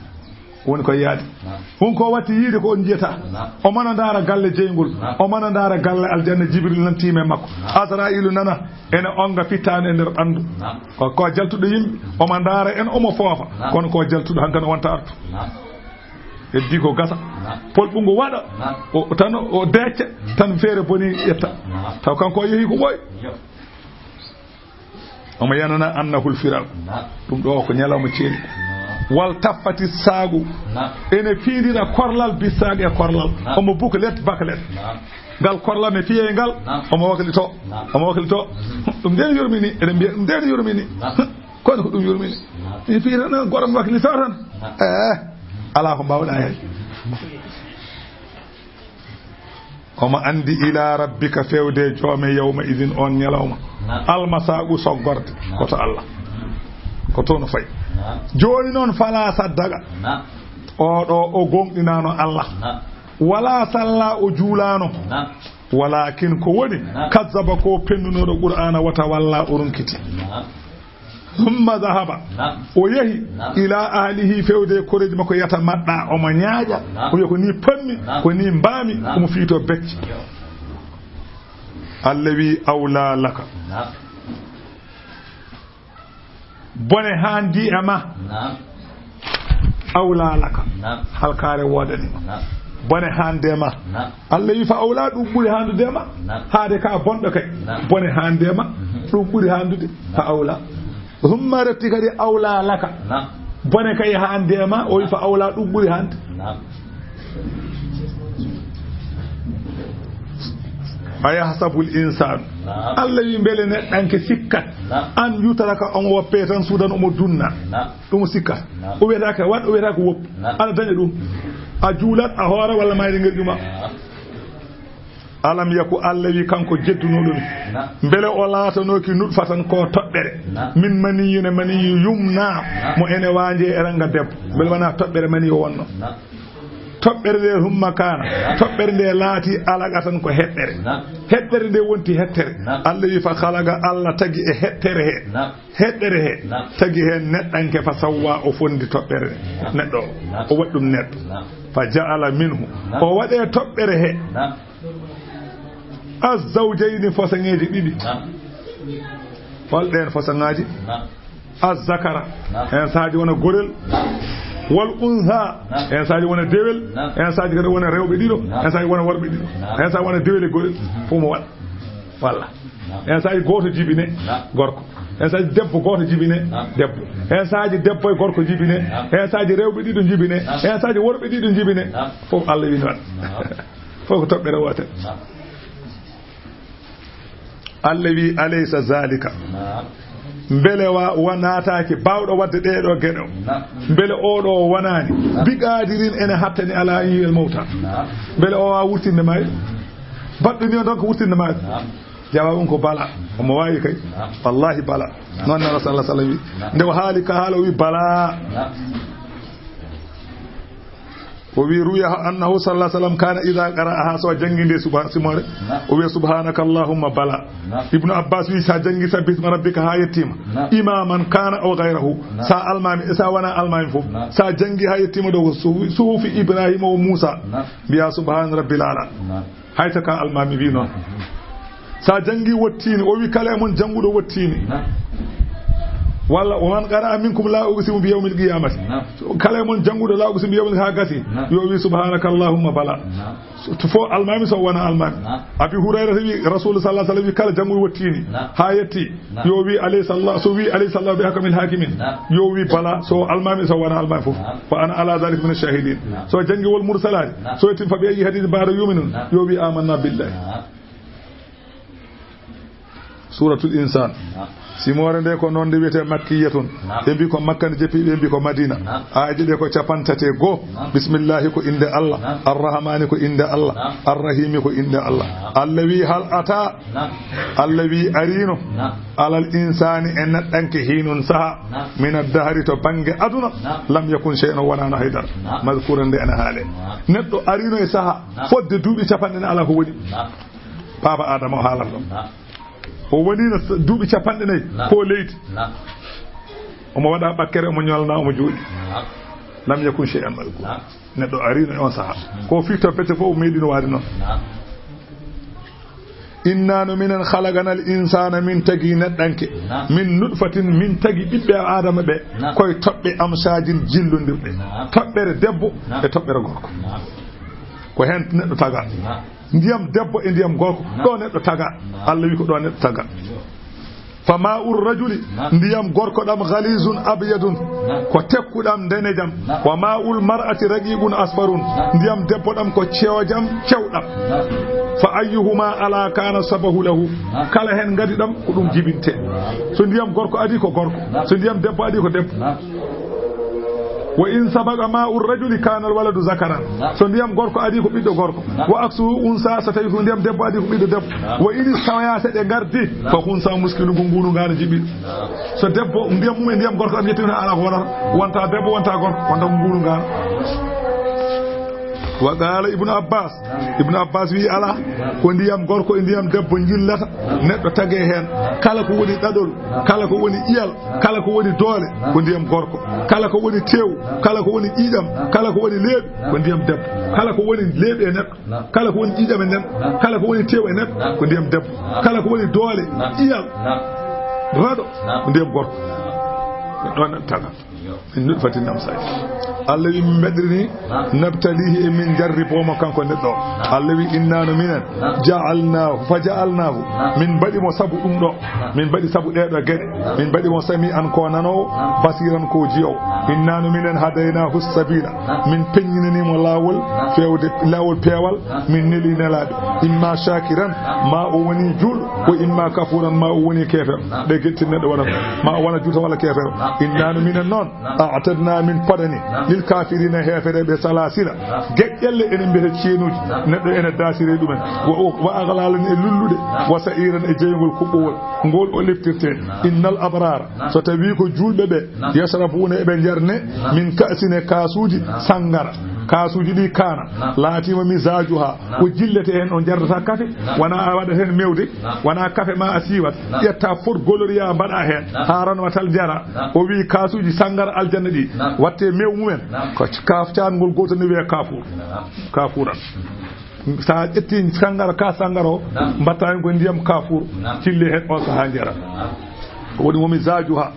Woni ko yaade. Naam. Ɗum ko watti yiide ko on njiyata. Naam. Omo na ndaara galle jeyngol. Naam. Omo na ndaara galle aljanna, Jibril nan tiime makko. Naam. Asra'iilu nana, ene onga fittaandu e nder ɓanndu. Naam. Ko, ko jaltuɗo yimɓe, omo ndaara en, omo foofa. Naam. Kono ko jaltuɗo hankano wonta artu. Naam. Heddi ko gasa. Naam. Polɓungo waɗa. Naam. O, o tan o decca, tan feere boni ƴetta. Naam. Taw kanko o yehi ko ɓooy. Yo. Omo yanana annahul firaagu. Naam. Ɗum ɗo ko ñalawma ceeni. Naam. Wal taffati saagu. Naam. Ene fiindira korlal bi saag e korlal. Naam. Omo buklet baklet. Naam. Ngal korlal mi fiyey ngal. Naam. Omo waklito. Naam. Omo waklito. Mhm. Ɗum ndeen yurmini. Eɗen mbiya ɗum ndeen yurmini. Naam. Kono ko ɗum yurmini. Naam. Mi fii tan, goto mo waklito tan. Naam. Eh, alaa ko mbaawɗaa heen. Omo anndi ila rabbika, fewde joome, yawma idin, on ñalawma. Naam. Almasaagu, soggorde. Naam. Ko to Allah. Ko to no fayi. Naam. Jooni noon, fala saddaqa. Naam. Oɗo o gonɗinaano Allah. Naam. Wala salla, o juulaano. Naam. Walakin ko woni, naam, kazzaba, ko pennunooɗo Qur'aana, wata walla, o ronkiti. Naam. Summa dahaba, o yehi, ila ahlihi, fewde e koreeji makko, yata maɗɗa, omo ñaaƴa, o wiya ko ni ponmi, ko ni mbaami, omo fiito becce. Allah wi, awla laka. Bone haandi e ma. Awla laka. Halkaare woodani ma. Bone haande ma. Allah wi fa awla, ɗum ɓuri haandude ma. Haade ka bonɗo kay. Bone haande ma. Ɗum ɓuri haandude. Fa awla. Summa retti kadi awla laka. Bone kay haande ma, o wi fa awla, ɗum ɓuri haande. Ayahsabul insanu. Allah wi, mbele neɗɗanke sikkat an yutraka, omo woppe tan, suudan omo dunna. Ɗum sikkat. O wiyata ka waɗ, o wiyata ko woppu. Ana daña ɗum. A juulat, a hoora, walla mayde ngel ƴuma. Alam yaku, Allah wi, kanko jeddunoɗo mi. Mbele o laatanooki nutfatan ko toɓɓere. Min maniyyin, e maniyi yumna, mo ene waanje e ranga debbo. Mbele wona toɓɓere maniyi o wonno. Toɓɓere nde humma kana. Toɓɓere nde laati alaqa tan ko heɗɗere. Heɗɗere nde wonti heɗɗere. Allah wi fa khalaqa, Allah tagi e heɗɗere he. Heɗɗere he. Tagi heen neɗɗanke fa sawwa, o fondi toɓɓere neɗɗo o. O waɗi ɗum neɗɗo. Fa ja'ala minhu. O waɗe toɓɓere he. Azzawjayni, fasaŋeeji ɗiɗi. Hol ɗeen fasaŋaaji? Azzakara. Heen saaji wona gorel. Wal unsa. Heen saaji wona dewel. Heen saaji kadi wona rewɓe ɗiɗo. Heen saaji wona worɓe ɗiɗo. Heen saaji wona dewel e gorel. Fof mo waɗa. Walla. Heen saaji gooto jibine gorko. Heen saaji debbo gooto jibine debbo. Heen saaji debbo e gorko jibine. Heen saaji rewɓe ɗiɗo jibine. Heen saaji worɓe ɗiɗo jibine. Fof Allah wi noon. Fof ko toɓɓere wootere. Allah wi, alaysa zalika? Mbele wa, wa naataaki baawɗo waɗde ɗee ɗoo geɗe o? Mbele oo ɗoo wonaani biqaadirin ene hattani ala an yuhyiyal mawta? Mbele o waawa wurtinde maayɗo? Baɗɗo ni on tan ko wurtinde maayɗo. Jawaabu on ko bala. Omo waawi kay. Wallahi bala. Noon ne Rasul sallallahu alaihi wasallam wi. Nde o haali ka haala o wi bala. O wi ruya annahu sallallahu alaihi wasallam kana idha qara'aha, so janngi nde suba simoore, o wi subhanaka allahumma bala. Ibnu Abbas wi sa janngi sabbi isma rabbika ha yettima, imaman kana aw ghayrahu, sa almami, sa wona almami fof, sa janngi ha yettima ɗo ko suhu-, suhufi Ibrahima wa Musa, mbiya subhana rabbil ala. Hay so ka almami wi noon. Sa janngi wottiini, o wi kala e mon jannguɗo wottiini. Walla, wa man qara'a minkum la uqsimu bi yawmil qiyamati. Kala e mon jannguɗo la uqsimu bi yawmil, ha gasi. Yo wi subhanaka allahumma bala. So, to fo almami so wona almami. Abi Hurairata wi, Rasul sallallahu alaihi wasallam wi kala jannguɗo wottiini. Ha yetti. Yo wi alayhi sallah, so wi alayhi sallah bi ahkamil hakimin. Yo wi bala, so almami so wona almami fof. Fa ana ala dhalika min ash-shahidin. So janngi wal mursalati. So yettim fa bi ayyi hadithin ba'da yu'minun. Yo wi amanna billahi. Suratul Insan. Simoore nde ko noon nde wiyetee Makkiyatun. Ɓe mbi ko Makka nde jeppi, ɓe mbi ko Madina. Aaje ɗe ko capantate goo. Bismillahi ko innde Allah. Arrahmani ko innde Allah. Arrahimi ko innde Allah. Allah wi hal ata. Allah wi arino. Alal insani e neɗɗanke hinun saha. Min ad-dahri to bannge aduna. Lam yakun shay'an wonano haydara. Mazkuran nde ene haale. Neɗɗo arino e saha. Fodde duuɓi capanɗe ne ala ko woni. Baaba Adama o haalan ɗo. O wonino s-, duuɓi capanɗe nayi ko leydi. Omo waɗa ɓakkere, omo ñolna, omo jooɗi. Lam yakun shay'an mazkura. Neɗɗo arino e on saha. Ko fii to bete fof o meeɗino waade noon. Inna no minen khalaqanal insana, min tagi neɗɗanke. Min nutfatin, min tagi ɓiɓɓe Adama ɓe. Koye toɓɓe amsajin jillondirɗe. Toɓɓere debbo e toɓɓere gorko. Ko heen neɗɗo taga. Ndiyam debbo e ndiyam gorko, ɗo neɗɗo taga. Allah wi ko ɗo neɗɗo taga. Fa ma'ur rajuli, ndiyam gorko ɗam ghalizun abyadun, ko tekkuɗam ndenejam. Wa ma'ul mar'ati raqiqun asfarun, ndiyam debbo ɗam ko cewjam cewɗam. Fa ayyuhuma ala kana sabahu lahu, kala heen ngadi ɗam ko ɗum jibinte. So ndiyam gorko adi ko gorko, so ndiyam debbo adi ko debbo. Wa in sabaqa ma'ur rajuli kana al waladu zakaran. So ndiyam gorko adi ko ɓiɗɗo gorko. Wa aksuhu unsa, so tawi ko ndiyam debbo adi ko ɓiɗɗo debbo. Wa in istawaya, so ɗe ngardi, fa khunsa mushkilun, ko nguunu ngaana jiɓi. So debbo, ndiyam mum e ndiyam gorko am yettima ala ko wonata. Wonta debbo, wonta gorko, wonta ko nguunu ngaana. Wa qala Ibnu Abbas, Ibnu Abbas wi, "Ala, ko ndiyam gorko e ndiyam debbo njillata, neɗɗo tage heen. Kala ko woni ɗaɗol, kala ko woni ƴiyal, kala ko woni doole, ko ndiyam gorko. Kala ko woni tew, kala ko woni ƴiiƴam, kala ko woni leeɓi, ko ndiyam debbo. Kala ko woni leeɓi e neɗɗo, kala ko woni ƴiiƴam e neɗɗo, kala ko woni tew e neɗɗo, ko ndiyam debbo. Kala ko woni doole, ƴiyal, raɗo, ko ndiyam gorko." Ɗon taga. Min nutfatin amsaaji. Allah wi, "Min mbaɗirini, nabtalihi, e min jarribo mo kanko neɗɗo o." Allah wi, "Inna no minen, ja'alnahu, fa ja'alnahu, min mbaɗi mo sabu ɗum ɗo. Min mbaɗi sabu ɗee ɗoo geɗe. Min mbaɗi mo sami'an, ko nanoowo, basiran, ko jiyoowo. Inna no minen, hadaynahu sabila, min peññinani mo laawol feewde, laawol peewal, min neli nelaaɓe. Imma shakiran, ma o woni juulɗo, wa imma kafuran, ma o woni keefeero." Ɗe getti neɗɗo waɗata, ma o wona juulɗo walla keefeero. Inna no minen noon, a'tadna, min paɗani, lil kafirina, heefereɓe, salasila, geƴƴelle, enen mbiyata ceenuuji, neɗɗo ene daasire ɗumen, wa, wa aghlalan, e lulluɗe, wa sa'iran, e jeyngol kuɓɓowol, ngol o leftirte. Innal abrara, so tawi ko juulɓe ɓe, yashrabuna, eɓe njarne, min ka'sin, e kaasuuji, sangara, kaasuuji ɗi kaana, laatima mizajuha, ko jillete heen, on jardata kafe, wona a waɗat heen mewde, wona kafe ma a siiwat, ƴetta fot goloria mbaɗa heen, haa ranwa tal njara. O wi kaasuuji sangara aljanna ɗi, watte mew mumen, ko kaaf caangol gootol ne wiyee kafur. Kafuran. Sa ƴetti sangara, ka sangara o, mbatta heen ko ndiyam kafur, cille heen on sahaa njara. Ko woni momi zajuha,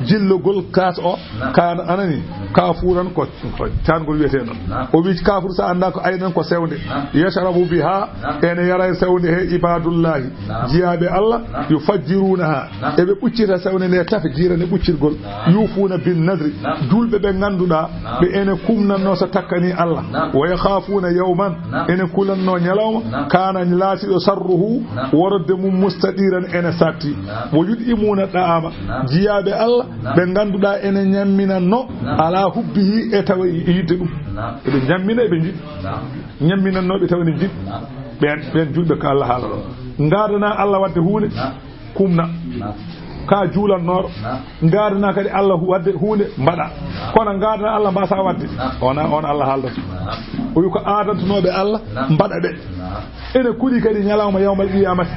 jillogol kaas o, kaan anani, kafuran ko, ko caangol wiyetee noon. O wi kafur sa annda ko aynan ko sewnde. Yashrabu biha, ene yara e sewnde he ibadullahi, jiyaaɓe Allah, yufajjirunaha, eɓe ɓuccita sewnde nde tafe jiirane ɓuccirgol, yufuna bin nadri, juulɓe ɓe ngannduɗaa, ɓe ene kumnanno so takkani Allah, wa yakhafuna yawman, ene kulanno ñalawma, kana laatiɗo sharruhu, worodde mum mustadiran ene satti, wa yud'imuna da'ama, jiyaaɓe Allah, ɓe ngannduɗaa ene ñamminanno, ala hubbihi, e tawa yidde ɗum. Eɓe ñammina, eɓe njiɗi. Ñamminannooɓe tawa ene njiɗi. Ɓeen, ɓeen juulɓe ka Allah haala ɗo. Ngaadana Allah waɗde huunde, kumna. Ka juulannooɗo. Ngaadana kadi Allah hu-, waɗde huunde, mbaɗa. Kono ngaadana Allah mbasa waɗde. On, on Allah haaldata. O wi ko aadantunooɓe Allah, mbaɗa ɓe. Ene kuɗi kadi ñalawma yawmal qiyamati.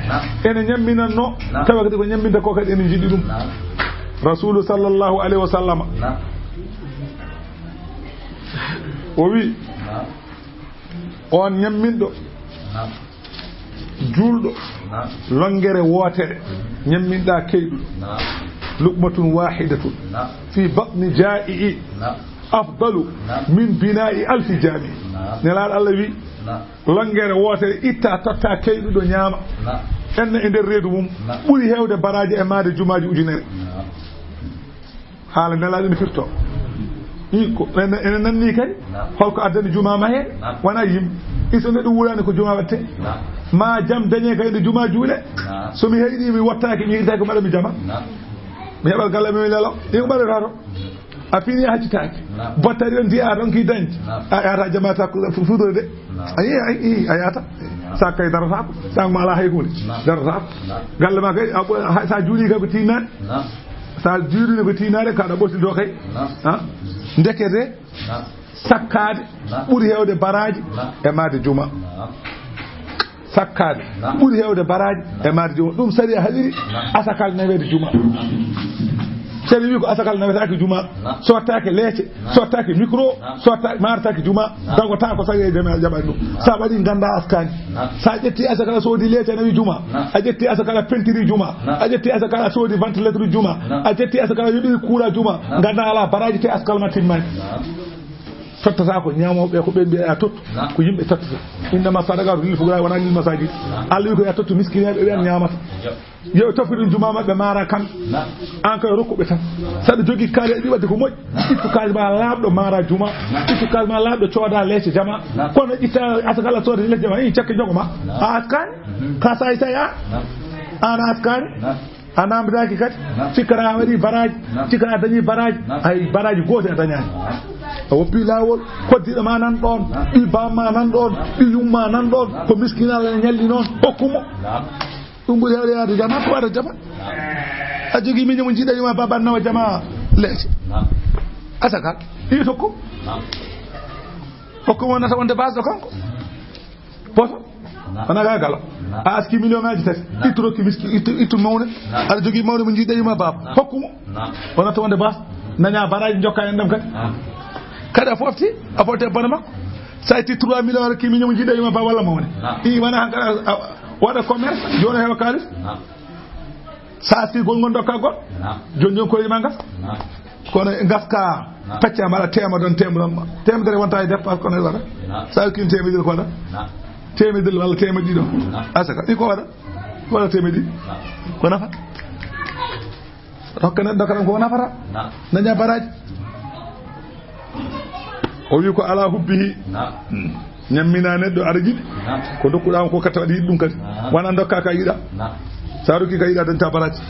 Ene ñamminanno, tawa kadi ko ñamminta ko kadi ene njiɗi ɗum. Rasulu sallallahu alayhi wa sallama. O wi, on ñamminɗo, juulɗo, longere wootere, ñamminɗa keyɗuɗo, luqmatun wahidatun fi batni ja'i'i afdalu min bina'i alfi jami. Nelaaɗo Allah wi, longere wootere itta, totta keyɗuɗo ñaama, enna e nder reedu mum, ɓuri heewde baraaji e maade jumaaji ujunere. Haala Nelaaɗo no firto. I ko, ene, ene nanni kadi. Holko addani juma mahe? Wona yimɓe. Iso neɗɗo wurani ko juma watte. Ma jam dañe kadi nde juma juule. So mi heyɗi, mi wattaki, mi yiɗaki ko mbaɗa mi jama. Mi heɓat galle mi lelo. Ɗi ko mbaɗata to. A fini a haccitaki. Battari on diya ton ki dañde. A yata jama ta ko fu-, fuɗɗorde de. Ayi, ayi, ayi, a yata. Sa kay darata ko. Sa ma ala hay hunde. Darata ko. Galle ma kay, a ɓo-, ha, sa juuli kay ko tinani. Sa juulino ko tiinaare, kaɗa ɓotido kay. Ha? Ndekete, sakkaade ɓuri heewde baraaji e maade juma. Sakkaade ɓuri heewde baraaji e maade juma. Ɗum sariya haɗiri asakal naweede juma. Sariya wi ko asakal nawetaake juma. Sottaake leece, sottaake micro, sottaake, martaake juma. Dagota ko sariya jama jaɓani ɗum. Sa waɗi ganda askani. Sa ƴetti asakal a soodi leece nawi juma. A ƴetti asakal a pentiri juma. A ƴetti asakal a soodi ventilateur juma. A ƴetti asakal a yoɓi courant juma. Ganda ala baraaji te asakal ma timmani. Tottata ko ñaamooɓe ko ɓe mbiya ya tottu. Ko yimɓe tottata. Innama sadaqatu lil fuqara wona lil masajid. Allah wi ko ya tottu miskineeɓe ɓe an ñaamata. Yo tofir ɗum juma maɓɓe mara kamɓe. An kay rokkuɓe tan. Saɗa jogii kaali aɗa wadde ko moƴƴi. Ittu kaali ma laaɓɗo mara juma. Ittu kaali ma laaɓɗo cooda leece jama. Kono itta asakal a sooda leece jama. I cakke jogo ma. A askani. Ka sayi sayi a. An a askani. A namdaki kadi. Cikkata a waɗi baraaji. Cikkata a dañi baraaji. Hay baraaji gooti a dañani. A woppi laawol. Koddiɗo ma nan ɗon. Ɓi bamma nan ɗon. Ɓi yumma nan ɗon. Ko miskinal ene ñalli noon. Hokkumo. Ɗum ɓuri hewde yaade jama, ko waɗa jama. A jogii miño mo jiiɗa yuma baba nawa jama leece. Asaka, ɗi tokko. Hokku mo nata wonde base ɗo kanko. Poto. Wona ga galo. A aski million ngaji tati. Ittu rokki miski, ittu, ittu mawne. Aɗa jogii mawne mo jiiɗa yuma baaba. Hokku mo. O nata wonde base. Nanya baraji jokka en ɗam kadi. Kadi a fofti, a fofti e bana makko. Sa itti trois millions rokki million mo jiiɗa yuma baaba walla mawne. I wona hankala a, a, waɗa commerce, joni hewa kalis. Sa si gol ngon dokka gol. Joni joni ko yima ngas. Kono ngaska pecce mala tema don tema don. Tema dere wonta e def parce que on est là. Sa kin tema dir ko da. Tema dir wala tema di don. Asaka iko wada. Wala tema di. Ko nafa. Rokka neɗɗo kala ko nafata. Nanya baraji. O wi ko ala hubbihi. Ñammina neɗɗo aɗa yiɗi. Ko dokkuɗa mo ko katta waɗi yiɗi ɗum kadi. Wona dokka ka yiɗa. Sa rokki ka yiɗa dañta baraji.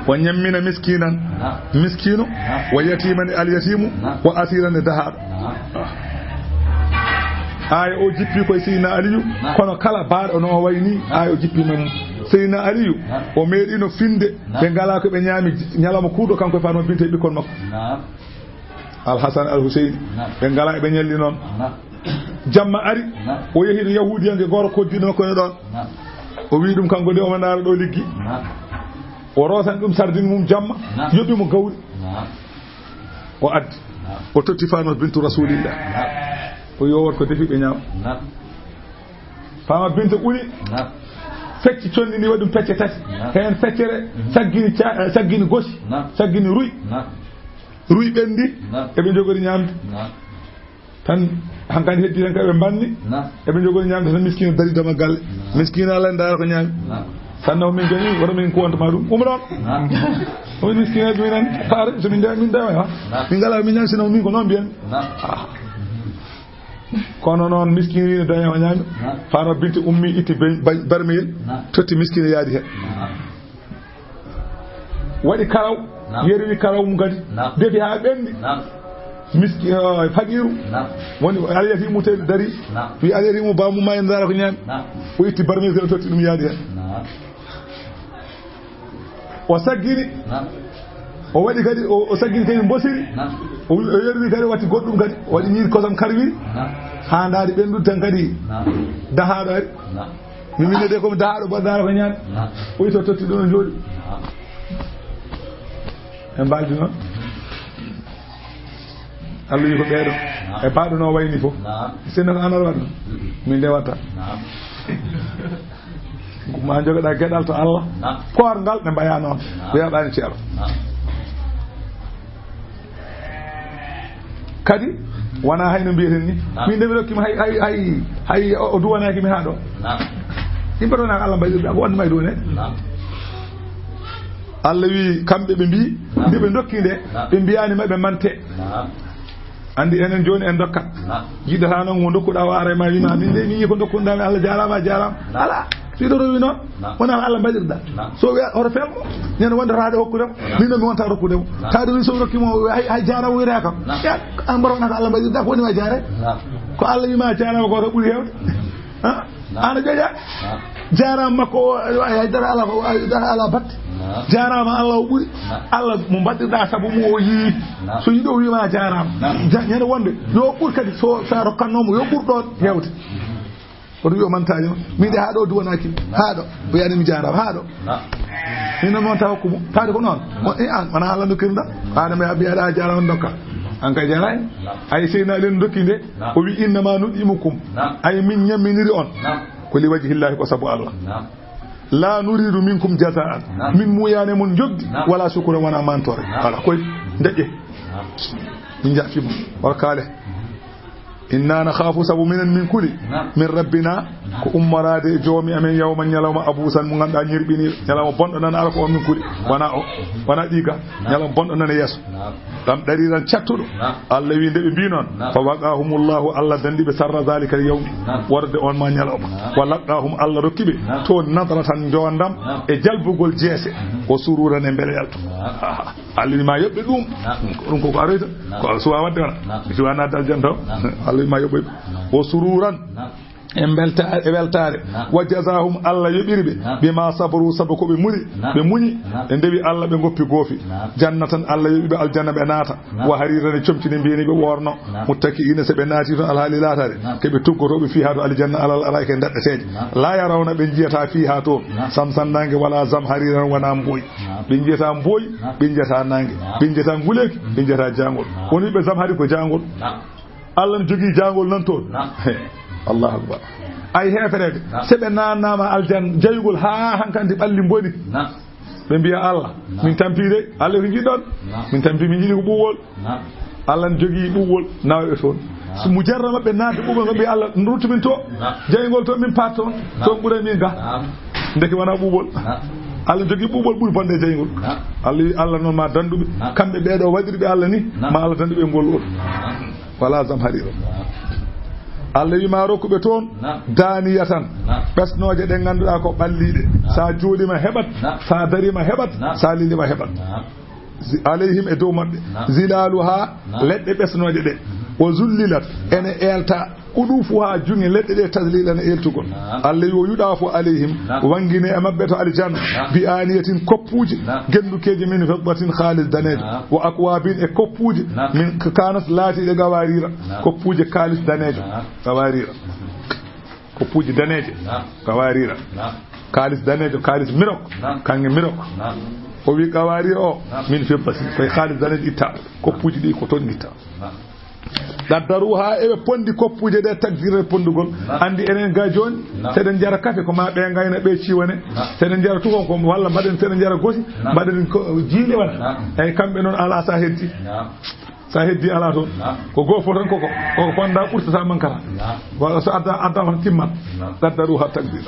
O ñammina miskinan. Miskino. Wa yatiman e alyatimu. Wa asiran e dahaɗo. Aya o jippi koye Seydina Aliyu. Kono kala baaɗo no o wayni aya o jippi men. Seydina Aliyu o meeɗino finde. Ɓe ngala ko ɓe ñaami ñalawma kuuɗo kanko e Fatima binte e ɓikkon makko. Alhasan Alhuseyni. Ɓe ngala ɓe ñalli noon. Jamma ari. O yehi to yahudiyanke goto koddiɗo makko ne ɗon. O wi ɗum kanko de omo ndaara ɗo liggi. O rosan ɗum sardin mum jamma. Yoɓi mo gawri. O addi. O totti Fatima bintu Rasulillah. O yowat ko defi ɓe ñaam. Fatima bintu uni. Fecci conndi ndi waɗi ɗum pecce tati. Heen feccere saggini ca-, saggini gosi. Saggini ruy. Ruy ɓenndi. Eɓe njogori ñaamde. Tan hankadi heddi tan kaɓe mbanni. Eɓe njogori ñaamde tan miskino dari dama galle. Miskino ala ndaara ko ñaami. Tan naw min joni wata min kuwanta ma ɗum. Umron. Omin miskino ɗum enen. Faare so min njawi min njawi ha. Min ngala min ñaami sino min ko noon mbiyen. Kono noon miskiino ina daña o ñaami. Fatima binti ummi itti be-, ba-, barmeyel. Totti miskiino yaadi heen. Waɗi karaw. Yerwi karaw mum kadi. Defi haa ɓenndi. Miski-, eh, faqiiru. Woni alyatimu teeɗi dari. Wi alyatimu bamum ma en ndaara ko ñaami. O itti barmeyel kadi o totti ɗum yaadi heen. O saggini. O waɗi kadi, o, o saggini kadi mbosiri. O, o yerwi kadi, watti goɗɗum kadi. O waɗi ñiiri kosam karwiri. Haa ndaari ɓenndude tan kadi. Dahaaɗo ari. Mi winndete ko mi dahaaɗo, mbaɗa daara ko ñaami. O ito totti ɗum, o jooɗi. En mbaldi noon. Allah wi ko ɓeeɗo. E baaɗo no wayni fof. Sinno ko an aɗa waɗa ɗum. Min de watta. Ma jogoɗa geɗal to Allah. Koorngal ɓe mbaya noon. Ɓe yaɓani ceeɗo. Kadi, wona hay no mbiyeten ni. Min de mi rokkima hay, hay, hay, hay o, o duwanaki mi haa ɗo. Yimɓe ɗo na Allah mbaɗirɗa, ko wonde may duwane? Allah wi, kamɓe ɓe mbi, nde ɓe dokki nde, ɓe mbiyani ma ɓe mante. Andi enen joni en dokkat. Naam. Jiɗata noon mo dokkuɗa o ara e ma wima, min de mi yii ko dokkuɗa mi, Allah jarama, a jarama. Naam. Ala, si ɗo rowi noon, naam, wona ko Allah mbaɗirɗa. Naam. So wiya, hoto fel mo, ñande wonde taade hokkudemo, naam, min noon mi wonta rokkudemo. Naam. Taade min so rokkimo, hay, hay jarama wiyata kam. Naam. Ya, an mbaɗa wona ko Allah mbaɗirɗa, ko woni ma jaare. Naam. Ko Allah wima jarama ko, ko ɓuri hewde. Ha? Naam. Ana ƴoƴa? Naam. Jarama makko o, ay, ay, dara ala ko, ay, dara ala batte. Naam. Jarama Allah o ɓuri. Naam. Allah mo mbaɗirɗa sabu mum o yii. Naam. So yiɗo wima jarama. Naam. Ja-, ñande wonde, yo ɓur kadi so, sa rokkannomo, yo ɓur ɗon hewde. Oto wiyo mantaji ma. Min de haa ɗo duwanaki. Haa ɗo. O yani mi jarama. Haa ɗo. Min noon noon tawa ko mo. Taade ko noon. Mo, e an, wona Allah dokkirɗa. Haa ɗo mi habbi aɗa jarama dokka. An kay jarani. Ay seyna len dokki nde. O wi innama nut'imukum. Ay min ñamminiri on. Ko li wajhillahi ko sabu Allah. La nuridu minkum jazaan. Min muyane mon joggi. Wala shukura wona mantore. Wala koy. Ndeƴƴe. Min jafi mo. Wala kale. Inna nakhafu sabu minen min kuli. Naam. Min rabbina. Naam. Ko ummoraade e joomi amen yawma ñalawma abuusan mo ngannduɗaa ñirɓini ñalawma bonɗo nana ara ko on min kuli. Naam. Wona o, wona ɗiga. Naam. Ñalawma bonɗo nana yeeso. Naam. Ɗam ɗariran cattuɗo. Naam. Allah wi nde ɓe mbi noon. Naam. Fa waqahumullahu Allah dandi ɓe sarra zalika al yawmi. Naam. Worde on ma ñalawma. Naam. Wa laqahum Allah rokki ɓe. Naam. To nadratan jowandam. Naam. E jalbugol jeese. Mhm. O sururan e mbeleyal to. Naam. Allah wi ma yoɓɓe ɗum. Naam. Ko ɗum koko aroyta. Naam. Ko Allah suwa wadde wona. Naam. Mi suwa nadde aljanna taw. Naam. Allah wi ma yoɓɓe. Naam. O sururan. Naam. e mbelta-, e weltaare. Naam. Wa jazaahum, Allah yoɓiri ɓe. Naam. Bimaa sabaru, sabu ko ɓe muri, naam, ɓe muñi, naam, ɓe ndewi Allah, ɓe ngoppi goofi. Naam. Jannatan, Allah yoɓi ɓe aljanna, ɓe naata. Naam. Wa hariiran, e comci ne mbiyani ɓe ɓoorno. Naam. Muttaki'iina, so ɓe naati toon, alhaali laataade, naam, ko ɓe tuggotooɓe fiihaa to aljanna, alal araa'i, ko e daɗɗe seeje. Naam. Laa yarawna, ɓe njiyata fiihaa toon, naam, samsan naange, walaa zamhariiran, wonaa mbooy. Naam. Ɓe njiyata mbooy, naam, ɓe njiyata naange, naam, ɓe njiyata nguleeki, ɓe njiyata jaangol. Naam. Woni ɓe zamhari ko jaangol. Naam. Allah ne jogii jaangol nan toon. Naam. He, Allahu Akbar. Ay heefereeɓe, naam, so ɓe naannaama aljanna jayngol haa hankandi ɓalli mboni. Naam. Ɓe mbiya Allah, naam, min tampi de, Allah ko njiɗɗon. Naam. Min tampi, min njiɗi ko ɓuuɓol. Naam. Allah ne jogii ɓuuɓol, nawa ɓe toon. Naam. So mujarrad maɓɓe naatde ɓuuɓol, ɓe mbiya Allah, ruttu min to. Naam. Jayngol to min paat toon. Naam. Toon ɓuray min ga. Naam. Ndeke wonaa ɓuuɓol. Naam. Allah ne jogii ɓuuɓol ɓuri bonde e jayngol. Naam. Allah wi Allah noon ma dandu ɓe. Naam. Kamɓe ɓee ɗo waɗiri ɓe Allah ni, naam, ma Allah dandu ɓe ngol ɗon. Naam. Walaa zamhariira. Allah wi ma rokku ɓe toon, naam, daaniyatan, naam, ɓesnooje ɗe ngannduɗaa ko ɓalliiɗe. Naam. So a jooɗiima heɓat, naam, so a dariima heɓat, naam, so a liliima heɓat. Naam. Zi-, alayhim, e dow maɓɓe. Naam. Zilaaluhaa, naam, leɗɗe ɓesnooje ɗe. Mhm. Wa zullilat, ene eelta, quduufuhaa, juŋe leɗɗe ɗe, tazliilan, eeltugol. Naam. Allah wi o yuɗaafu alayhim, naam, wangine e maɓɓe to aljanna, naam, bi aaniyatin, koppuuji, naam, genndukeeji min fiddatin, kaalis daneejo, naam, wa akwaabin, e koppuuji, naam, min kanat, laatiiɗe qawaariira, naam, koppuuje kaalis daneejo, naam, qawaariira. Koppuuje daneeje, naam, qawaariira. Naam. Kaalis daneejo, kaalis mirok, naam, kaŋŋe mirok. Naam. O wi qawaariira o, naam, min fiddatin, ko e kaalis daneejo itta. Koppuuji ɗi ko toon itta. Naam. Qaddaruhaa, eɓe ponndi koppuuje ɗe takdiiran, ponndugol. Naam. Anndi enen ga jooni, naam, so eɗen njara kafe ko ma ɓe ngayna, ɓe ciwane. Naam. So eɗen njara tukon ko, walla mbaɗen, so eɗen njara gosi, naam, mbaɗen ko jiiɗe waɗa. Naam. Eyi, kamɓe noon alaa so a heddi. Naam. So a heddi alaa toon. Naam. Ko goo fof tan koko, koko ponnda ɓurtata mankata. Naam. Walla so adda, adda tan timmat. Naam. Qaddaruhaa takdiira.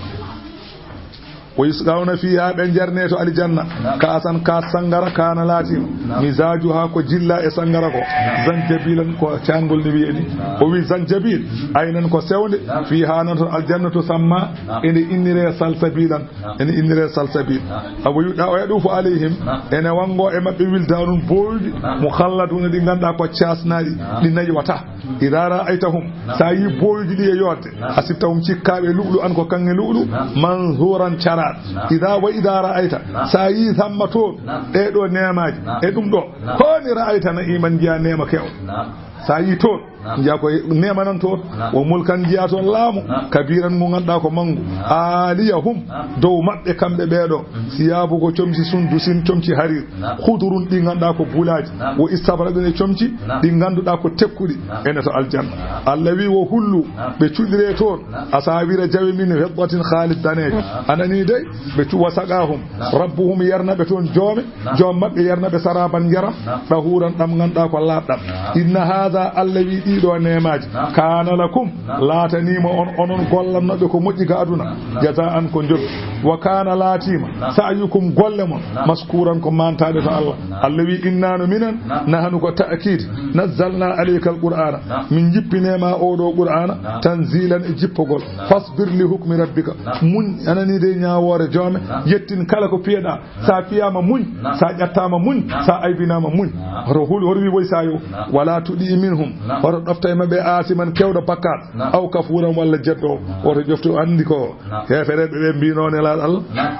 Wa yusqawna fiihaa, ɓe njarne to aljanna. Naam. Ka'san, kaas sanngara, kaana laatiima. Naam. Mizaajuhaa, ko jilla e sanngara ko. Naam. Zanjabiilan, ko caangol ne wiyee ni. Naam. O wi zanjabiil, aynan ko sewnde. Naam. Fiihaa, nan to aljanna, tusammaa, naam, ene inniree salsabiilan. Naam. Ene inniree salsabiil. Naam. Awa yuɗa o yaɗuufu alayhim. Naam. Ene wanngo e maɓɓe wildaanun booyuɗi. Naam. Mukhalladuuna, ɗi ngannduɗaa ko caasnaaɗi. Naam. Ɗi naywata. Idaa ra'aytahum, naam, so a yii booyuuji ɗi e yoorde, naam, hasibtahum, cikkaaɓe lu'lu'an, ko kaŋŋe lu'lu, naam, mansuuran, caraaɗo. Naam. Idaa, wa idaa ra'ayta, naam, so a yii thamma toon, naam, ɗee ɗoo neemaaji, naam, e ɗum ɗoo, naam, ko woni ra'ayta na'iiman, njiyaa neema keewɗo. Naam. So a yii toon, naam, njiyaa ko neema nan toon, naam, wa mulkan, njiyaa toon laamu, naam, kabiiran, ngu ngannduɗaa ko manngu. Naam. Aaliyahum, naam, dow maɓɓe kamɓe ɓee ɗoo, mhm, siyaabu, ko comci sundusin, comci hariir. Naam. Khudurun, ɗi ngannduɗaa ko bulaaji. Naam. Wa istabraqun, e comci, naam, ɗi ngannduɗaa ko tekkuɗi. Naam. Ene to aljanna. Naam. Allah wi, wa hullu, naam, ɓe cuɗiree toon, naam, asaawira, jawe min fiddatin, kaalis daneejo. Naam. A nanii dey, ɓe cu-, wa saqaahum, naam, rabbuhum, yarna ɓe toon joome, naam, joom maɓɓe yarna ɓe saraaban, njaram, naam, ɗahuuran, ɗam ngannduɗaa ko laaɓɗam. Naam. Inna haadha, Allah wi, ɗii ɗoo neemaaji, naam, kaana lakum, naam, laataniima on, onon gollannooɓe ko moƴƴi ka aduna, naam, naam, jazaa'an, ko njoɓdi. Wa kaana, laatiima, naam, sa'yukum, golle mon, naam, mashkuuran, ko maantaaɗe to Allah. Naam. Allah wi, innaa no minen, naam, nahnu, ko ta'kiid, mhm, nazzalnaa alayka al-Qur'aana, naam, min njippinii ma oo ɗoo Qur'aana, naam, tanziilan, e jippogol. Naam. Fasbir li hukmi rabbika. Naam. Muñ, a nanii dey ñaawoore joome, naam, yettin kala ko piyeɗaa. Naam. So a piyaama muñ, naam, so a ƴattaama muñ, naam, so a aybinaama muñ. Naam. Hoto hul-, hoto wi woy so a yo. Naam. Wala tuɗi minhum. Naam. Hoto ɗofta e maɓɓe aasiman, keewɗo bakkaat. Naam. Aw kafuuran, walla jeddoowo. Naam. Hoto ƴoftu, anndi ko, naam, heefereeɓe ɓe mbinoo Nelaaɗo Allah. Naam.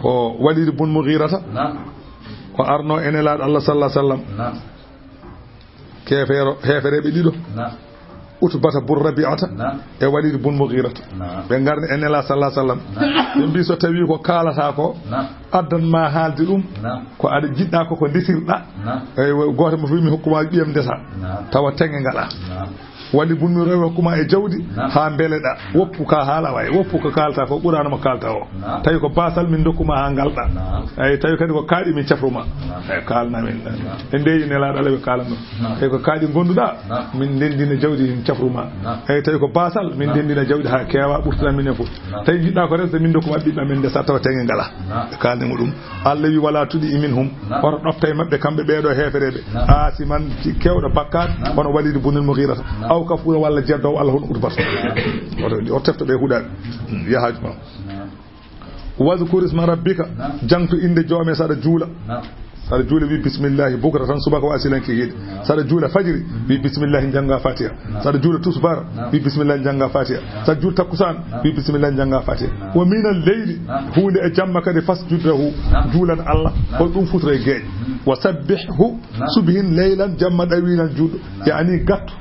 Ko Waliid bun Mughirata. Naam. Ko arnoo e Nelaaɗo Allah sallallahu alaihi wasallam. Naam. Keefeero-, heefereeɓe ɗiɗo. Naam. Utbata bun Rabi'ata. Naam. E Waliid bun Mughirata. Naam. Ɓe ngarni e Nelaaɗo sallallahu alaihi wasallam. Naam. Ɓe mbii, so tawii ko kaalataa ko, naam, addan ma haalde ɗum, naam, ko aɗa jiɗɗaa ko, ko ndesirɗaa. Naam. Eywa, gooto mo fii mi hokku ma ɓiyam ndesa. Naam. Tawa teŋe ngaɗaa. Naam. Waliid bun Mughirata hokku ma e jawdi, naam, haa mbeleɗaa. Woppu ka haala waay, woppu ko kaalataa ko, Qur'aana mo kaalataa o. Naam. Tawi ko baasal min ndokku ma haa ngalɗaa. Naam. Eyi, tawi kadi ko kaaɗi min cafru ma. Naam. Eyi, kaalna min. Naam. En ndeyi Nelaaɗo Allah ɓe kaalan ɗum. Naam. Tawi ko kaaɗi ngonduɗaa, naam, min ndenndina jawdi min cafru ma. Naam. Eyi, tawi ko baasal min, naam, ndenndina jawdi haa keewa, ɓurtana min e fof. Naam. Tawi njiɗɗaa ko resde min ndokku ma ɓiɓɓe amen ndesa tawa teŋe ngalaa. Naam. Ɓe kaalni mo ɗum. Allah wi, wala tuɗi minhum. Naam. Hoto ɗofta e maɓɓe kamɓe ɓee ɗoo heefereeɓe. Naam. Aasiman, ci-, keewɗo bakkaat, naam, hono Waliid bun Mughirata. Naam. Aw kafuura, walla jeddoowo Allah hono Utbata. Naam. Hoto, hoto tefto ɓe huɗaaɓe. Hmm, yahaaju ma. Naam. Wazkur isma rabbika. Naam. Jaŋtu innde joome saɗa juula. Naam. Saɗa juula, wi bismillahi bukratan, subaka wa asilan, kikiiɗe. Saɗa juula fajiri, wi bismillahi, njannga fatiha. Saɗa juula tusbar, wi bismillahi, njannga fatiha. Saɗa juula takkusaan, wi bismillahi, njannga fatiha. Wa minal layli, huunde e jamma kadi, fasjud lahu, juulan Allah, hol ɗum futuro e geeƴe. Wa sabbihhu subhin laylan, jamma ɗawilan juulɗo, yaani gattu.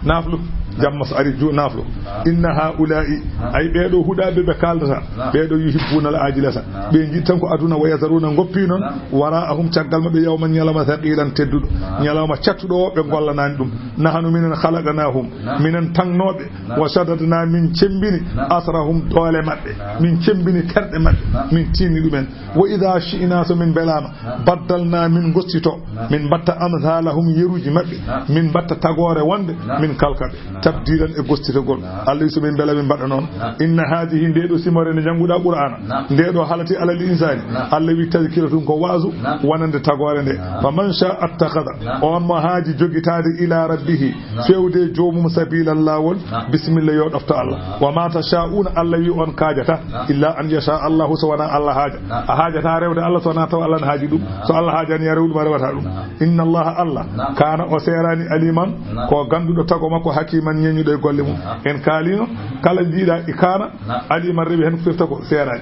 Naflu, jamma so ari, ju-, naflu. Inna haula'i, ay ɓeeɗo huɗaaɓe ɓe kaaldata, ɓeeɗo yuhibbuna al ajilata, ɓe njiɗi tan ko aduna, wa yazaruna, ngoppi noon, wara'ahum, caggal maɓɓe, yawman, ñalawma, thaqilan, tedduɗo, ñalawma cattuɗo o, ɓe ngollanaani ɗum. Nahanu, minen, khalaqnahum, minen tagnooɓe, wa shadadna, min cembini, asrahum, doole maɓɓe, min cembini terɗe maɓɓe, min tinni ɗumen. Wa idha shi'na, so min mbelaama, baddalna, min gossito, min mbatta amthalahum, yeruuji maɓɓe, min mbatta tagoore wonde, min kalka ɓe. Tabdilan, e gossitagol. Allah wi so min mbela min mbaɗa noon. Inna hadhihi, nde ɗo simore nde njannguɗaa Qur'aana, nde ɗo halati alal insani, Allah wi tazkiratun ko waazu, wonande tagoore nde. Faman sha'a attakhadha, on mo haaji jogitaade, ila rabbihi, fewde e joomum, sabilan, laawol, bismillah, yo ɗofto Allah. Wa ma tasha'una, Allah wi on kaajata, illa an yasha Allahu, so wonaa Allah haaja. A haajata rewde Allah so wonaa taw Allah ne haaji ɗum. So Allah haajani, a rew ɗum, a rewata ɗum. Inna Allaha, Allah, kana, o seeraani, aliman, ko gannduɗo tago makko, hakiman, ñeññuɗo e golle mum. En kaalino, kala jiiɗa e kana, aliman, rewi hen, firta ko seeraani.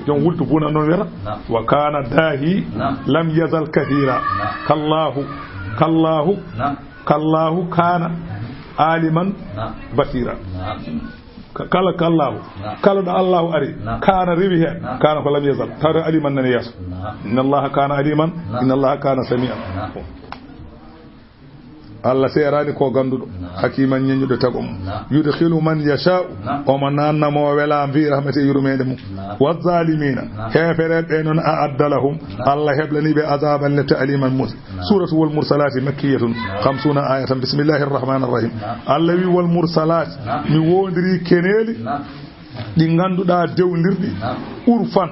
Joom wultu buna noon wiyata, wa kana dahi, lam yazal kathira. Kallahu, kallahu, kallahu kana aliman basira. Ka-, kala kallahu, kala ɗo Allahu ari, kana rewi heen, kana ko lam yazal, tawde aliman nani yeeso. Inna Allaha kana aliman, inna Allaha kana samian. Allah seeraani ko gannduɗo, hakiman, ñeññuɗo tago mum. Yudkhilu man yasha'u, omo naatna mo o wela, fi rahmati, e yurmeende mum. Wa zalimina, heefereɓe ɓe noon, a adda lahum, Allah heblani ɓe azaban, lepte, aliman, musi. Suratu wal mursalati, makkiyatun, khamsuna ayatan. Bismillahir rahmanir rahim. Allah wi, wal mursalati, mi wondiri keneeli ɗi ngannduɗaa dewndirɗi urfan.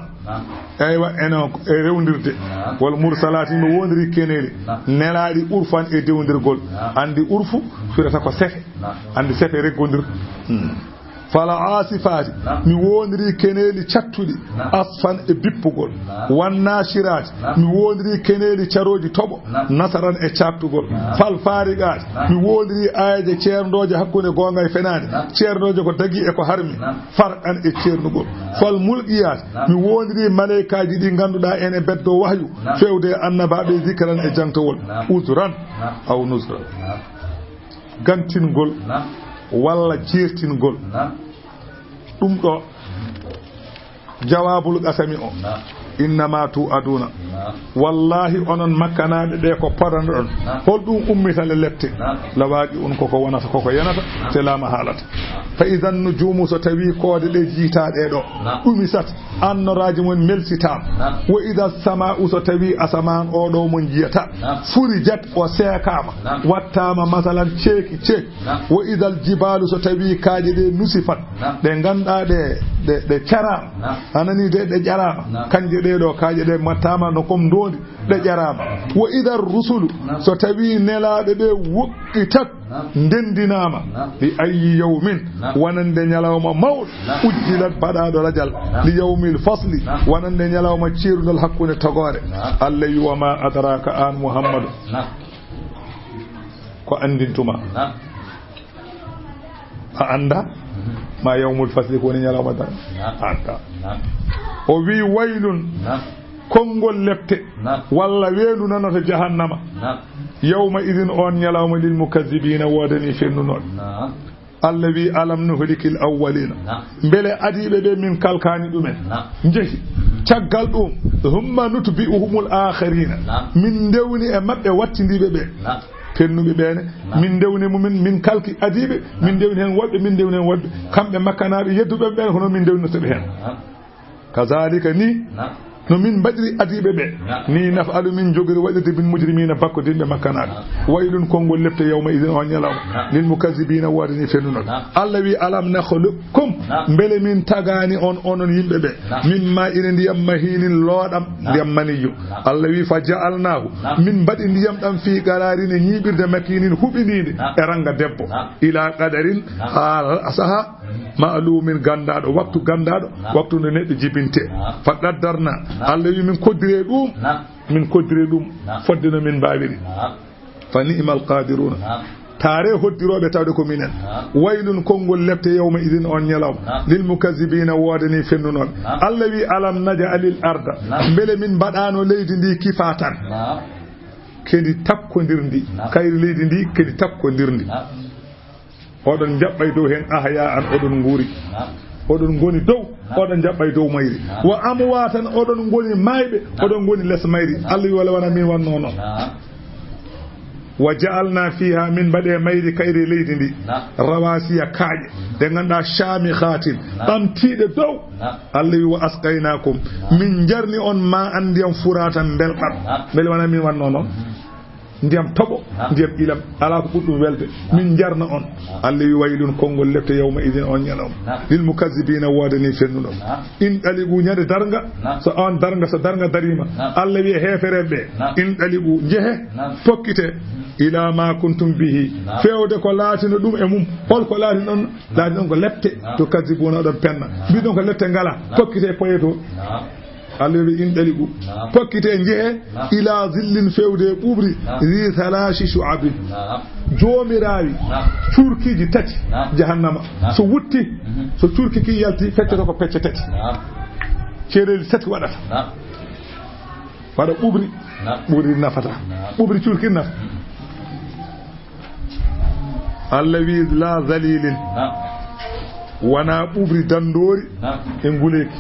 Eywa, eno e rewndirde. Wal mursalati, mi wondiri keneeli nelaaɗi urfan, e dewndirgol. Anndi urfu firata ko sefe. Anndi sefe reggondir. Hmm. Fal asifati, mi wondiri keneeli cattuɗi, asfan, e bippugol. Wan nashirati, mi wondiri keneeli carooji toɓo, nasaran, e caabtugol. Fal fariqati, mi wondiri aayeeje ceerndooje hakkunde goonga e fenaande, ceerndooje ko dagi e ko harmi, farqan, e ceernugol. Fal mulqiyati, mi wondiri maleykaaji ɗi ngannduɗaa ene beddo wahyu, fewde e annabaaɓe, zikran, e jangtowol, uzran aw nuzran. Gantingol, naam, walla jeertingol. Naam. Ɗum ɗo, naam, jawabul qasami o. Naam. Innama tu'aduna. Naam. Wallahi, onon makkanaaɓe ɓe, ko podanɗon. Naam. Hol ɗum ummita le lepte? Naam. Lawaqi'un, koko wonata, koko yanata, naam, te laama haalata. Naam. Fa idan nujumu, so tawi koode ɗe jiitaaɗe ɗo, naam, ɗumisat, annoraaji mum melsitaama. Naam. Wa ida sama'u, so tawi asamaan o ɗo mo njiyata, naam, furijat, o seekaama, naam, wattaama, masalan, ceeki, ceek. Naam. Wa idal jibalu, so tawi kaaƴe ɗe nusifat, naam, ɗe ngannduɗaa ɗe, ɗe, ɗe caraama. Naam. A nani de, ɗe ƴaraama. Naam. Kanje ɗe ɗo kaaƴe ɗe mattaama no kom ndoondi, ɗe ƴaraama. Wa idar rusulu, naam, so tawi nelaaɓe ɓe woɗɗitat, naam, ndenndinaama, naam, li ayyi yawmin, naam, wonande ñalawma mawɗo, naam, ujjilat, baɗaaɗo lajal, naam, li yawmil fasli, naam, wonande ñalawma ceerundal hakkunde togoore. Naam. Allah wi, wa ma adraka, an Muhammadu, naam, ko anndintuma? Naam. A annda, mhm, ma yawmul fasli, ko woni ñalawma darnga? Naam. A annda. Naam. O wi, waylun, naam, konngol lepte, naam, walla weendu nanata jahannama. Naam. Yawma idin, on ñalawma, lil mukazzibina, woodani fennunooɓe. Naam. Allah wi, alam nuhlikil awwalina. Naam. Mbele adiiɓe ɓe min kalkaani ɗumen? Naam. Njehi. Caggal ɗum, humma nutbi'uhumul akharina. Naam. Min ndewni e maɓɓe wattindiiɓe ɓe. Naam. Pennuɓe ɓe ne, naam, min ndewni mumen, min kalki adiiɓe, naam, min ndewni heen woɗɓe, min ndewni heen woɗɓe. Naam. Kamɓe makkanaaɓe yedduɓe ɓe, hono min ndewnirta ɓe heen. Naam. Kazalika ni, naam, no min mbaɗiri adiiɓe ɓe, naam, ni naf'alu, min jogori waɗirde bil mujrimina, bakkodinɓe makkanaaɓe. Naam. Waylun, konngol lepte, yawma idin, on ñalawma, naam, lil mukazzibina, woodani fennunooɓe. Naam. Allah wi, alam nakhluqkum, naam, mbele min tagaani on, onon yimɓe ɓe, naam, min ma'in, ndiyam, mahinin, looɗam, naam, ndiyam maniyyu. Naam. Allah wi, fa ja'alnahu, naam, min mbaɗi ndiyam ɗam, fi qararin, e ñiiɓirde, makinin, huɓiniinde, naam, e ranga debbo. Naam. Ila qadarin, naam, haa saha, mm, ma'lumin, ganndaaɗo, waktu ganndaaɗo, naam, waktu nde neɗɗo jibinte. Naam. Fa qaddarna, naam, Allah wi, min koddire ɗum, naam, Min koddiri ɗum. Naam. Fodde no min mbaawiri. Naam. Fa ni'mal qaadiruna. Naam. Taare hoddirooɓe tawde ko minen. Naam. Waylun, konngol lepte, yawma idin, on ñalawma. Naam. Lil mukazzibiina, woodani fennunooɓe. Naam. Allah wi, alam naj'alil arda. Naam. Mbele min mbaɗaano leydi ndi kifaatan. Naam. Kedi takkondirndi. Naam. Kayri leydi ndi kedi takkondirndi. Naam. Oɗon njaɓɓay dow heen, ahya'an, oɗon nguuri. Naam. Oɗon ngoni dow, naam, oɗon njaɓɓay dow mayri. Naam. Wa amwaatan, oɗon ngoni maayɓe, naam, oɗon ngoni les mayri. Naam. Allah wi, wala wona min wannoo noon. Naam. Wa ja'alna fiha, min mbaɗi e mayri kayri leydi ndi. Naam. Rawasiya, kaaƴe, ɗe ngannduɗaa, shamikhatin, naam, ɓamtiiɗe dow. Naam. Allah wi, wa asqaynakum, naam, min njarni on ma an ndiyam furatan belɗam. Naam. Mbele wona min wannoo noon? Mhm. Ndiyam toɓo, naam, ndiyam ilam, alaa ko ɓuri ɗum welde. Naam. Min njarna on. Naam. Allah wi, waylun, konngol lepte, yawma idin, on ñalawma. Naam. Lil mukazzibiina, woodani fennuɗo. Naam. Inɗaliqu, ñande darnga, naam, so on darnga, so darnga dariima. Naam. Allah wi e heefereɓe ɓe, naam, inɗaliqu, njehe, naam, pokkite, mhm, ila ma kuntum bihi, naam, feewde ko laatino ɗum e mum. Hol ko laatino ɗon? Naam. Laatino ɗon ko lepte, naam, tukazzibuuna, oɗon penna. Naam. Mbiɗon ko lepte ngala, naam, pokkite, poye to. Naam. Allah wi, inɗaliqu. Naam. Pokkite, njehe. Naam. Ila zillin, feewde e ɓuuɓri. Naam. Zi thalaasi shu'abin. Naam. Joomiraawi, naam, cuurkiiji tati, naam, jahannama. Naam. So wutti, mhm, so cuurki ki yalti, feccoto ko pecce tati. Naam. Ceereeli tati waɗata. Naam. Waɗa ɓuuɓri. Naam. Ɓuuɓri nafata. Naam. Ɓuuɓri cuurki nafa. Mhm. Allah wi, la zalilin. Naam. Wona ɓuuɓri dandoori, naam, e nguleeki.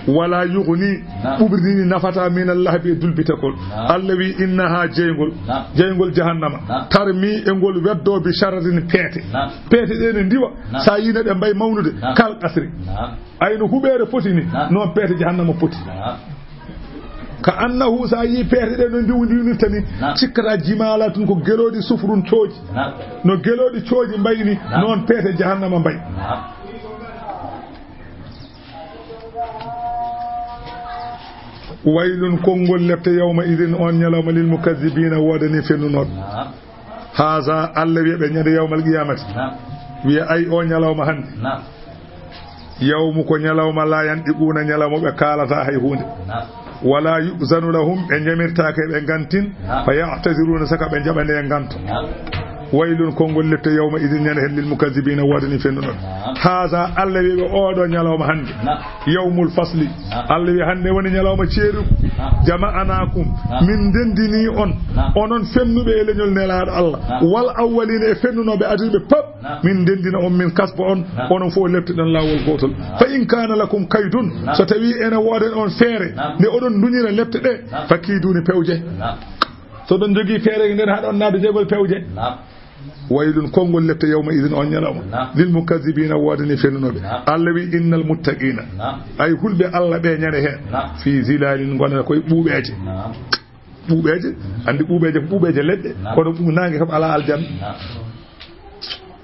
Wala yughni, naam, ɓuuɓri ndi nafata min al-lahbi e dulbitakol. Naam. Allah wi, innaha, jeyngol, naam, jeyngol jahannama. Naam. Tarmi, e ngol weddo, bi shararin, peete. Naam. Peete ɗe ne ndiwa, naam, sa yii no ɗe mbayi mawnude, naam, kal qasri. Naam. Ay no huɓeere foti ni, naam, noon peete jahannama poti. Naam. Ka annahu, sa yii peete ɗe no ndiwndinirta ni, naam, cikkata jimaala tun ko gelooɗi sufrun cooji. Naam. No gelooɗi cooji mbayi ni, naam, noon peete jahannama mbayi. Naam. Waylun, konngol lepte, yawma idin, on ñalawma, lil mukazzibiina, woodani fennunooɓe. Naam. Haza, Allah wiya ɓe ñande yawmal qiyamati. Naam. Wiya, ay, o ñalawma hande. Naam. Yawmu ko ñalawma la yantiquuna, ñalawma ɓe kaalata hay huunde. Naam. Wala yu'zanu lahum, ɓe jamirtaake ɓe ngantin. Naam. Fa ya'taziruuna, saka ɓe jaɓane nganto. Naam. Waylun, konngol lepte, yawma idin, ñande hen, lil mukazzibiina, woodani fennuɗo. Naam. Haza, Allah wiya ɓe oɗo ñalawma hande. Naam. Yawmul fasli. Naam. Allah wiya, hannde woni ñalawma ceerugu. Naam. Jama'anaakum. Naam. Min ndenndinii on. Naam. Onon fennuɓe e leñol Nelaaɗo Allah. Naam. Wal awwaliina, e fennunooɓe aduna ɓe pop. Naam. Min ndenndina on, min kasba on. Naam. Onon fof leptoɗon laawol gootol. Naam. Fa in kaana lakum kaydun. Naam. So tawii ene woodan on feere. Naam. Nde oɗon nduñira lepte ɗe. Naam. Fa kiiduuni, pewje. Naam. So oɗon njogii feere nden, haɗon naatde jeygol, pewje. Naam. Waylun, konngol lepte, yawma idin, on ñalawma. Naam. Lil mukazzibiina, woodani fennunoɓe. Naam. Allah wi, innal muttaqiina. Naam. Ay hulɓe Allah ɓe ñande heen. Naam. Fii zilalin, ngonata koye ɓuuɓeeje. Naam. Ɓuuɓeeje, anndi ɓuuɓeeje ko ɓuuɓeeje leɗɗe, naam, kono ɓu-, naange kam alaa aljanna. Naam.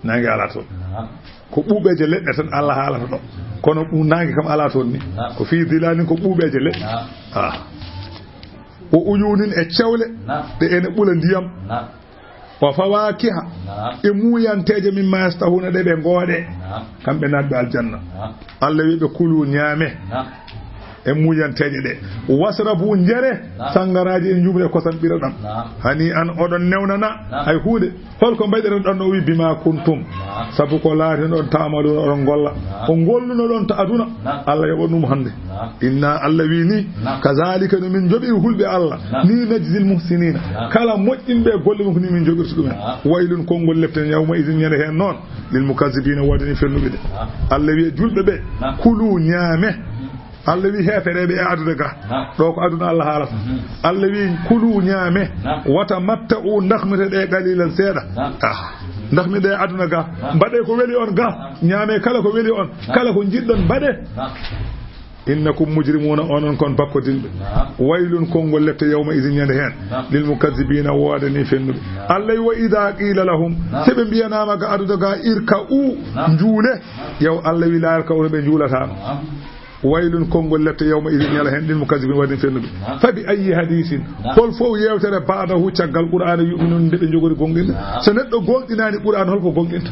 Naange alaa toon. Naam. Ko ɓuuɓeeje leɗɗe tan Allah haalata ɗo. Kono ɓu-, naange kam alaa toon ni. Naam. Ko fii zilalin, ko ɓuuɓeeje leɗɗe. Naam. Ah. Wo uyunin, e cewle, naam, ɗe ene ɓula ndiyam. Naam. Wa fawakiha, naam, e muuyanteeje, mimma yastahuna, ɗe ɓe ngoode. Naam. Kamɓe naatɓe aljanna. Naam. Allah wi ɓe, kulu, ñaame. Naam. E muuyanteeje ɗe. Wasrabu, njare. Naam. Sangaraaji e njuumre kosam ɓira ɗam. Naam. Hani an, oɗon newnana. Naam. Hay huunde. Holko mbayɗen ɗon? O wi, bima kuntum. Naam. Sabu ko laatinoɗon, ta'maluna, oɗon ngolla. Naam. Ko ngollunoɗon to aduna. Naam. Allah yoɓa ɗum hannde. Naam. Inna, Allah wi ni, naam, kazalika, no min njoɓiri hulɓe Allah, naam, ni najzil muhsinina. Naam. Kala moƴƴinɓe e golle mum ko ni min njoɓirta ɗumen. Naam. Waylun, konngol lepte, yawma idin, ñande heen noon, lil mukazzibiina, woodani fennuɓe de. Naam. Allah wiya julɓe ɓe, naam, kulu, ñaame. Allah wi heefereɓe e aduna ga. Naam. Ɗo ko aduna Allah haalata. Mhm. Allah wi kulu, ñaame. Naam. Wa tamatta'u, ndahmite ɗe qalilan, seeɗa. Naam. Ah. Ndahmite ɗe aduna ga. Naam. Mbaɗe ko weli on ga. Naam. Ñaame kala ko weli on. Naam. Kala ko njiɗɗon mbaɗe. Naam. Innakum mujrimuuna, onon kon bakkodinɓe. Naam. Waylun, konngol lepte, yawma idin, ñande heen. Naam. Lil mukazzibiina, woodani fennuɓe. Naam. Allah wi, wa idaa qiila lahum, naam, so ɓe mbiyanaama ga aduna ga, irka'u, naam, njuule. Naam. Yaw, Allah wi, laa yarka'uuna, ɓe njuulataano. Naam. Waylun, konngol lepte, yawma idin, ñande heen, lil mukazzibiina, woodani fennuɓe. Naam. Fa bi ayyi hadiisin, naam, hol fof yeewtere, ba'dahu, caggal Qur'aana, yu'minuun, nde ɓe njogori goonɗinde. Naam. So neɗɗo goonɗinaani Qur'aan, hol ko goonɗinta?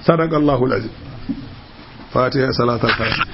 Sadaqallahul aziim. Fatiha e salaatal fatiha.